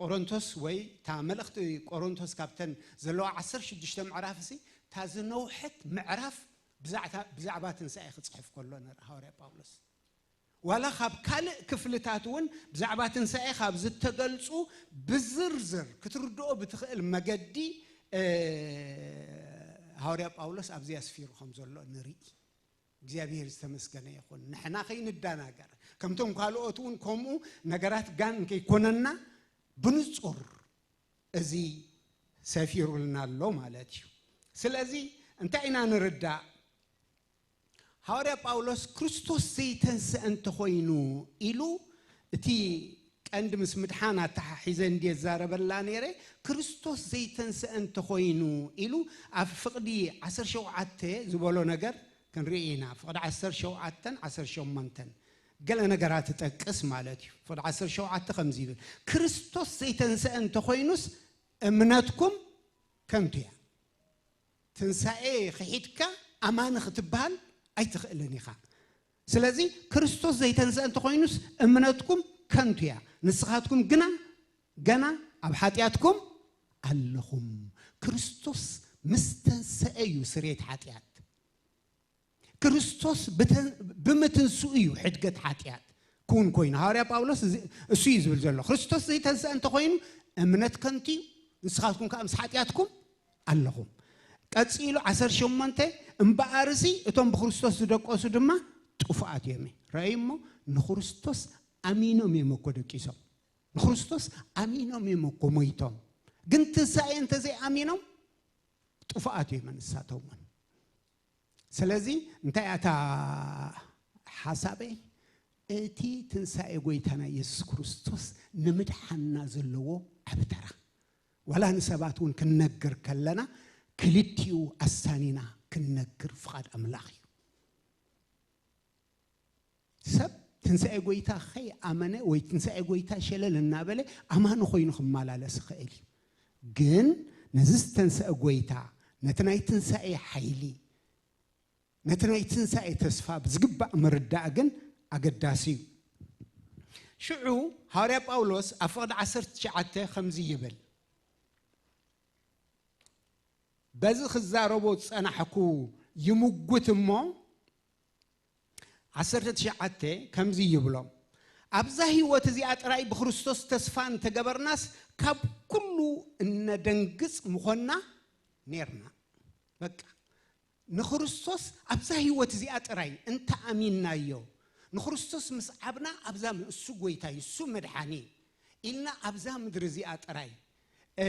ቆሮንቶስ ወይ እታ መልእኽቲ ቆሮንቶስ ካብተን ዘለዋ ዓሰርተ ሽዱሽተ ምዕራፍ ሲ እታ ዝነውሐት ምዕራፍ ብዛዕባ ትንሳኤ ክፅሕፍ ከሎ ንርኢ ሃዋርያ ጳውሎስ። ዋላ ካብ ካልእ ክፍልታት እውን ብዛዕባ ትንሳኤ ካብ ዝተገልጹ ብዝርዝር ክትርድኦ ብትኽእል መገዲ ሃዋርያ ጳውሎስ ኣብዚ ኣስፊሩ ከም ዘሎ ንርኢ። እግዚኣብሔር ዝተመስገነ ይኹን። ንሕና ከይንደናገር ከምቶም ካልኦት እውን ከምኡ ነገራት ጋን ከይኮነና ብንጹር እዚ ሰፊሩልና ኣሎ ማለት እዩ። ስለዚ እንታይ ኢና ንርዳእ? ሃዋርያ ጳውሎስ ክርስቶስ ዘይተንስአ እንተኾይኑ ኢሉ እቲ ቀንዲ ምስ ምድሓን ኣተሓሒዘ እንድየ ዛረበላ ነይረ። ክርስቶስ ዘይተንስአ እንተኾይኑ ኢሉ ኣብ ፍቕዲ ዓሰርተ ሸውዓተ ዝበሎ ነገር ክንርኢ ኢና። ፍቕዲ ዓሰርተ ሸውዓተን ዓሰርተ ሸሞንተን ገለ ነገራት ትጠቅስ ማለት እዩ። ፍቕዲ ዓሰርተ ሸውዓተ ከምዚ ይብል፣ ክርስቶስ ዘይተንስአ እንተኾይኑስ እምነትኩም ከንቱ እያ። ትንሳኤ ክሒድካ ኣማኒ ክትበሃል ኣይትኽእልን ኢኻ። ስለዚ ክርስቶስ ዘይተንስአ እንተኾይኑስ እምነትኩም ከንቱ እያ፣ ንስኻትኩም ግና ገና ኣብ ሓጢኣትኩም ኣለኹም። ክርስቶስ ምስ ተንስአ እዩ ስርየት ሓጢኣት። ክርስቶስ ብተ- ብምትንስኡ እዩ ሕድገት ሓጢኣት ክውን ኮይኑ። ሃዋርያ ጳውሎስ እዚ- እሱ እዩ ዝብል ዘሎ። ክርስቶስ ዘይተንስአ እንተኾይኑ እምነት ከንቱ እዩ፣ ንስኻትኩም ከዓ ምስ ሓጢኣትኩም ኣለኹም። ቀፂሉ ዓሰርተ ሸሞንተ እምበኣርሲ እቶም ብክርስቶስ ዝደቀሱ ድማ ጥፉኣት እዮም። ረኣዩ እሞ ንክርስቶስ ኣሚኖም እዮም እኮ ደቂሶም። ንክርስቶስ ኣሚኖም እዮም እኮ ሞይቶም። ግን ትንሳኤ እንተዘይኣሚኖም ጥፉኣት እዮም ንሳቶም እውን። ስለዚ እንታይ ኣታ ሓሳበይ፣ እቲ ትንሳኤ ጎይታና ኢየሱስ ክርስቶስ ንምድሓንና ዘለዎ ዓቢ ተራ፣ ዋላ ንሰባት እውን ክንነግር ከለና ክልቲኡ ኣሳኒና ክንነግር ፍቓድ ኣምላኽ እዩ። ሰብ ትንሳኤ ጎይታ ከይኣመነ ወይ ትንሳኤ ጎይታ ሸለል እናበለ ኣማኒ ኮይኑ ክመላለስ ይኽእል እዩ። ግን ነዚ ዝተንሰአ ጎይታ፣ ነቲ ናይ ትንሳኤ ሓይሊ፣ ነቲ ናይ ትንሳኤ ተስፋ ብዝግባእ ምርዳእ ግን ኣገዳሲ እዩ። ሽዑ ሃዋርያ ጳውሎስ ኣብ ፍቕዲ ዓሰርተ ትሽዓተ ከምዚ ይብል፣ በዚ ክዛረቦ ዝጸናሕኩ ይምጉት እሞ ዓሰርተ ትሽዓተ ከምዚ ይብሎም፣ ኣብዛ ህይወት እዚኣ ጥራይ ብክርስቶስ ተስፋ እንተገበርናስ ካብ ኩሉ እነደንግጽ ምኾንና ኔርና። በቃ ንክርስቶስ ኣብዛ ህይወት እዚኣ ጥራይ እንተኣሚንናዮ፣ ንክርስቶስ ምስ ዓብና ኣብዛ ም- እሱ ጎይታይ እሱ መድሓኒ ኢልና ኣብዛ ምድሪ እዚኣ ጥራይ እ፣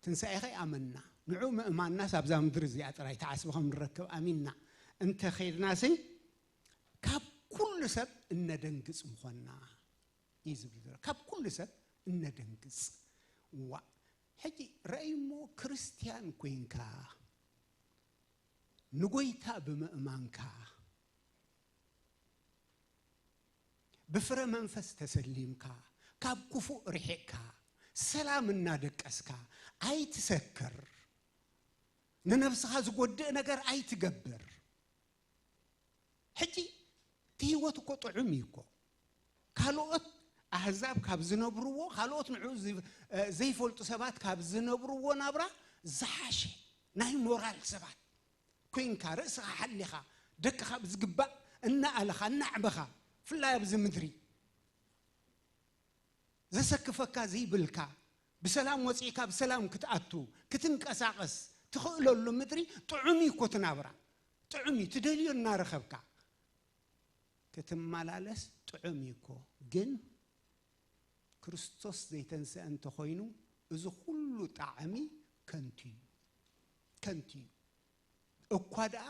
ትንሳኤ ከይኣመንና፣ ንዑ ምእማንናስ ኣብዛ ምድሪ እዚኣ ጥራይ ተዓስቢ ከም ንረክብ ኣሚንና እንተ ኸይድናሲ ካብ ኩሉ ሰብ እነደንግጽ ምኾንና እዩ ዝብል ዘሎ። ካብ ኩሉ ሰብ እነደንግጽ። ዋ ሕጂ ረእይሞ ክርስትያን ኮይንካ ንጎይታ ብምእማንካ ብፍረ መንፈስ ተሰሊምካ ካብ ክፉእ ርሒቕካ ሰላም እናደቀስካ ኣይትሰክር። ንነብስኻ ዝጎድእ ነገር ኣይትገብር። ሕጂ እቲ ህይወት እኮ ጥዑም እዩ እኮ። ካልኦት ኣህዛብ ካብ ዝነብርዎ፣ ካልኦት ንዑ ዝ- ዘይፈልጡ ሰባት ካብ ዝነብርዎ ናብራ ዝሓሸ ናይ ሞራል ሰባት ኮይንካ ርእስኻ ሓሊኻ ደቅኻ ብዝግባእ እናኣለኻ እናዕበኻ፣ ፍላይ ኣብዚ ምድሪ ዘሰክፈካ ዘይብልካ፣ ብሰላም ወፂእካ ብሰላም ክትኣቱ ክትንቀሳቐስ ትኽእለሉ ምድሪ ጥዑም እዩ እኮ ትናብራ። ጥዑም እዩ፣ ትደልዮ እናረኸብካ ክትመላለስ ጥዑም እዩ እኮ። ግን ክርስቶስ ዘይተንስአ እንተኾይኑ እዚ ኩሉ ጣዕሚ ከንቱ እዩ፣ ከንቱ እዩ። እኳ ደኣ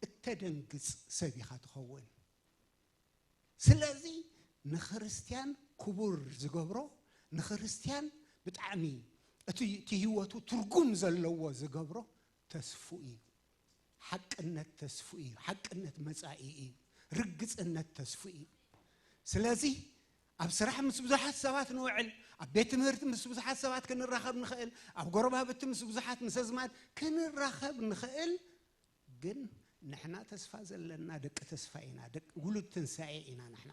እቲ ተደንግጽ ሰብ ኢኻ ትኸውን። ስለዚ ንክርስትያን ክቡር ዝገብሮ፣ ንክርስትያን ብጣዕሚ እቲ እቲ ህይወቱ ትርጉም ዘለዎ ዝገብሮ ተስፉ እዩ። ሓቅነት ተስፉ እዩ። ሓቅነት መጻኢ እዩ። ርግጽነት ተስፉ እዩ። ስለዚ ኣብ ስራሕ ምስ ብዙሓት ሰባት ንውዕል፣ ኣብ ቤት ትምህርቲ ምስ ብዙሓት ሰባት ክንራኸብ ንኽእል፣ ኣብ ጎረባብቲ ምስ ብዙሓት ምስ ኣዝማድ ክንራኸብ ንኽእል። ግን ንሕና ተስፋ ዘለና ደቂ ተስፋ ኢና፣ ደቂ ውሉድ ትንሳኤ ኢና ንሕና።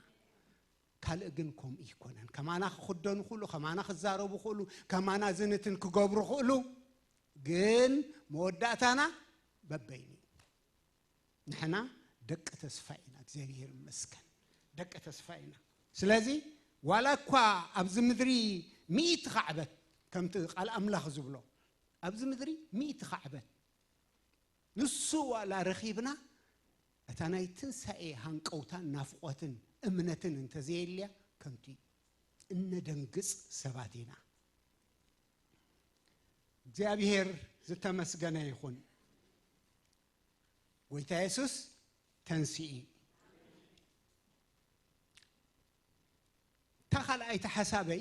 ካልእ ግን ከምኡ ይኮነን። ከማና ክኽደኑ ክእሉ፣ ከማና ክዛረቡ ክእሉ፣ ከማና ዝንትን ክገብሩ ክእሉ፣ ግን መወዳእታና በበይኑ እዩ። ንሕና ደቂ ተስፋ ኢና። እግዚኣብሔር ይመስገን፣ ደቂ ተስፋ ኢና። ስለዚ ዋላ እኳ ኣብዚ ምድሪ ሚእቲ ካዕበት፣ ከምቲ ቃል ኣምላኽ ዝብሎ፣ ኣብዚ ምድሪ ሚእቲ ካዕበት ንሱ ዋላ ረኺብና፣ እታ ናይ ትንሳኤ ሃንቀውታን ናፍቖትን እምነትን እንተዘየልያ ከንቱ እዩ። እነደንግጽ ሰባት ኢና። እግዚኣብሔር ዝተመስገነ ይኹን። ጎይታ የሱስ ተንሲኡ እዩ። እታ ካልኣይቲ ሓሳበይ፣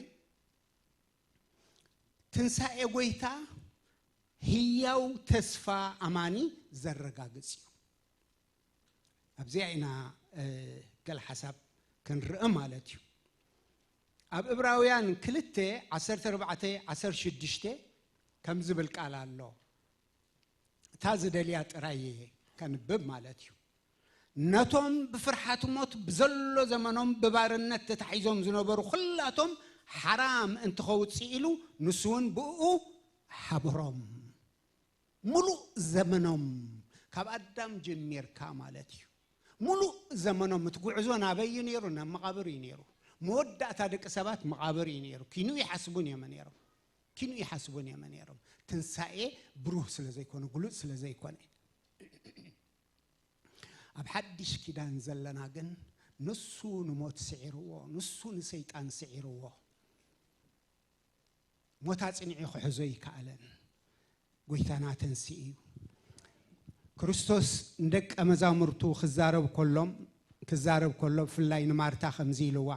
ትንሳኤ ጎይታ ህያው ተስፋ ኣማኒ ዘረጋግጽ እዩ። ኣብዚኣ ኢና፣ እ፣ ገለ ሓሳብ ክንርኢ ማለት እዩ። ኣብ ዕብራውያን ክልተ፣ ዓሰርተ ኣርባዕተ፣ ዓሰርተ ሽዱሽተ ከም ዝብል ቃል ኣሎ። እታ ዝደልያ ጥራይ እየ ከንብብ ማለት እዩ። ነቶም ብፍርሓት ሞት ብዘሎ ዘመኖም ብባርነት ተታሒዞም ዝነበሩ ኩላቶም ሓራ ምእንቲ ኸውጽእ ኢሉ፣ ንሱ እውን ብእኡ ሓበሮም። ሙሉእ ዘመኖም፣ ካብ ኣዳም ጀሚርካ ማለት እዩ። ሙሉእ ዘመኖም፣ እቲ ጉዕዞ ናበይ እዩ ነይሩ? ናብ መቓብር እዩ ነይሩ። መወዳእታ ደቂ ሰባት መቓብር እዩ ነይሩ። ኪኑ ይሓስቡን እዮም ነይሮም። ኪኑ ይሓስቡን እዮም ነይሮም። ትንሳኤ ብሩህ ስለ ዘይኮነ፣ ግሉጽ ስለ ዘይኮነ። ኣብ ሓድሽ ኪዳን ዘለና ግን ንሱ ንሞት ስዒርዎ፣ ንሱ ንሰይጣን ስዒርዎ። ሞት ኣጽኒዑ ክሕዞ ይከኣለን። ጎይታና ተንስኡ እዩ። ክርስቶስ ንደቀ መዛሙርቱ ክዛረብ ከሎም፣ ክዛረብ ከሎ ብፍላይ ንማርታ ከምዚ ኢልዋ።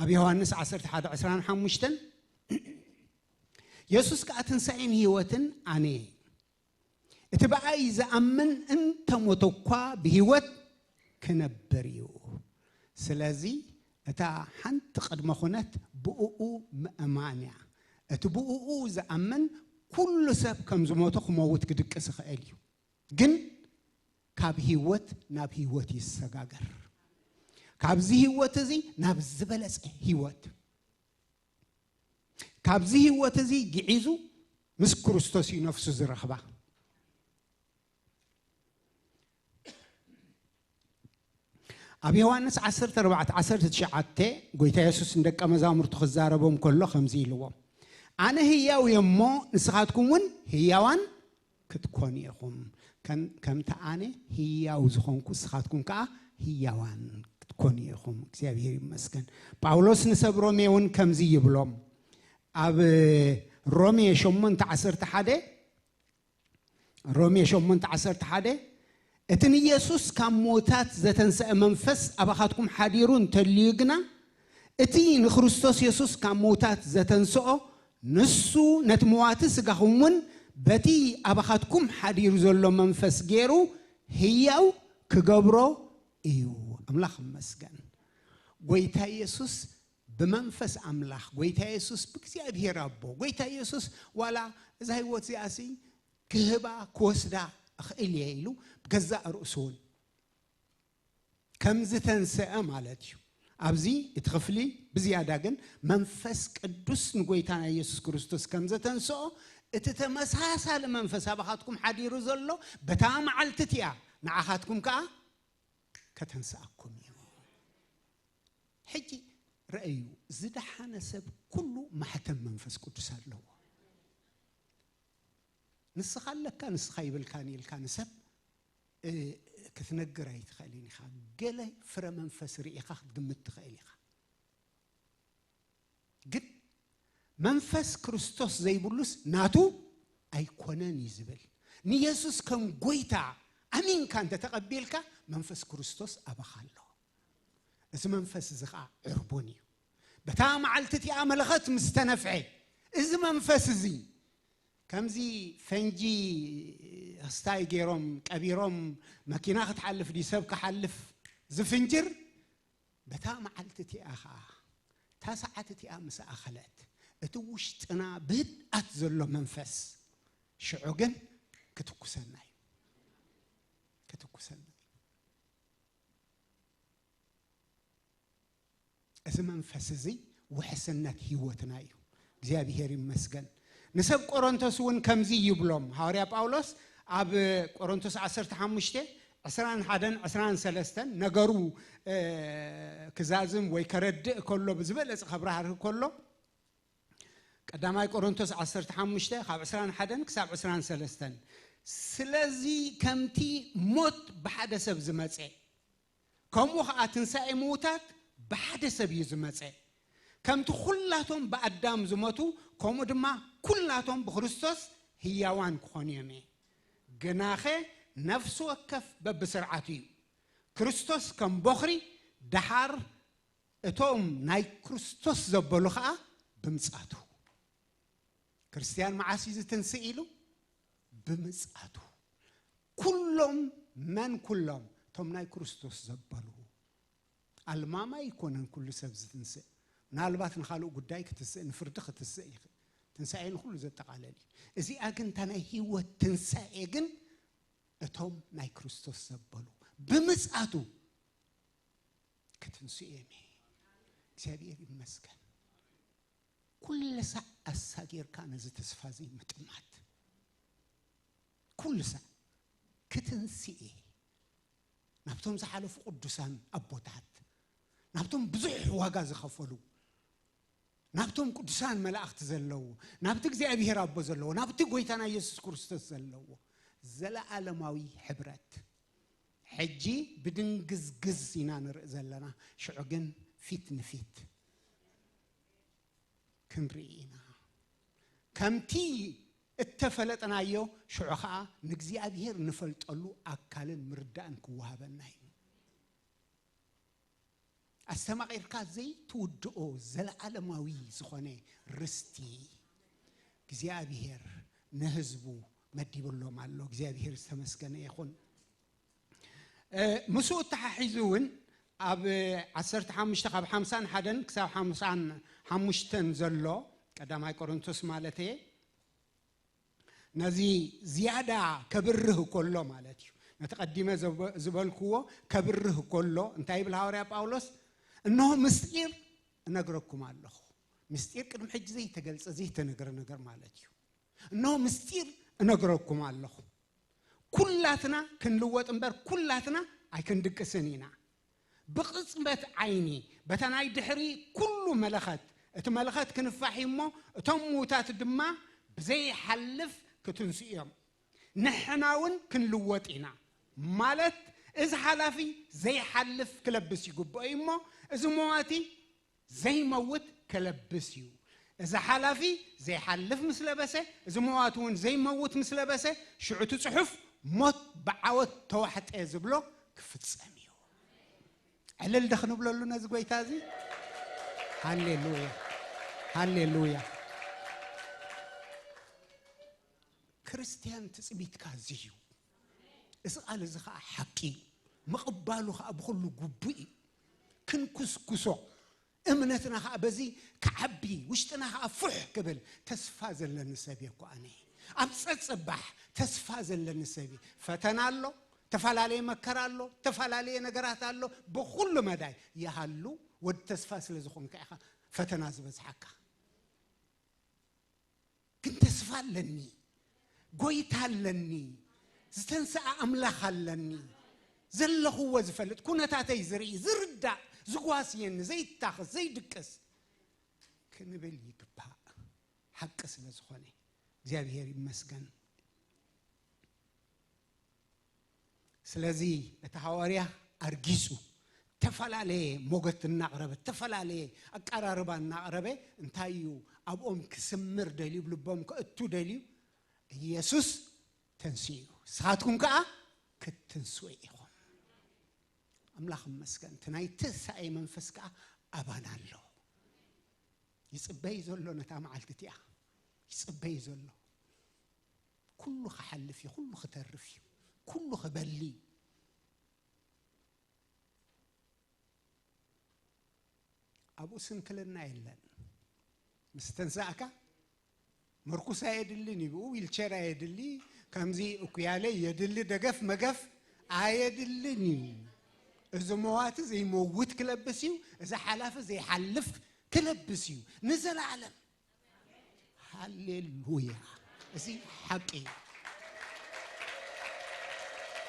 ኣብ ዮሃንስ ዓሰርተ ሓደ ዕስራን ሓሙሽተን፣ የሱስ ከኣ ትንሳኤን ህይወትን ኣነ እየ። እቲ ብኣይ ዝኣምን እንተ ሞተ እኳ ብህይወት ክነብር እዩ። ስለዚ እታ ሓንቲ ቅድመ ኩነት ብእኡ ምእማን እያ። እቲ ብእኡ ዝኣምን ኩሉ ሰብ ከም ዝሞተ ክመውት ክድቅስ ይኽእል እዩ። ግን ካብ ህይወት ናብ ህይወት ይሰጋገር። ካብዚ ህይወት እዚ ናብ ዝበለጸ ህይወት፣ ካብዚ ህይወት እዚ ግዒዙ ምስ ክርስቶስ እዩ ነፍሱ ዝረኽባ። ኣብ ዮሃንስ ዓሰርተ ኣርባዕተ ዓሰርተ ትሽዓተ ጎይታ የሱስ ንደቀ መዛሙርቱ ክዛረቦም ከሎ ከምዚ ኢልዎም፣ ኣነ ህያው እየ እሞ ንስኻትኩም እውን ህያዋን ክትኮኑ ኢኹም። ከም-፣ ከምቲ ኣነ ህያው ዝኾንኩ ንስኻትኩም ከኣ ህያዋን ክትኮኑ ኢኹም። እግዚኣብሔር ይመስገን። ጳውሎስ ንሰብ ሮሜ እውን ከምዚ ይብሎም። ኣብ ሮሜ ሸሞንተ ዓሰርተ ሓደ፣ ሮሜ ሸሞንተ ዓሰርተ ሓደ፣ እቲ ንየሱስ ካብ ምዉታት ዘተንስአ መንፈስ ኣባኻትኩም ሓዲሩ እንተልዩ ግና፣ እቲ ንክርስቶስ የሱስ ካብ ምዉታት ዘተንስኦ፣ ንሱ ነቲ መዋቲ ስጋኹም እውን በቲ ኣባኻትኩም ሓዲሩ ዘሎ መንፈስ ገይሩ ህያው ክገብሮ እዩ። ኣምላኽ ይመስገን። ጎይታ የሱስ ብመንፈስ ኣምላኽ፣ ጎይታ የሱስ ብእግዚኣብሔር ኣቦ፣ ጎይታ የሱስ ዋላ እዛ ህይወት እዚኣሲ ክህባ ክወስዳ እኽእል እየ ኢሉ ብገዛእ ርእሱ እውን ከም ዝተንስአ ማለት እዩ። ኣብዚ እቲ ክፍሊ ብዝያዳ ግን መንፈስ ቅዱስ ንጎይታና የሱስ ክርስቶስ ከም ዘተንስኦ፣ እቲ ተመሳሳሊ መንፈስ ኣባኻትኩም ሓዲሩ ዘሎ በታ መዓልቲ እቲኣ ንዓኻትኩም ከኣ ከተንስኣኩም እዩ። ሕጂ ረኣዩ፣ ዝደሓነ ሰብ ኩሉ ማሕተም መንፈስ ቅዱስ ኣለዎ። ንስኻ ኣለካ፣ ንስኻ ይብልካን ኢልካ ንሰብ፣ እ፣ ክትነግር ኣይትኽእልን ኢኻ። ገለ ፍረ መንፈስ ርኢኻ ክትግምት ትኽእል ኢኻ። ግን መንፈስ ክርስቶስ ዘይብሉስ ናቱ ኣይኮነን እዩ ዝብል። ንየሱስ ከም ጎይታ ኣሚንካ እንተተቐቢልካ መንፈስ ክርስቶስ ኣባኻ ኣሎ። እዚ መንፈስ እዚ ኸዓ ዕርቡን እዩ። በታ መዓልቲ እቲኣ መለኸት ምስ ተነፍሐ፣ እዚ መንፈስ እዚ ከምዚ ፈንጂ ክስታይ ገይሮም ቀቢሮም መኪና ክትሓልፍ ድዩ ሰብ ክሓልፍ ዝፍንጅር፣ በታ መዓልቲ እቲኣ ኸዓ እታ ሰዓት እቲኣ ምስ ኣኸለት እቲ ውሽጥና ብህድኣት ዘሎ መንፈስ ሽዑ ግን ክትኩሰና እዩ። ክትኩሰና እዩ። እዚ መንፈስ እዚ ውሕስነት ህይወትና እዩ። እግዚኣብሔር ይመስገን። ንሰብ ቆሮንቶስ እውን ከምዚ ይብሎም። ሃዋርያ ጳውሎስ ኣብ ቆሮንቶስ ዓሰርተ ሓሙሽተ ዕስራን ሓደን ዕስራን ሰለስተን ነገሩ ክዛዝም ወይ ከረድእ ከሎ፣ ብዝበለጸ ከብራህርህ ከሎ፣ ቀዳማይ ቆሮንቶስ ዓሰርተ ሓሙሽተ ካብ ዕስራን ሓደን ክሳብ ዕስራን ሰለስተን፣ ስለዚ ከምቲ ሞት ብሓደ ሰብ ዝመጸ፣ ከምኡ ኸዓ ትንሳኤ ምዉታት ብሓደ ሰብ እዩ ዝመጸ። ከምቲ ኩላቶም ብኣዳም ዝሞቱ፣ ከምኡ ድማ ኩላቶም ብክርስቶስ ህያዋን ክኾኑ እዮም። ግናኸ ነፍሲ ወከፍ በብስርዓቱ እዩ። ክርስቶስ ከም ቦኽሪ፣ ደሓር እቶም ናይ ክርስቶስ ዘበሉ ኸዓ ብምጽኣቱ። ክርስትያን መዓስ እዩ ዝትንስእ ኢሉ? ብምጽኣቱ። ኩሎም፣ መን ኩሎም? እቶም ናይ ክርስቶስ ዘበሉ። ኣልማማ ኣይኮነን ኩሉ ሰብ ዝትንስእ። ምናልባት ንኻልእ ጉዳይ ክትስእ፣ ንፍርዲ ክትስእ ይኽእል። ትንሳኤ ንኹሉ ዘጠቓለል እዩ። እዚኣ ግን፣ እታ ናይ ህይወት ትንሳኤ ግን፣ እቶም ናይ ክርስቶስ ዘበሉ ብምጽኣቱ ክትንስኡ እዮም። እግዚኣብሔር ይመስገን። ኩሉ ሳዕ ኣሳጊርካ ነዚ ተስፋ እዚ ምጥማት። ኩሉ ሳዕ ክትንስኤ፣ ናብቶም ዝሓለፉ ቅዱሳን ኣቦታት፣ ናብቶም ብዙሕ ዋጋ ዝኸፈሉ፣ ናብቶም ቅዱሳን መላእኽቲ ዘለዉ፣ ናብቲ እግዚኣብሔር ኣቦ ዘለዎ፣ ናብቲ ጎይታና ኢየሱስ ክርስቶስ ዘለዎ ዘለዓለማዊ ሕብረት። ሕጂ ብድንግዝግዝ ኢና ንርኢ ዘለና፣ ሽዑ ግን ፊት ንፊት ክንርኢ ኢና። ከምቲ እተፈለጥናዮ፣ ሽዑ ኸዓ ንእግዚኣብሔር ንፈልጠሉ ኣካልን ምርዳእን ክወሃበና እዩ። ኣስተማቒርካ ዘይትውድኦ ዘለዓለማዊ ዝኾነ ርስቲ እግዚኣብሔር ንህዝቡ መዲብሎም ኣሎ። እግዚኣብሔር ዝተመስገነ ይኹን። እ፣ ምስኡ እተሓሒዙ እውን ኣብ ዓሰርተ ሓሙሽተ ካብ ሓምሳን ሓደን ክሳብ ሓምሳን ሓሙሽተን ዘሎ፣ ቀዳማይ ቆሮንቶስ ማለት እየ፣ ነዚ ዝያዳ ከብርህ ከሎ ማለት እዩ። ነቲ ቀዲመ ዘበ-፣ ዝበልክዎ ከብርህ ከሎ እንታይ ይብል ሃዋርያ ጳውሎስ? "እንሆ ምስጢር እነግረኩም ኣለኹ።" ምስጢር ቅድሚ ሕጂ ዘይተገልጸ፣ ዘይተነግረ ነገር ማለት እዩ። "እንሆ ምስጢር እነግረኩም ኣለኹ። ኩላትና ክንልወጥ እምበር ኩላትና ኣይክንድቅስን ኢና። ብቕጽበት ዓይኒ በታ ናይ ድሕሪ ኩሉ መለኸት፣ እቲ መለኸት ክንፋሕ እዩ እሞ፣ እቶም ምዉታት ድማ ብዘይሓልፍ ክትንስኡ እዮም። ንሕና እውን ክንልወጥ ኢና።" ማለት እዚ ሓላፊ ዘይሓልፍ ክለብስ ይግብኦ እዩ እሞ፣ እዚ መዋቲ ዘይመውት ከለብስ እዩ። እዚ ሓላፊ ዘይሓልፍ ምስ ለበሰ፣ እዚ መዋቲ እውን ዘይመውት ምስ ለበሰ፣ ሽዑ እቲ ጽሑፍ "ሞት ብዓወት ተዋሕጠ" ዝብሎ ክፍጸም እዩ። ዕልል ዶ ክንብለሉ ነዚ ጎይታ እዚ? ሃሌሉያ፣ ሃሌሉያ። ክርስትያን ትጽቢትካ እዚ እዩ። እዚ ቃል እዚ ኸዓ ሓቂ እዩ። ምቕባሉ ኸዓ ብኹሉ ግቡእ እዩ። ክንኩስኩሶ፣ እምነትና ኸዓ በዚ ክዓቢ፣ ውሽጥና ኸዓ ፉሕ ክብል፣ ተስፋ ዘለኒ ሰብ እየ እኮ ኣነ። ኣብ ጸጽባሕ ተስፋ ዘለኒ ሰብ እየ። ፈተና ኣሎ፣ ተፈላለየ መከራ ኣሎ፣ ተፈላለየ ነገራት ኣሎ፣ ብኹሉ መዳይ ይሃሉ፣ ወዲ ተስፋ ስለ ዝኾንካ ኢኻ ፈተና ዝበዝሓካ። ግን ተስፋ ኣለኒ፣ ጎይታ ኣለኒ፣ ዝተንስኣ ኣምላኽ ኣለኒ፣ ዘለኽዎ ዝፈልጥ፣ ኩነታተይ ዝርኢ፣ ዝርዳእ፣ ዝጓስየኒ፣ ዘይታኽስ፣ ዘይድቅስ ክንብል ይግባእ። ሓቂ ስለ ዝኾነ እግዚኣብሔር ይመስገን። ስለዚ እቲ ሃዋርያ ኣርጊጹ፣ ተፈላለየ ሞገት እናቕረበ፣ ተፈላለየ ኣቀራርባ እናቕረበ፣ እንታይ እዩ ኣብኦም ክስምር ደልዩ፣ ኣብ ልቦም ከእቱ ደልዩ? ኢየሱስ ተንሲኡ እዩ። ንስኻትኩም ከኣ ክትትንስኡ ኢኹም። ኣምላኽ ይመስገን፣ እቲ ናይ ትንሳኤ መንፈስ ከኣ ኣባና ኣሎ። ይጽበይ ዘሎ ነታ መዓልቲ እቲኣ ይጽበይ ዘሎ። ኩሉ ክሓልፍ እዩ፣ ኩሉ ክተርፍ እዩ፣ ኩሉ ክበሊ እዩ። ኣብኡ ስንክልና የለን። ምስ ተንሳእካ ምርኩስ ኣየድልን እዩ፣ ብኡ ዊልቸር ኣየድሊ፣ ከምዚ እኩያለ የድሊ፣ ደገፍ መገፍ ኣየድልን እዩ። እዚ መዋቲ ዘይመውት ክለብስ እዩ፣ እዚ ሓላፊ ዘይሓልፍ ክለብስ እዩ ንዘለዓለም። ሃሌሉያ። እዚ ሓቂ እዩ።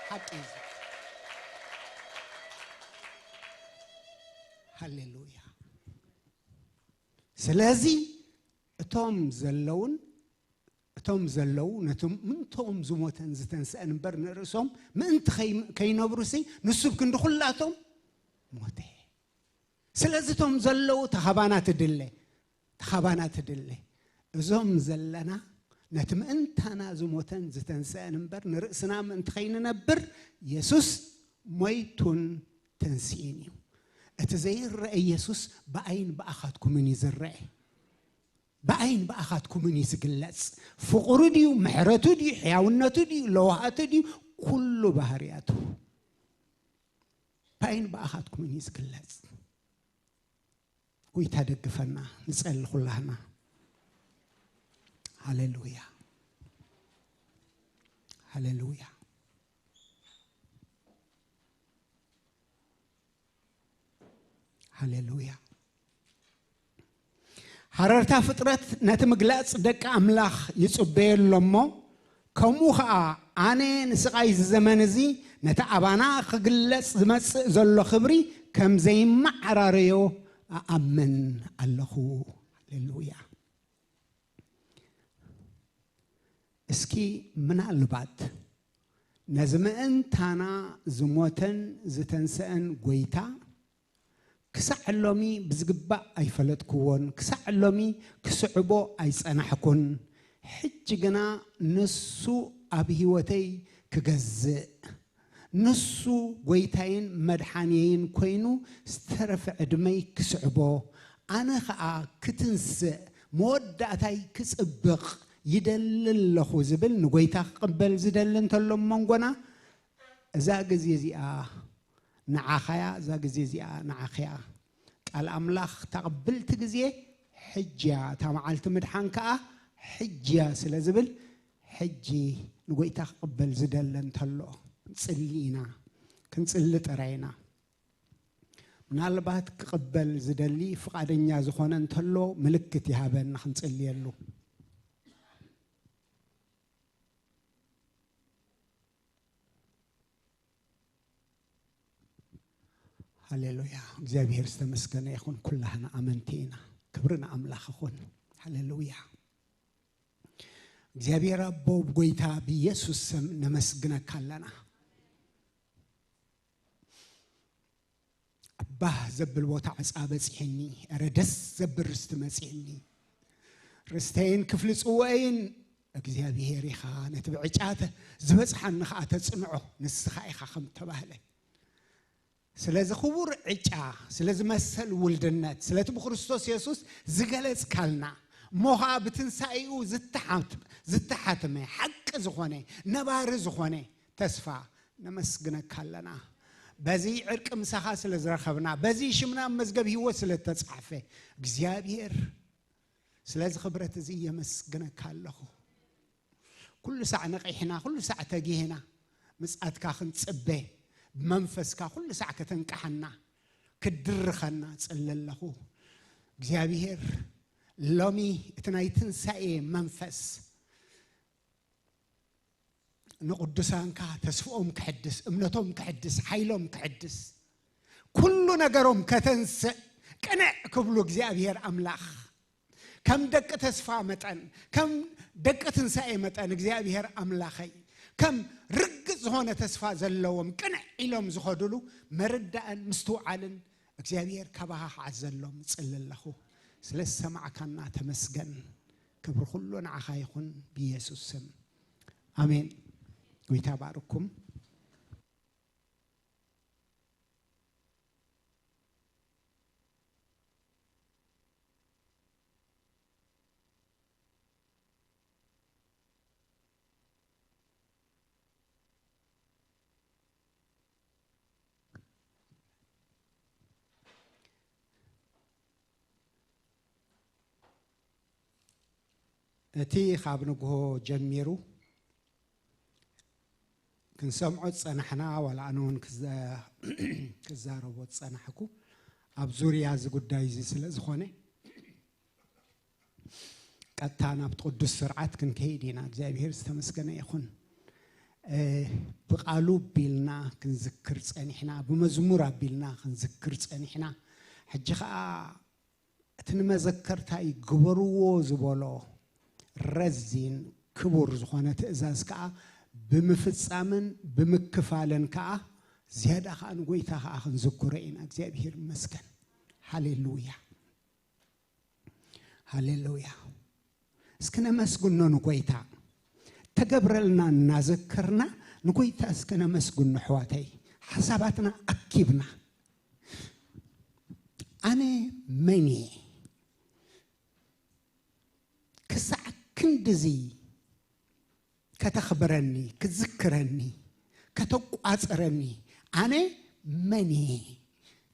ሓቂ እዩ። ሃሌሉያ። ስለዚ እቶም ዘለውን እቶም ዘለዉ ነቶም ምንቶም ዝሞተን ዝተንስአን እምበር ንርእሶም ምእንቲ ከይ- ከይነብሩሲ ንሱ ብክንዲ ኩላቶም ሞተ። ስለዚ እቶም ዘለዉ ተኻባና ትድለ ተኻባና ትድለ። እዞም ዘለና ነቲ ምእንታና ዝሞተን ዝተንስአን እምበር ንርእስና ምእንቲ ከይንነብር የሱስ ሞይቱን ተንስእን እዩ። እቲ ዘይረአ ኢየሱስ ብኣይን ብኣኻትኩምን እዩ ዝረአ። ብኣይን ብኣኻትኩምን እዩ ዝግለጽ። ፍቕሩ ድዩ፣ ምሕረቱ ድዩ፣ ሕያውነቱ ድዩ፣ ለውሃቱ ድዩ፣ ኩሉ ባህርያቱ ብኣይን ብኣኻትኩምን እዩ ዝግለጽ። ጎይታ ደግፈና፣ ንጸሊ ኩላህና። ሃሌሉያ፣ ሃሌሉያ፣ ሃሌሉያ። ሃረርታ ፍጥረት ነቲ ምግላጽ ደቂ ኣምላኽ ይጽበዮ ኣሎ እሞ፣ ከምኡ ኸኣ ኣነ ንስቓይ እዚ ዘመን እዚ ነቲ ኣባና ክግለጽ ዝመጽእ ዘሎ ክብሪ ከም ዘይመዓራረዮ እኣምን ኣለኹ። ሃሌሉያ። እስኪ ምናልባት ነዚ ምእንታና ዝሞተን ዝተንስአን ጎይታ ክሳዕ ሎሚ ብዝግባእ ኣይፈለጥክዎን፣ ክሳዕ ሎሚ ክስዕቦ ኣይጸናሕኩን። ሕጂ ግና ንሱ ኣብ ህይወተይ ክገዝእ፣ ንሱ ጎይታይን መድሓንየይን ኮይኑ ዝተረፈ ዕድመይ ክስዕቦ፣ ኣነ ኸኣ ክትንስእ መወዳእታይ ክጽብቕ ይደሊ ኣለኹ ዝብል ንጎይታ ክቕበል ዝደሊ እንተሎ ኣብ መንጎና፣ እዛ ግዜ እዚኣ ንዓኻያ፣ እዛ ግዜ እዚኣ ንዓኽያ። ቃል ኣምላኽ እታ ቅብልቲ ግዜ ሕጂ እያ፣ እታ መዓልቲ ምድሓን ከኣ ሕጂ እያ ስለ ዝብል፣ ሕጂ ንጎይታ ክቕበል ዝደለ እንተሎ ክንጽሊ ኢና። ክንጽሊ ጥራይ ኢና። ምናልባት ክቕበል ዝደሊ ፍቓደኛ ዝኾነ እንተሎ ምልክት ይሃበና ክንጽልየሉ። ሃሌሉያ። እግዚኣብሔር ዝተመስገነ ይኹን። ኩላህና ኣመንቲ ኢና። ክብሪ ንኣምላኽ ይኹን። ሃሌሉያ። እግዚኣብሔር ኣቦ፣ ብጎይታ ብኢየሱስ ስም ነመስግነካ ኣለና። ኣባህ ዘብል ቦታ ዕፃ በፂሕኒ፣ ኧረ ደስ ዘብል ርስቲ መፂእኒ። ርስተይን ክፍሊ ጽውአይን እግዚኣብሔር ኢኻ፣ ነቲ ብዕጫ ተ- ዝበፅሓኒ ኸዓ ተፅንዖ ንስኻ ኢኻ ከም ተባህለ። ስለዚ ክቡር ዕጫ፣ ስለዚ መሰል ውልድነት፣ ስለቲ ብክርስቶስ የሱስ ዝገለጽካልና፣ እሞ ኸዓ ብትንሳኤኡ ዝተሓት- ዝተሓትመ ሓቂ ዝኾነ፣ ነባሪ ዝኾነ ተስፋ ነመስግነካ ኣለና። በዚ ዕርቂ ምሳኻ ስለ ዝረኸብና፣ በዚ ሽምና ኣብ መዝገብ ህይወት ስለ እተጻሕፈ፣ እግዚኣብሔር ስለዚ ክብረት እዚ የመስግነካ ኣለኹ። ኩሉ ሳዕ ነቒሕና፣ ኩሉ ሳዕ ተጊህና ምጽኣትካ ክንጽበ፣ ብመንፈስካ ኩሉ ሳዕ ከተንቅሓና፣ ክትድርኸና እጽሊ ኣለኹ። እግዚኣብሔር ሎሚ እቲ ናይ ትንሳኤ መንፈስ ንቕዱሳንካ ተስፍኦም ክሕድስ፣ እምነቶም ክሕድስ፣ ሓይሎም ክሕድስ፣ ኩሉ ነገሮም ከተንስእ ቅንዕ ክብሉ እግዚኣብሔር ኣምላኽ ከም ደቂ ተስፋ መጠን፣ ከም ደቂ ትንሳኤ መጠን እግዚኣብሔር ኣምላኸይ ከም ርግጽ ዝኾነ ተስፋ ዘለዎም ቅንዕ ኢሎም ዝኸዱሉ መርዳእን ምስትውዓልን እግዚኣብሔር ካባኻ ክዓዘሎም እጽሊ ኣለኹ። ስለ ዝሰማዕካና ተመስገን። ክብሪ ኩሉ ንዓኻ ይኹን ብኢየሱስ ስም። ኣሜን። ጎይታ ባርኩም። እቲ ካብ ንግሆ ጀሚሩ ክንሰምዖ ዝጸናሕና፣ ዋላ ኣነ እውን ክዘ-፣ ክዛረቦ ዝጸናሕኩ ኣብ ዙርያ እዚ ጉዳይ እዚ ስለ ዝኾነ፣ ቀጥታ ናብቲ ቅዱስ ስርዓት ክንከይድ ኢና። እግዚኣብሔር ዝተመስገነ ይኹን። እ፣ ብቓሉ ኣቢልና ክንዝክር ጸኒሕና፣ ብመዝሙር ኣቢልና ክንዝክር ጸኒሕና። ሕጂ ኸኣ እቲ ንመዘከርታይ ግበርዎ ዝበሎ ረዚን ክቡር ዝኾነ ትእዛዝ ከኣ ብምፍጻምን ብምክፋልን ከኣ ዝያዳ ከኣ ንጎይታ ከኣ ክንዝክሮ ኢና። እግዚኣብሔር ይመስገን። ሃሌሉያ፣ ሃሌሉያ። እስኪ ነመስግኖ ንጎይታ። ተገብረልና እናዘከርና ንጎይታ እስኪ ነመስግኖ ኣሕዋተይ። ሓሳባትና ኣኪብና። ኣነ መን እየ? ክሳዕ ክንድዚ ከተኽብረኒ፣ ክትዝክረኒ፣ ከተቋጽረኒ ኣነ መን እየ?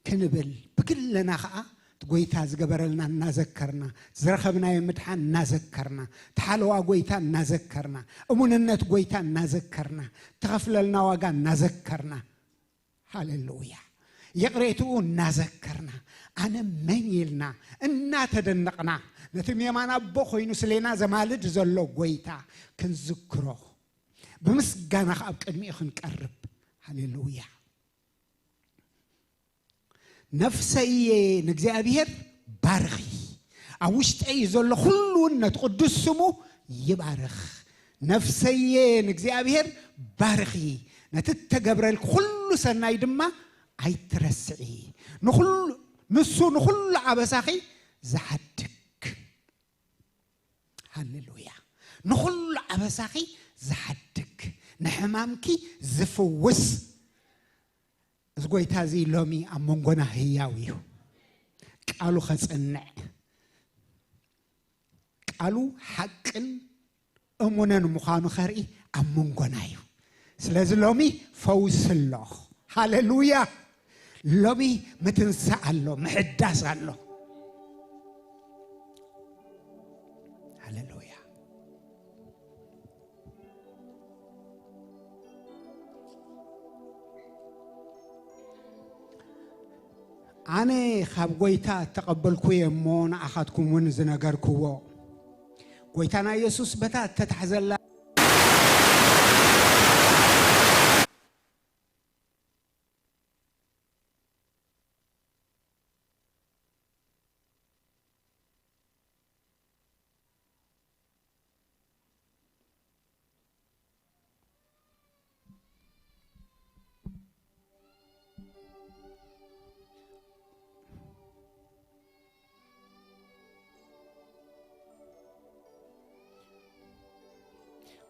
ክንብል ብግልና ኸኣ እቲ ጎይታ ዝገበረልና እናዘከርና፣ ዝረኸብናዮ ምድሓን እናዘከርና፣ እቲ ሓለዋ ጎይታ እናዘከርና፣ እሙንነት ጎይታ እናዘከርና፣ እተኸፍለልና ዋጋ እናዘከርና፣ ሃሌሉያ። ይቕሬትኡ እናዘከርና፣ ኣነ መን ኢልና እናተደነቕና፣ ነቲ ሜማን ኣቦ ኮይኑ ስሌና ዘማልድ ዘሎ ጎይታ ክንዝክሮ፣ ብምስጋና ከኣ ኣብ ቅድሚኡ ክንቀርብ። ሃሌሉያ። ነፍሰየ ንእግዚኣብሔር ባርኺ፣ ኣብ ውሽጠይ ዘሎ ኩሉ እውን ነቲ ቅዱስ ስሙ ይባርኽ። ነፍሰየ ንእግዚኣብሔር ባርኺ፣ ነቲ እተገብረልኪ ኩሉ ሰናይ ድማ ኣይትረስዒ። ንኹሉ፣ ንሱ ንኹሉ ኣበሳኺ ዝሓድግ። ሃሌሉያ። ንኹሉ ኣበሳኺ ዝሓድግ፣ ንሕማምኪ ዝፍውስ፣ እዚ ጎይታ እዚ ሎሚ ኣብ መንጎና ህያው እዩ። ቃሉ ኸጽንዕ፣ ቃሉ ሓቅን እሙንን ምዃኑ ኸርኢ ኣብ መንጎና እዩ። ስለዚ ሎሚ ፈውሲ ኣሎ። ሃሌሉያ። ሎሚ ምትንሳእ ኣሎ፣ ምሕዳስ ኣሎ። ሃሌሉያ። ኣነ ካብ ጎይታ እተቐበልኩ እየ እሞ ንኣኻትኩም እውን ዝነገርክዎ። ጎይታና ኢየሱስ በታ እተታሕዘላ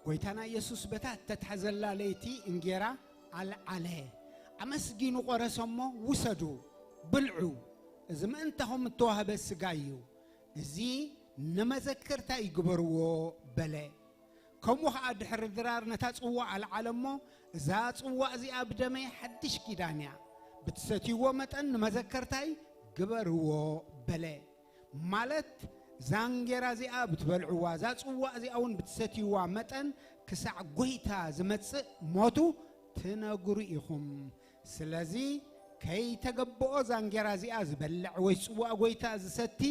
ጎይታና ኢየሱስ በታ እተታሕዘላ ለይቲ እንጌራ ኣልዓለ፣ ኣመስጊኑ ቆረሰ እሞ፣ "ውሰዱ፣ ብልዑ፣ እዚ ምእንታኹም እተዋህበ ስጋይ እዩ፣ እዚ ንመዘከርታ ይግበርዎ" በለ። ከምኡ ኸኣ ድሕሪ ድራር ነታ ጽዋእ ኣልዓለ እሞ፣ "እዛ ጽዋእ እዚኣ ብደመይ ሓድሽ ኪዳን እያ፣ ብትሰትይዎ መጠን ንመዘከርታይ ግበርዎ" በለ። ማለት፣ እዛ እንጌራ እዚኣ ብትበልዕዋ፣ እዛ ጽዋእ እዚኣ እውን ብትሰትይዋ መጠን፣ ክሳዕ ጐይታ ዝመጽእ ሞቱ ትነግሩ ኢኹም። ስለዚ፣ ከይተገብኦ እዛ እንጌራ እዚኣ ዝበልዕ ወይ ጽዋእ ጐይታ ዝሰቲ፣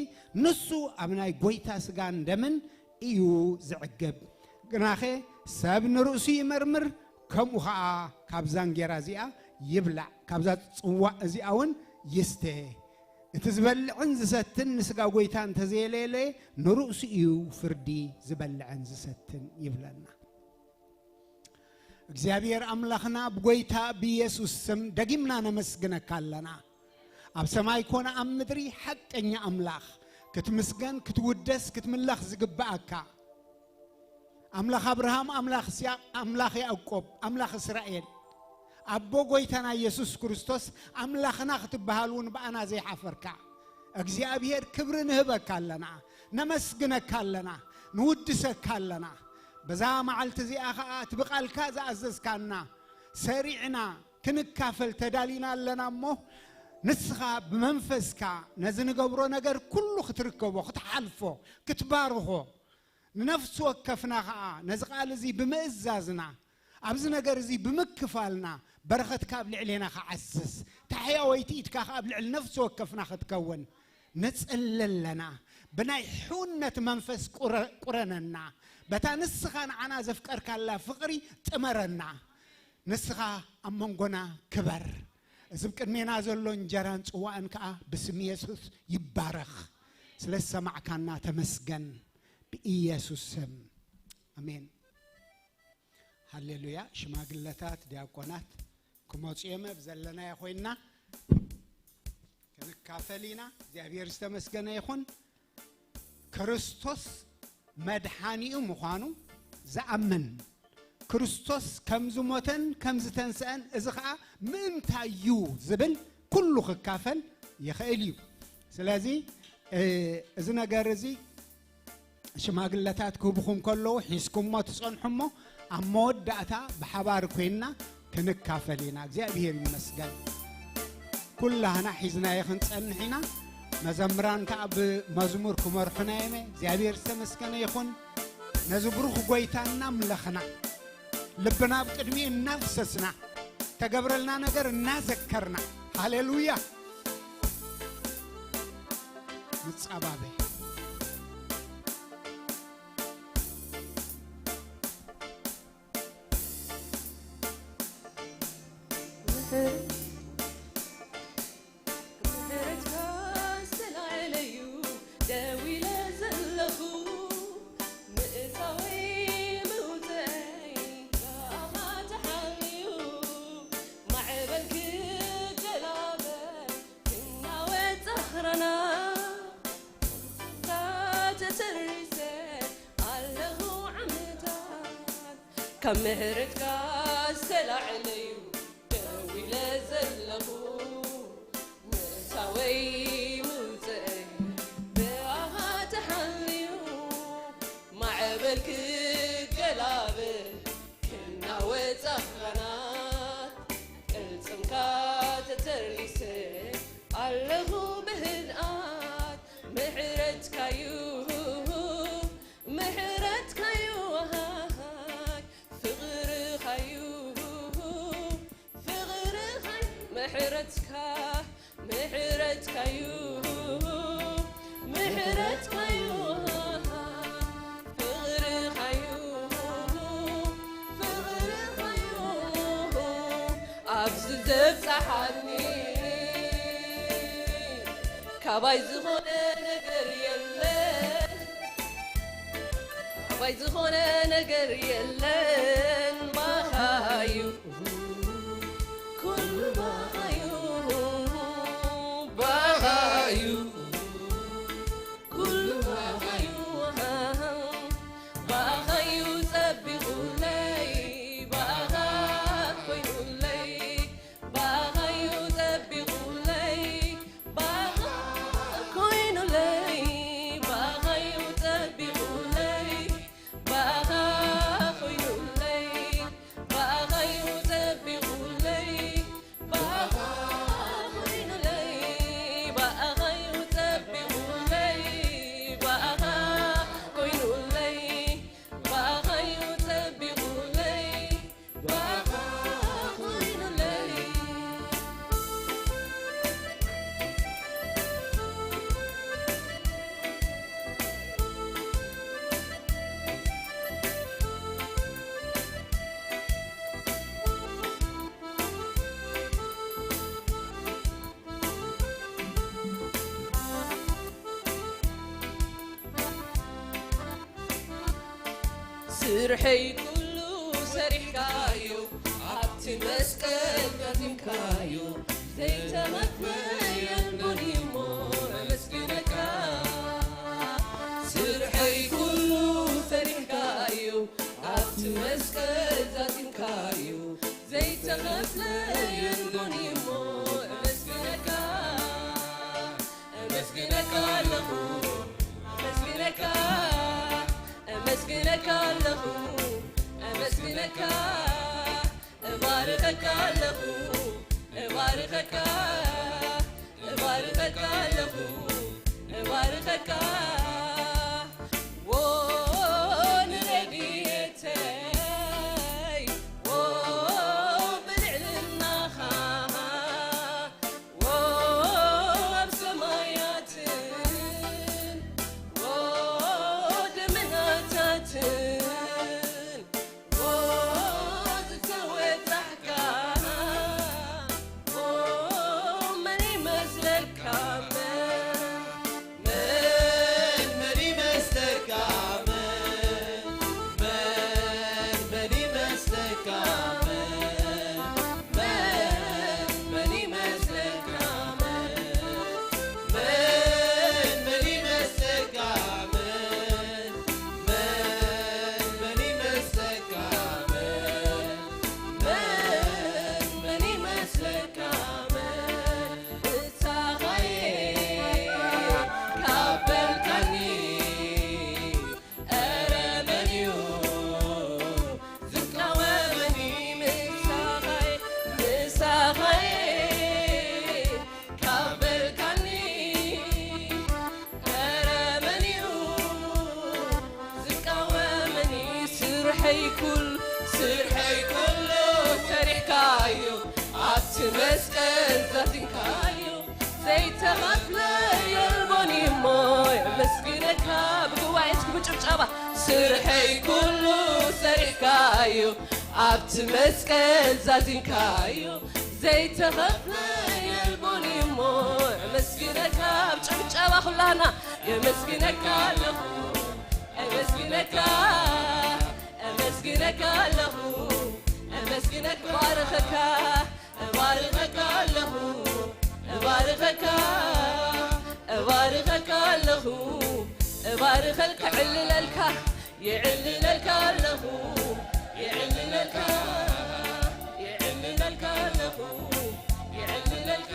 ንሱ ኣብ ናይ ጐይታ ስጋን ደምን እዩ ዝዕግብ። ግናኸ፣ ሰብ ንርእሱ ይመርምር፣ ከምኡ ኸኣ ካብዛ እንጌራ እዚኣ ይብላዕ፣ ካብዛ ጽዋእ እዚኣ እውን ይስተ። እቲ ዝበልዕን ዝሰትን ንስጋ ጐይታ እንተዘየለየለየ፣ ንርእሱ እዩ ፍርዲ ዝበልዕን ዝሰትን ይብለና። እግዚኣብሔር ኣምላኽና፣ ብጐይታ ብኢየሱስ ስም ደጊምና ነመስግነካ ኣለና። ኣብ ሰማይ ኮነ ኣብ ምድሪ ሓቀኛ ኣምላኽ፣ ክትምስገን፣ ክትውደስ፣ ክትምለኽ ዝግብኣካ ኣምላኽ ኣብርሃም፣ ኣምላኽ ይስሐቅ፣ ኣምላኽ ያዕቆብ፣ ኣምላኽ እስራኤል፣ ኣቦ ጐይታና ኢየሱስ ክርስቶስ ኣምላኽና ክትበሃል እውን ብኣና ዘይሓፈርካ እግዚኣብሔር፣ ክብሪ ንህበካ ኣለና፣ ነመስግነካ ኣለና፣ ንውድሰካ ኣለና። በዛ መዓልቲ እዚኣ ኸኣ እቲ ብቓልካ ዝኣዘዝካና ሰሪዕና ክንካፈል ተዳሊና ኣለና እሞ፣ ንስኻ ብመንፈስካ ነዚ ንገብሮ ነገር ኩሉ ክትርከቦ፣ ክትሓልፎ፣ ክትባርኾ፣ ንነፍሲ ወከፍና ኸኣ ነዚ ቃል እዚ ብምእዛዝና፣ ኣብዚ ነገር እዚ ብምክፋልና፣ በረኸትካ ኣብ ልዕሌና ክዓዝዝ፣ ታሕያወይቲ ኢድካ ኸኣ ኣብ ልዕሊ ነፍሲ ወከፍና ክትከውን ንጽሊ ኣለና። ብናይ ሕውነት መንፈስ ቁረ-፣ ቁረነና። በታ ንስኻ ንዓና ዘፍቀርካላ ፍቕሪ ጥመረና። ንስኻ ኣብ መንጎና ክበር። እዚ ኣብ ቅድሜና ዘሎ እንጀራን ጽዋእን ከኣ ብስም የሱስ ይባረኽ። ስለ ዝሰማዕካና ተመስገን። ብኢየሱስ ስም። ኣሜን። ሃሌሉያ። ሽማግለታት፣ ዲያቆናት ክመጹ እዮም። ኣብ ዘለናዮ ኮይንና ክንካፈል ኢና። እግዚኣብሔር ዝተመስገነ ይኹን። ክርስቶስ መድሓኒኡ ምዃኑ ዝኣምን፣ ክርስቶስ ከም ዝሞተን ከም ዝተንስአን፣ እዚ ኸኣ ምእንታዩ ዝብል ኩሉ ክካፈል ይኽእል እዩ። ስለዚ፣ እ፣ እዚ ነገር እዚ ሽማግለታት ክህብኹም ከለዉ ሒዝኩሞ ትጸንሑ እሞ፣ ኣብ መወዳእታ ብሓባር ኮይንና ክንካፈል ኢና። እግዚኣብሔር ይመስገን። ኩላህና ሒዝናዮ ክንጸንሕ ኢና። መዘምራን ከኣ ብመዝሙር ክመርሑና እዮም። እግዚኣብሔር ዝተመስገነ ይኹን። ነዚ ብሩኽ ጐይታ እናምለኽና፣ ልብና ኣብ ቅድሚኡ እናፍሰስና፣ ተገብረልና ነገር እናዘከርና። ሃሌሉያ። ንጻባበ። ምሕረትካ ዝተላዕለ እዩ ደው ኢለ ዘለኹ። ምእታወይ ምውፅኣይ ብኣኻ ተሓልዩ። ማዕበል ክገላበጥ ክናወጥ ፃኽረና። ተተሪሰ ኣለኹ ዓመታት። ካብ ምሕረትካ ዝተላዕለ እዩ ደው ኢለ ዘለኹ። ምእታወይ ምውፅኣይ ብኣኻ ተሓልዩ። ማዕበል ክገላበጥ ክናወጥ ፃኽረናት። ቅልፅምካ ተተሪሰ ኣለኹ ብህድኣት። ምሕረትካዩ፣ ምሕረትካዩ፣ ፍቕርኻዩ፣ ፍቕርኻዩ፣ ምሕረትካ፣ ምሕረትካዩ፣ ምሕረትካዩ፣ ፍቕርኻዩ፣ ፍቕርኻዩ፣ ኣብዚ ዘብጽሓኒ። ካባይ ዝኾነ ነገር የለን፣ ካባይ ዝኾነ ነገር የለን። ባኻዩ፣ ኩሉ ባኻዩ፣ ባኻዩ፣ ኩሉ ባኻዩ፣ ባኻዩ ጸቢቑለይ፣ ባኻ ኮይኑለይ። ባኻዩ ጸቢቑለይ፣ ባኻ ኮይኑለይ፣ ባኻዩ ጸቢቑለይ፣ ባኻ ኮይኑለይ፣ ባኻዩ ጸቢቑለይ፣ ባኻ ኮይኑለይ፣ ባኻዩ ጸቢቑለይ፣ ባኻ ኮይኑለይ፣ ባኻዩ ጸቢቑለይ። ስርሐይ ኩሉ ሰሪሕካዮ፣ ኣብቲ መስቀል ከቲምካዮ፣ ዘይተመክመ የልቦን እሞ ኣመስግነካ። ስርሐይ ኩሉ ሰሪሕካዮ፣ ኣብቲ መስቀል ዛቲምካዮ፣ ዘይተኸፍለ የልቦን እሞ ኣመስግነካ። ኣመስግነካ ኣለኹ፣ ኣመስግነካ፣ ኣመስግነካ ኣለኹ፣ ኣመስግነካ፣ እባርኸካ ኣለኹ፣ እባርኸካ፣ እባርኸካ ኣለኹ፣ እባርኸካ። ዎ፣ ኣብቲ መስቀል ዛዚምካዮ ዘይተኸፍለ የልቦን እሞ፣ ኣመስግነካ። ኣብ ጭብጨባ ኩላና የመስግነካ ኣለኹ፣ ኣመስግነካ፣ ኣመስግነካ ኣለኹ፣ ኣመስግነካ፣ ባርኸካ፣ እባርኸካ ኣለኹ፣ እባርኸካ፣ እባርኸካ ኣለኹ፣ እባርኸልካ፣ እዕልለልካ፣ ይዕልለልካ ኣለኹ፣ ይዕልለልካ፣ ይዕልለልካ ኣለኹ፣ ይዕልለልካ።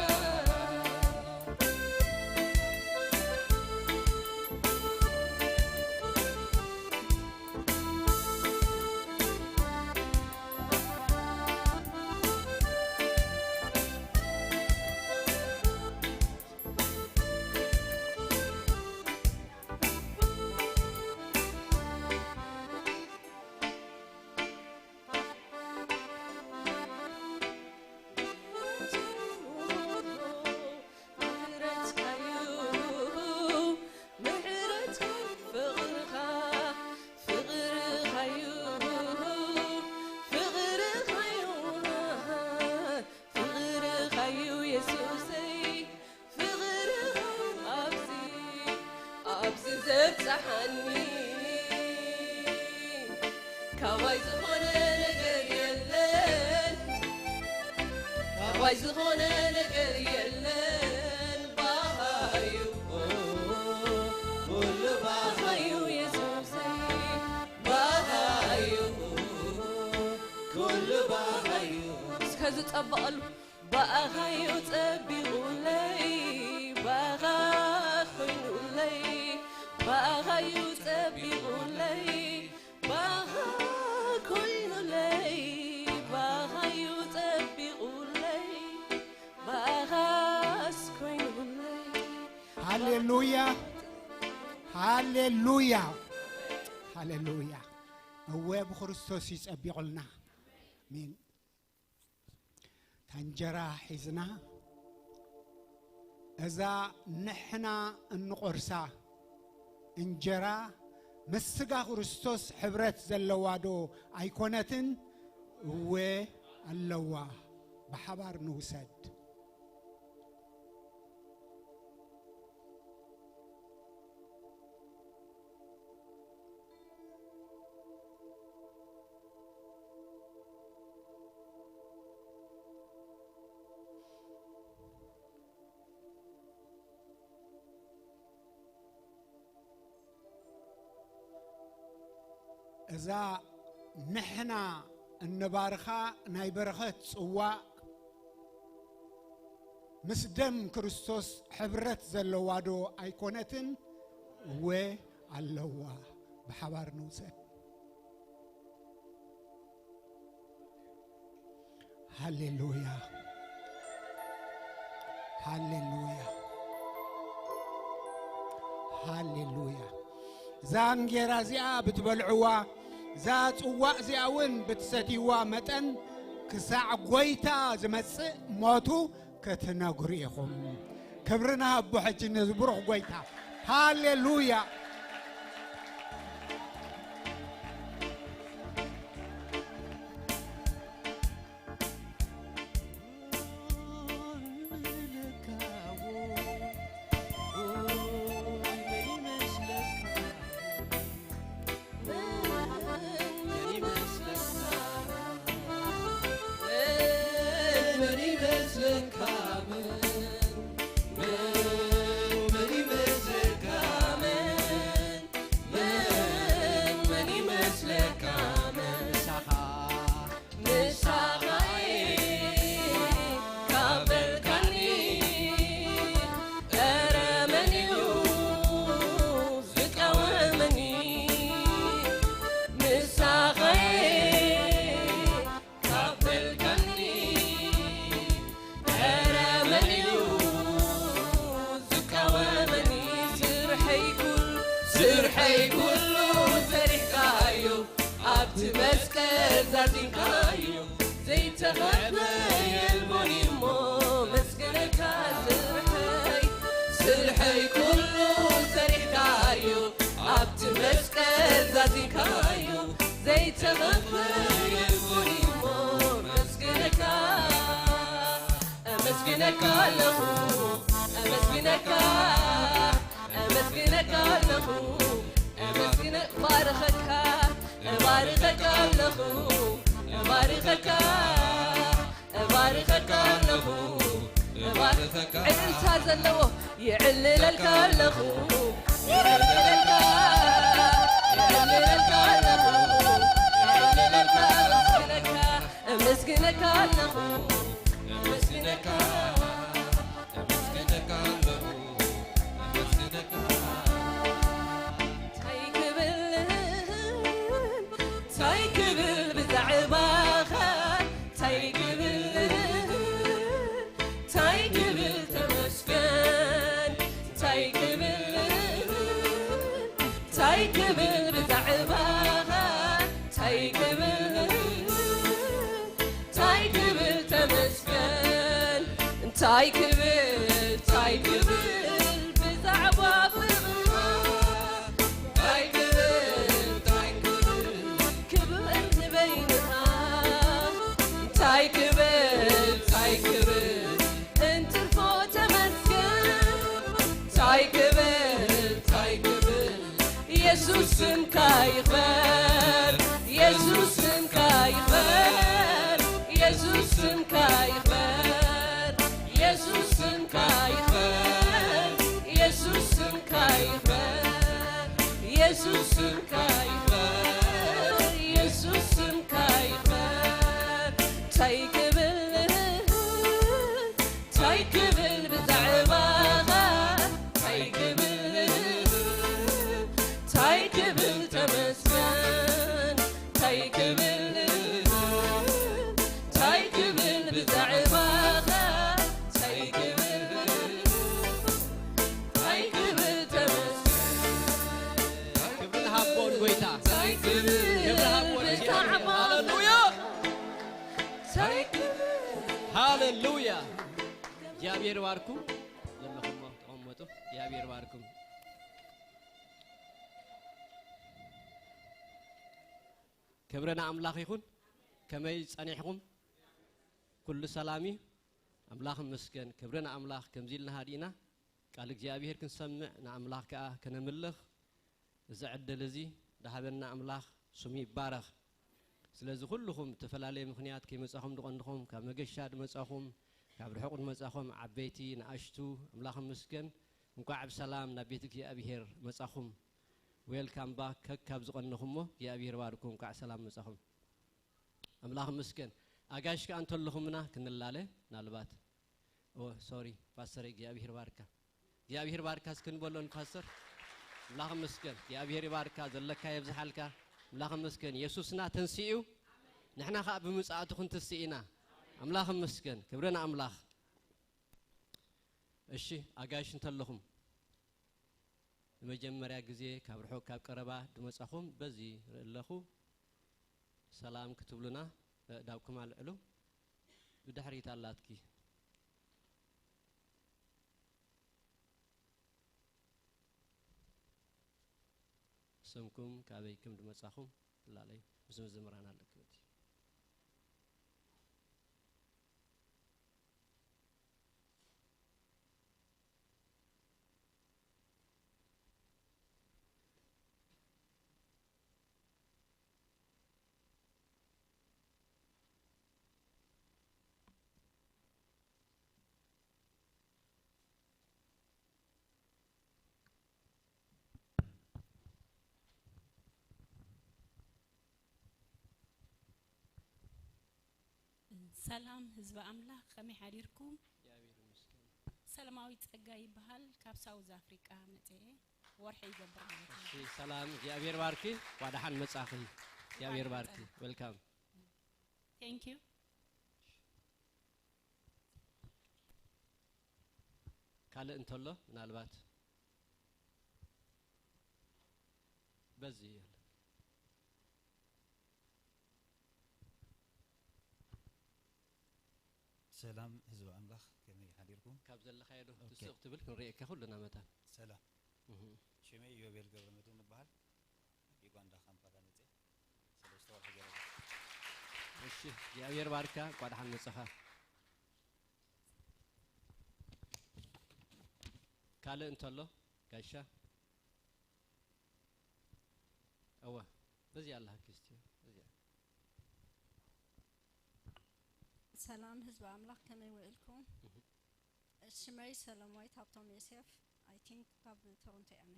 ፍቕርኻ ኣብዚ፣ ኣብዚ ዘብጽሓኒ፣ ካባይ ዝኾነ ነገር የለን፣ ካባይ ዝኾነ ነገር የለን። ባኻዩ፣ ኩሉ ባኻዩ የሱሰይ፣ ባኻዩ፣ ኩሉ ባኻዩ። እስከ ዝጸበቐሉ ብኣኻዩ ጸቢቑለይ፣ ብኣኻ ኮይኑለይ፣ ብኣኻዩ ጸቢቑለይ፣ ብኣኻ ኮይኑለይ፣ ብኣኻዩ ጸቢቑለይ፣ ብኣኻስ ኮይኑለይ። ሃሌሉያ፣ ሃሌሉያ፣ ሃሌሉያ። እወ፣ ብክርስቶስ እዩ ጸቢቑልና። ኣሜን። እታ እንጀራ ሒዝና፣ እዛ ንሕና እንቖርሳ እንጀራ ምስ ስጋ ክርስቶስ ሕብረት ዘለዋ ዶ ኣይኮነትን? እወ ኣለዋ። ብሓባር ንውሰድ። እዛ ንሕና እንባርኻ ናይ በረኸት ጽዋእ ምስ ደም ክርስቶስ ሕብረት ዘለዋ ዶ ኣይኮነትን? እወ ኣለዋ። ብሓባር ንውሰድ። ሃሌሉያ፣ ሃሌሉያ፣ ሃሌሉያ። እዛ እንጌራ እዚኣ ብትበልዕዋ፣ እዛ ጽዋእ እዚኣ እውን ብትሰትይዋ መጠን፣ ክሳዕ ጐይታ ዝመጽእ ሞቱ ክትነግሩ ኢኹም። ክብሪ ንሃቦ ሕጂ ነዚ ብሩኽ ጐይታ። ሃሌሉያ። ካብ በልካኒ፣ ኧረ መን እዩ ዝቃወመኒ? ስርሐይ ኩሉ፣ ስርሐይ ኩሉ ሰሪሕካዮ፣ ኣብቲ መስቀል ዛዚምካዮ፣ ዘይተኸፍለ የልቦን እሞ መስገነካ። ስርሐይ፣ ስርሐይ ኩሉ ሰሪሕካዮ፣ ኣብቲ መስቀል ዛዚምካዮ፣ ዘይተኸፍለ የልቦን ኣመስግነካ ኣለኹ፣ ኣመስግነካ፣ ኣመስግነካ ኣለኹ፣ ኣመስግነ-፣ እባርኸካ፣ እባርኸካ ኣለኹ፣ እባርኸካ፣ እባርኸካ ኣለኹ፣ እባርኸካ። ዕልልታ ዘለዎ፣ ይዕልለልካ ኣለኹ፣ ይዕልለልካ፣ ይዕልለልካ ኣለኹ፣ ይዕልለልካ፣ ኣመስግነካ፣ ኣመስግነካ ኣለኹ፣ ኣመስግነካ፣ ኣመስግነካ ኣለኹ፣ ኣመስግነካ። እንታይ ክብል፣ እንታይ ክብል ብዛዕባኻ፣ እንታይ ክብል፣ እንታይ ክብል ተመስገን፣ እንታይ ክብል፣ እንታይ ክብል ብዛዕባኻ፣ እንታይ ክብል፣ እንታይ ክብል ተመስገን፣ እንታይ ክብል፣ እንታይ ክብል ብዛዕባ ፍቕርኻ፣ እንታይ ክብል፣ እንታይ ክብል ክብሪ ንበይንኻ፣ እንታይ ክብል፣ እንታይ ክብል እንትርፎ ተመስገን፣ እንታይ ክብል፣ እንታይ ክብል የሱስ ስምካ ይኽበር፣ የሱስ ስምካ ይኽበር፣ የሱስ ስምካ ይኽበር፣ የሱስ ስምካ ይኽበር፣ የሱስ ስምካ ይኽበር፣ የሱስ ስምካ ይኽበር፣ የሱስ ስምካ ይኽበር። እንታይ ክብል እንታይ ክብል ብዛዕባኻ፣ እንታይ ክብል፣ እንታይ ክብል ተመስገን፣ እንታይ ክብል፣ እንታይ ክብል ብዛዕባኻ፣ እንታይ ክብል፣ እንታይ ክብል ተመስገን። ክብሪ ንሃቦ ንጎይታ። እንታይ ክብል ክብሪ ሃቦ ንእግዚኣብሔር። ብዛዕባ ሃሌሉያ። እንታይ ክብል፣ ሃሌሉያ። እግዚኣብሔር ይባርኩም። ዘለኹሞ ተቐመጡ። እግዚኣብሔር ይባርኩም። ክብሪ ንኣምላኽ ይኹን። ከመይ ጸኒሕኩም? ኩሉ ሰላም እዩ? ኣምላኽ ይመስገን። ክብሪ ንኣምላኽ። ከምዚ ኢልና ሃዲእና ቃል እግዚኣብሔር ክንሰምዕ፣ ንኣምላኽ ከኣ ከነምልኽ እዚ ዕድል እዚ ዝሃበና ኣምላኽ ስሙ ይባረኽ። ስለዚ ኩልኹም ብተፈላለየ ምኽንያት ከይመጻኹም ዝቐንኹም፣ ካብ መገሻ ዝመጻኹም፣ ካብ ርሑቕ ዝመጻኹም፣ ዓበይቲ፣ ንኣሽቱ፣ ኣምላኽ ይመስገን። እንቋዕ ብሰላም ናብ ቤት እግዚኣብሔር መጻኹም። ዌልካም ባክ። ከካብ ዝቐንኹሞ እግዚኣብሔር ባርኩም። እንቋዕ ሰላም መጻኹም። ኣምላኽ ይመስገን። ኣጋይሽ ከኣ እንተለኹምና ክንላለ ምናልባት። ኦ፣ ሶሪ፣ ፓስተር፣ እግዚኣብሔር ባርካ። እግዚኣብሔር ባርካ እስኪ ንበሎ ንፓስተር። ኣምላኽ ይመስገን። እግዚኣብሔር ይባርካ፣ ዘለካ የብዝሓልካ። ኣምላኽ ይመስገን። የሱስና ተንሲኡ፣ ንሕና ኸኣ ብምጽኣቱ ክንትስእ ኢና። ኣምላኽ ይመስገን። ክብሪ ንኣምላኽ። እሺ፣ ኣጋይሽ እንተለኹም፣ ንመጀመርያ ግዜ ካብ ርሑቕ ካብ ቀረባ ዝመጻኹም በዚ ርኢ ኣለኹ። ሰላም ክትብሉና ኣእዳውኩም ኣልዕሉ። ብድሕሪት ኣላትኪ። ስምኩም፣ ካበይ ከም ዝመጻኹም ትላለዩ። ምስ መዘምራን ኣለኪ በቲ። ሰላም ህዝቢ ኣምላኽ፣ ከመይ ሓዲርኩም? እግዚኣብሔር ይመስገን። ሰላማዊት ጸጋ ይበሃል፣ ካብ ሳውዝ ኣፍሪቃ መጽኤ፣ ወርሒ ይገብር ማለት እዩ። እሺ፣ ሰላም፣ እግዚኣብሔር ባርኪ፣ እንኳዕ ደሓን መጻኺ። እግዚኣብሔር ባርኪ። ጸጋ። ዌልካም። ቴንክ ዩ። ካልእ እንተሎ ምናልባት በዚ የለ። ሰላም ህዝቢ ኣምላኽ፣ ከመይ ሓዲርኩም? ካብ ዘለኻዮ ዶ ኦኬ። ትስቕ ትብል ክንርእየካ ኩልና መታን። ሰላም። እህ። ሽመይ ዮቤል ገብረመድህን እበሃል። ዩጋንዳ ካምፓላ መጽየ። ሰለስተ ወርሒ ገይረ። እሺ፣ እግዚኣብሔር ባርካ፣ እንኳዕ ደሓን መጻኻ። ካልእ እንተሎ ጋሻ? እወ፣ በዚኣ ኣለሃኪ እስቲ፣ በዚኣ። ሰላም ህዝቢ ኣምላኽ፣ ከመይ ውዒልኩም? ሽመይ ሰለማዊት ሃብቶም ዮሴፍ፣ I think ካብ ቶሮንቶ እየ ኣነ።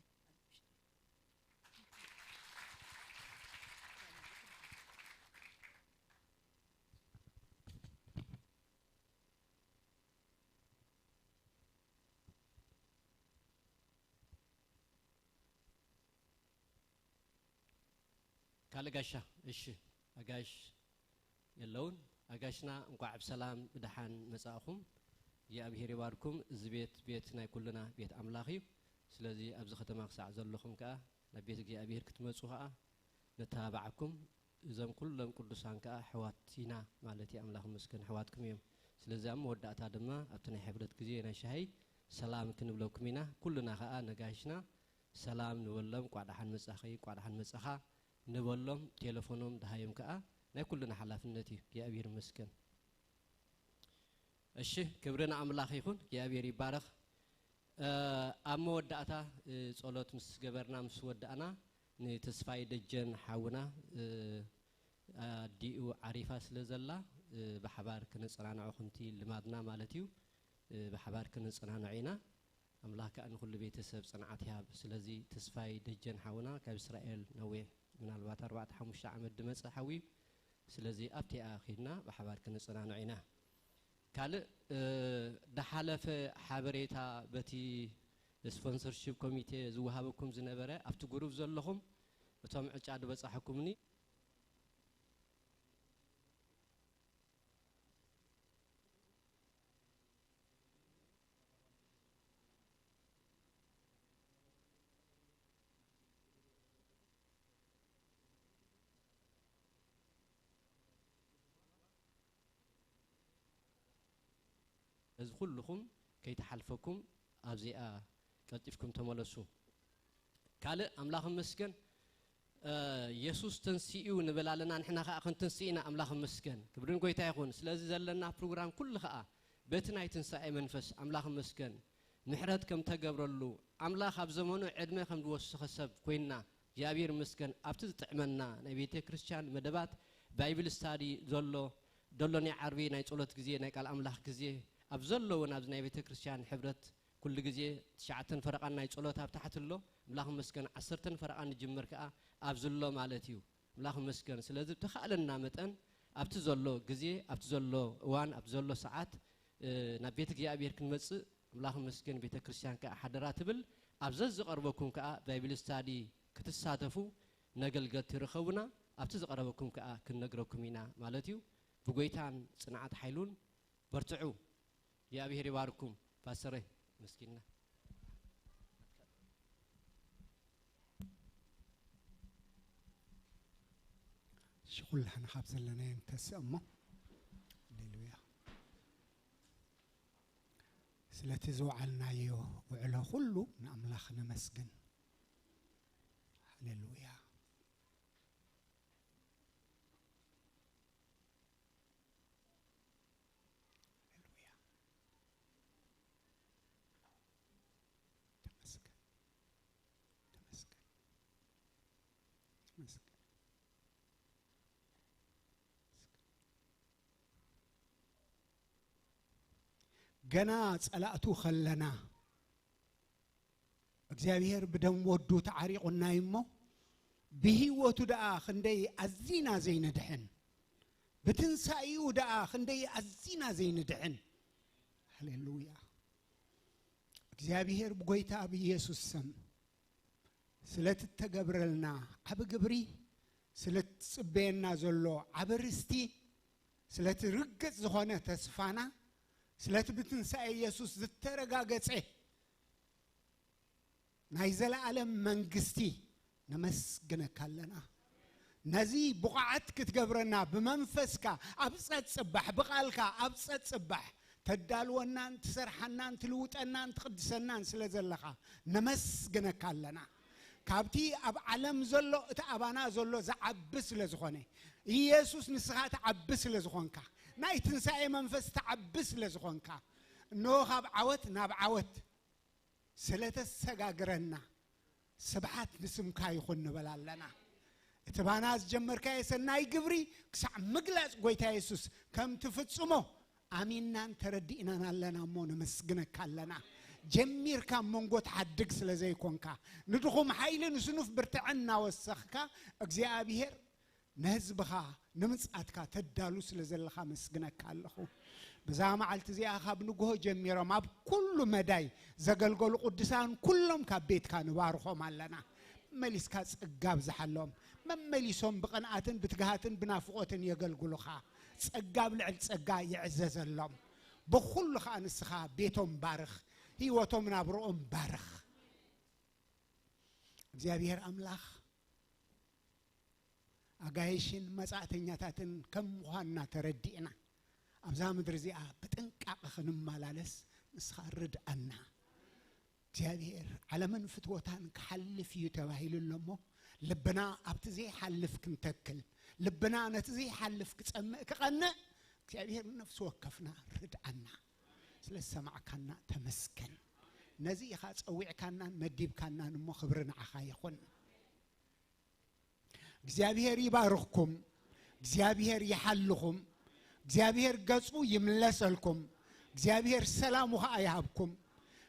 ካልእ ጋሻ? እሺ፣ ኣጋሽ የለውን። ኣጋሽና እንቋዕ ብሰላም ብደሓን መጻእኹም። እግዚኣብሄር ይባርኩም። እዚ ቤት፣ ቤት ናይ ኩልና ቤት ኣምላኽ እዩ። ስለዚ ኣብዚ ከተማ ክሳዕ ዘለኹም ከኣ ናብ ቤት እግዚኣብሄር ክትመጹ ከኣ ነተባብዓኩም። እዞም ኩሎም ቅዱሳን ከኣ ኣሕዋት ኢና ማለት እዩ። ኣምላኽ ይመስገን፣ ኣሕዋትኩም እዮም። ስለዚ ኣብ መወዳእታ ድማ ኣብቲ ናይ ሕብረት ግዜ ናይ ሻሂ ሰላም ክንብለኩም ኢና። ኩልና ከኣ ነጋሽና ሰላም ንበሎም፣ እንቋዕ ደሓን መጻኺ፣ እንቋዕ ደሓን መጻኻ ንበሎም። ቴሌፎኖም ደሃዮም ከኣ ናይ ኩልና ሓላፍነት እዩ። እግዚኣብሔር ይመስገን። እሺ፣ ክብሪ ንኣምላኽ ይኹን፣ እግዚኣብሔር ይባረኽ። እ፣ ኣብ መወዳእታ፣ እ፣ ጸሎት ምስ ገበርና፣ ምስ ወዳእና፣ ንተስፋይ ደጀን ሓውና፣ እ፣ ኣዲኡ ዓሪፋ ስለ ዘላ፣ እ፣ ብሓባር ክነጸናንዖ ከምቲ ልማድና ማለት እዩ፣ እ፣ ብሓባር ክነጸናንዖ ኢና። ኣምላኽ ከኣ ንኹሉ ቤተሰብ ጽንዓት ይሃብ። ስለዚ ተስፋይ ደጀን ሓውና ካብ እስራኤል ነዊሕ፣ ምናልባት ኣርባዕተ ሓሙሽተ ዓመት ድመጸ ሓዊ እዩ። ስለዚ ኣብቲኣ ኺድና ብሓባር ክንጸናንዖ ኢና። ካልእ፣ እ፣ ድሓለፈ ሓበሬታ በቲ ስፖንሰርሺፕ ኮሚቴ ዝወሃበኩም ዝነበረ ኣብቲ ግሩፕ ዘለኹም እቶም ዕጫ ድበጻሕኩምኒ እዚ ኩልኹም ከይተሓልፈኩም ኣብዚኣ ቀልጢፍኩም ተመለሱ። ካልእ ኣምላኽ ይመስገን፣ እ፣ የሱስ ተንሲኡ ንብል ኣለና፣ ንሕና ኸኣ ክንትንስእ ኢና። ኣምላኽ ይመስገን፣ ክብሪ ንጎይታ ይኹን። ስለዚ ዘለና ፕሮግራም ኩሉ ኸኣ በቲ ናይ ትንሳኤ መንፈስ ኣምላኽ ይመስገን ምሕረት ከም ተገብረሉ፣ ኣምላኽ ኣብ ዘመኑ ዕድመ ከም ዝወሰኸ ሰብ ኮይንና፣ እግዚኣብሔር ይመስገን። ኣብቲ ዝጥዕመና ናይ ቤተ ክርስቲያን መደባት ባይብል ስታዲ ዘሎ፣ ደሎ ናይ ዓርቢ ናይ ጸሎት ግዜ፣ ናይ ቃል ኣምላኽ ግዜ፣ ኣብ ዘሎ እውን ኣብዚ ናይ ቤተ ክርስቲያን ሕብረት ኩሉ ግዜ ትሽዓተን ፈረቓን ናይ ጸሎት ኣብ ታሕቲ ኣሎ። ኣምላኽ ይመስገን፣ ዓሰርተን ፈረቓን ንጅምር ከኣ ኣብዚ ኣሎ ማለት እዩ። ኣምላኽ ይመስገን። ስለዚ ብተኻእለና መጠን ኣብቲ ዘሎ ግዜ፣ ኣብቲ ዘሎ እዋን፣ ኣብቲ ዘሎ ሰዓት፣ እ፣ ናብ ቤት እግዚኣብሔር ክንመጽእ ኣምላኽ ይመስገን። ቤተ ክርስቲያን ከኣ ሓደራ ትብል። ኣብ ዘዝቐርበኩም ከኣ ባይብል ስታዲ ክትሳተፉ ነገልገልቲ ርኸቡና። ኣብቲ ዝቐረበኩም ከኣ ክንነግረኩም ኢና ማለት እዩ። ብጎይታን ጽንዓት ሓይሉን በርትዑ። እግዚኣብሔር ይባርኩም። ፓስተረይ መስኪንና። እሺ፣ ኩላህና ካብ ዘለናዮ ንተስእ እሞ። ሃሌሉያ። ስለቲ ዝወዓልናዮ ውዕሎ ኩሉ ንኣምላኽ ነመስግን። ሃሌሉያ። ሃሌሉያ። ተመስገን። ተመስገን። ተመስገን። ገና ጸላእቱ ከለና፣ እግዚኣብሔር ብደም ወዱ ተዓሪቑና እዩ እሞ፣ ብህይወቱ ደኣ ክንደይ ኣዚና ዘይንድሕን፣ ብትንሳኤኡ ደኣ ክንደይ ኣዚና ዘይንድሕን። ሃሌሉያ። እግዚኣብሔር ብጎይታ ብኢየሱስ ስም ስለቲ እተገብረልና ዓቢ ግብሪ፣ ስለቲ ዝጽበየና ዘሎ ዓቢ ርስቲ፣ ስለቲ ርግጽ ዝኾነ ተስፋና፣ ስለቲ ብትንሳኤ ኢየሱስ ዝተረጋገጸ ናይ ዘለኣለም መንግስቲ ነመስግነካ ኣለና። ነዚ ብቑዓት ክትገብረና ብመንፈስካ ኣብ ጸጽባሕ፣ ብቓልካ ኣብ ጸጽባሕ ተዳልወናን ትሰርሓናን ትልውጠናን ትቕድሰናን ስለ ዘለኻ ነመስግነካ ኣለና። ካብቲ ኣብ ዓለም ዘሎ እቲ ኣባና ዘሎ ዝዓቢ ስለ ዝኾነ፣ ኢየሱስ ንስኻ ትዓቢ ስለ ዝኾንካ፣ ናይ ትንሳኤ መንፈስ ትዓቢ ስለ ዝኾንካ፣ እንሆ ካብ ዓወት ናብ ዓወት ስለተሰጋግረና ስብሓት ንስምካ ይኹን ንበል ኣለና። እቲ ባና ዝጀመርካዮ ሰናይ ግብሪ ክሳዕ ምግላጽ ጎይታ የሱስ ከም ትፍጽሞ ኣሚንናን ተረዲእናን ኣለና እሞ ነመስግነካ ኣለና። ጀሚርካ ኣብ መንጎ ትሓድግ ስለ ዘይኮንካ፣ ንድኹም ሓይሊ ንስኑፍ ብርትዐን እናወሰኽካ፣ እግዚኣብሔር ንህዝብኻ ንምጽኣትካ ተዳሉ ስለ ዘለኻ መስግነካ ኣለኹ። ብዛ መዓልቲ እዚኣ ካብ ንግሆ ጀሚሮም ኣብ ኩሉ መዳይ ዘገልገሉ ቅዱሳን ኩሎም ካብ ቤትካ ንባርኾም ኣለና። መመሊስካ ጸጋ ኣብዝሓሎም። መመሊሶም ብቕንኣትን ብትግሃትን ብናፍቖትን የገልግሉኻ። ጸጋ ኣብ ልዕሊ ጸጋ ይዕዘዘሎም። ብኹሉ ኸኣ ንስኻ ቤቶም ባርኽ፣ ህይወቶም ናብርኦም ባርኽ። እግዚኣብሔር ኣምላኽ ኣጋይሽን መጻእተኛታትን ከም ምዃንና ተረዲእና፣ ኣብዛ ምድሪ እዚኣ ብጥንቃቐ ክንመላለስ ንስኻ ርድኣና። እግዚኣብሔር ዓለምን ፍትወታን ክሓልፍ እዩ ተባሂሉ ኣሎ እሞ፣ ልብና ኣብቲ ዘይሓልፍ ክንተክል፣ ልብና ነቲ ዘይሓልፍ ክጸምእ ክቐንእ፣ እግዚኣብሔር ነፍሲ ወከፍና ርድኣና። ስለ ዝሰማዕካና ተመስገን። ነዚ ኢኻ ጸዊዕካናን መዲብካናን እሞ፣ ክብሪ ንዓኻ ይኹን። እግዚኣብሔር ይባርኽኩም። እግዚኣብሔር ይሓልኹም። እግዚኣብሔር ገጹ ይምለሰልኩም። እግዚኣብሔር ሰላሙ ኸኣ ይሃብኩም።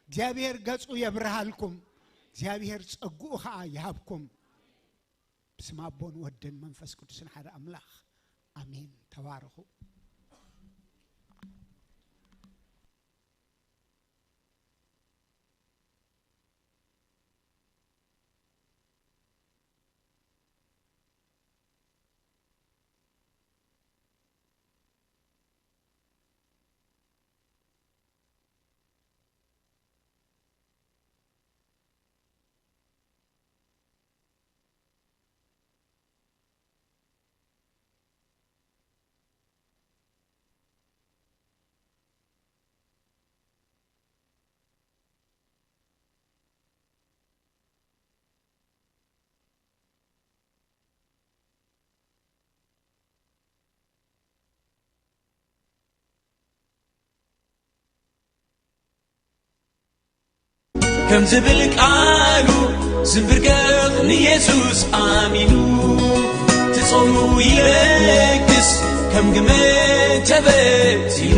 እግዚኣብሔር ገጹ የብርሃልኩም። እግዚኣብሔር ጸግኡ ኸኣ ይሃብኩም። ብስም ኣቦን ወድን መንፈስ ቅዱስን ሓደ ኣምላኽ ኣሜን። ተባረኹ። ከም ዝብል ቃሉ ዝንብርከኽ ንየሱስ ኣሚኑ ትጾሙ ይለግስ ከም ግመ ተበቲኑ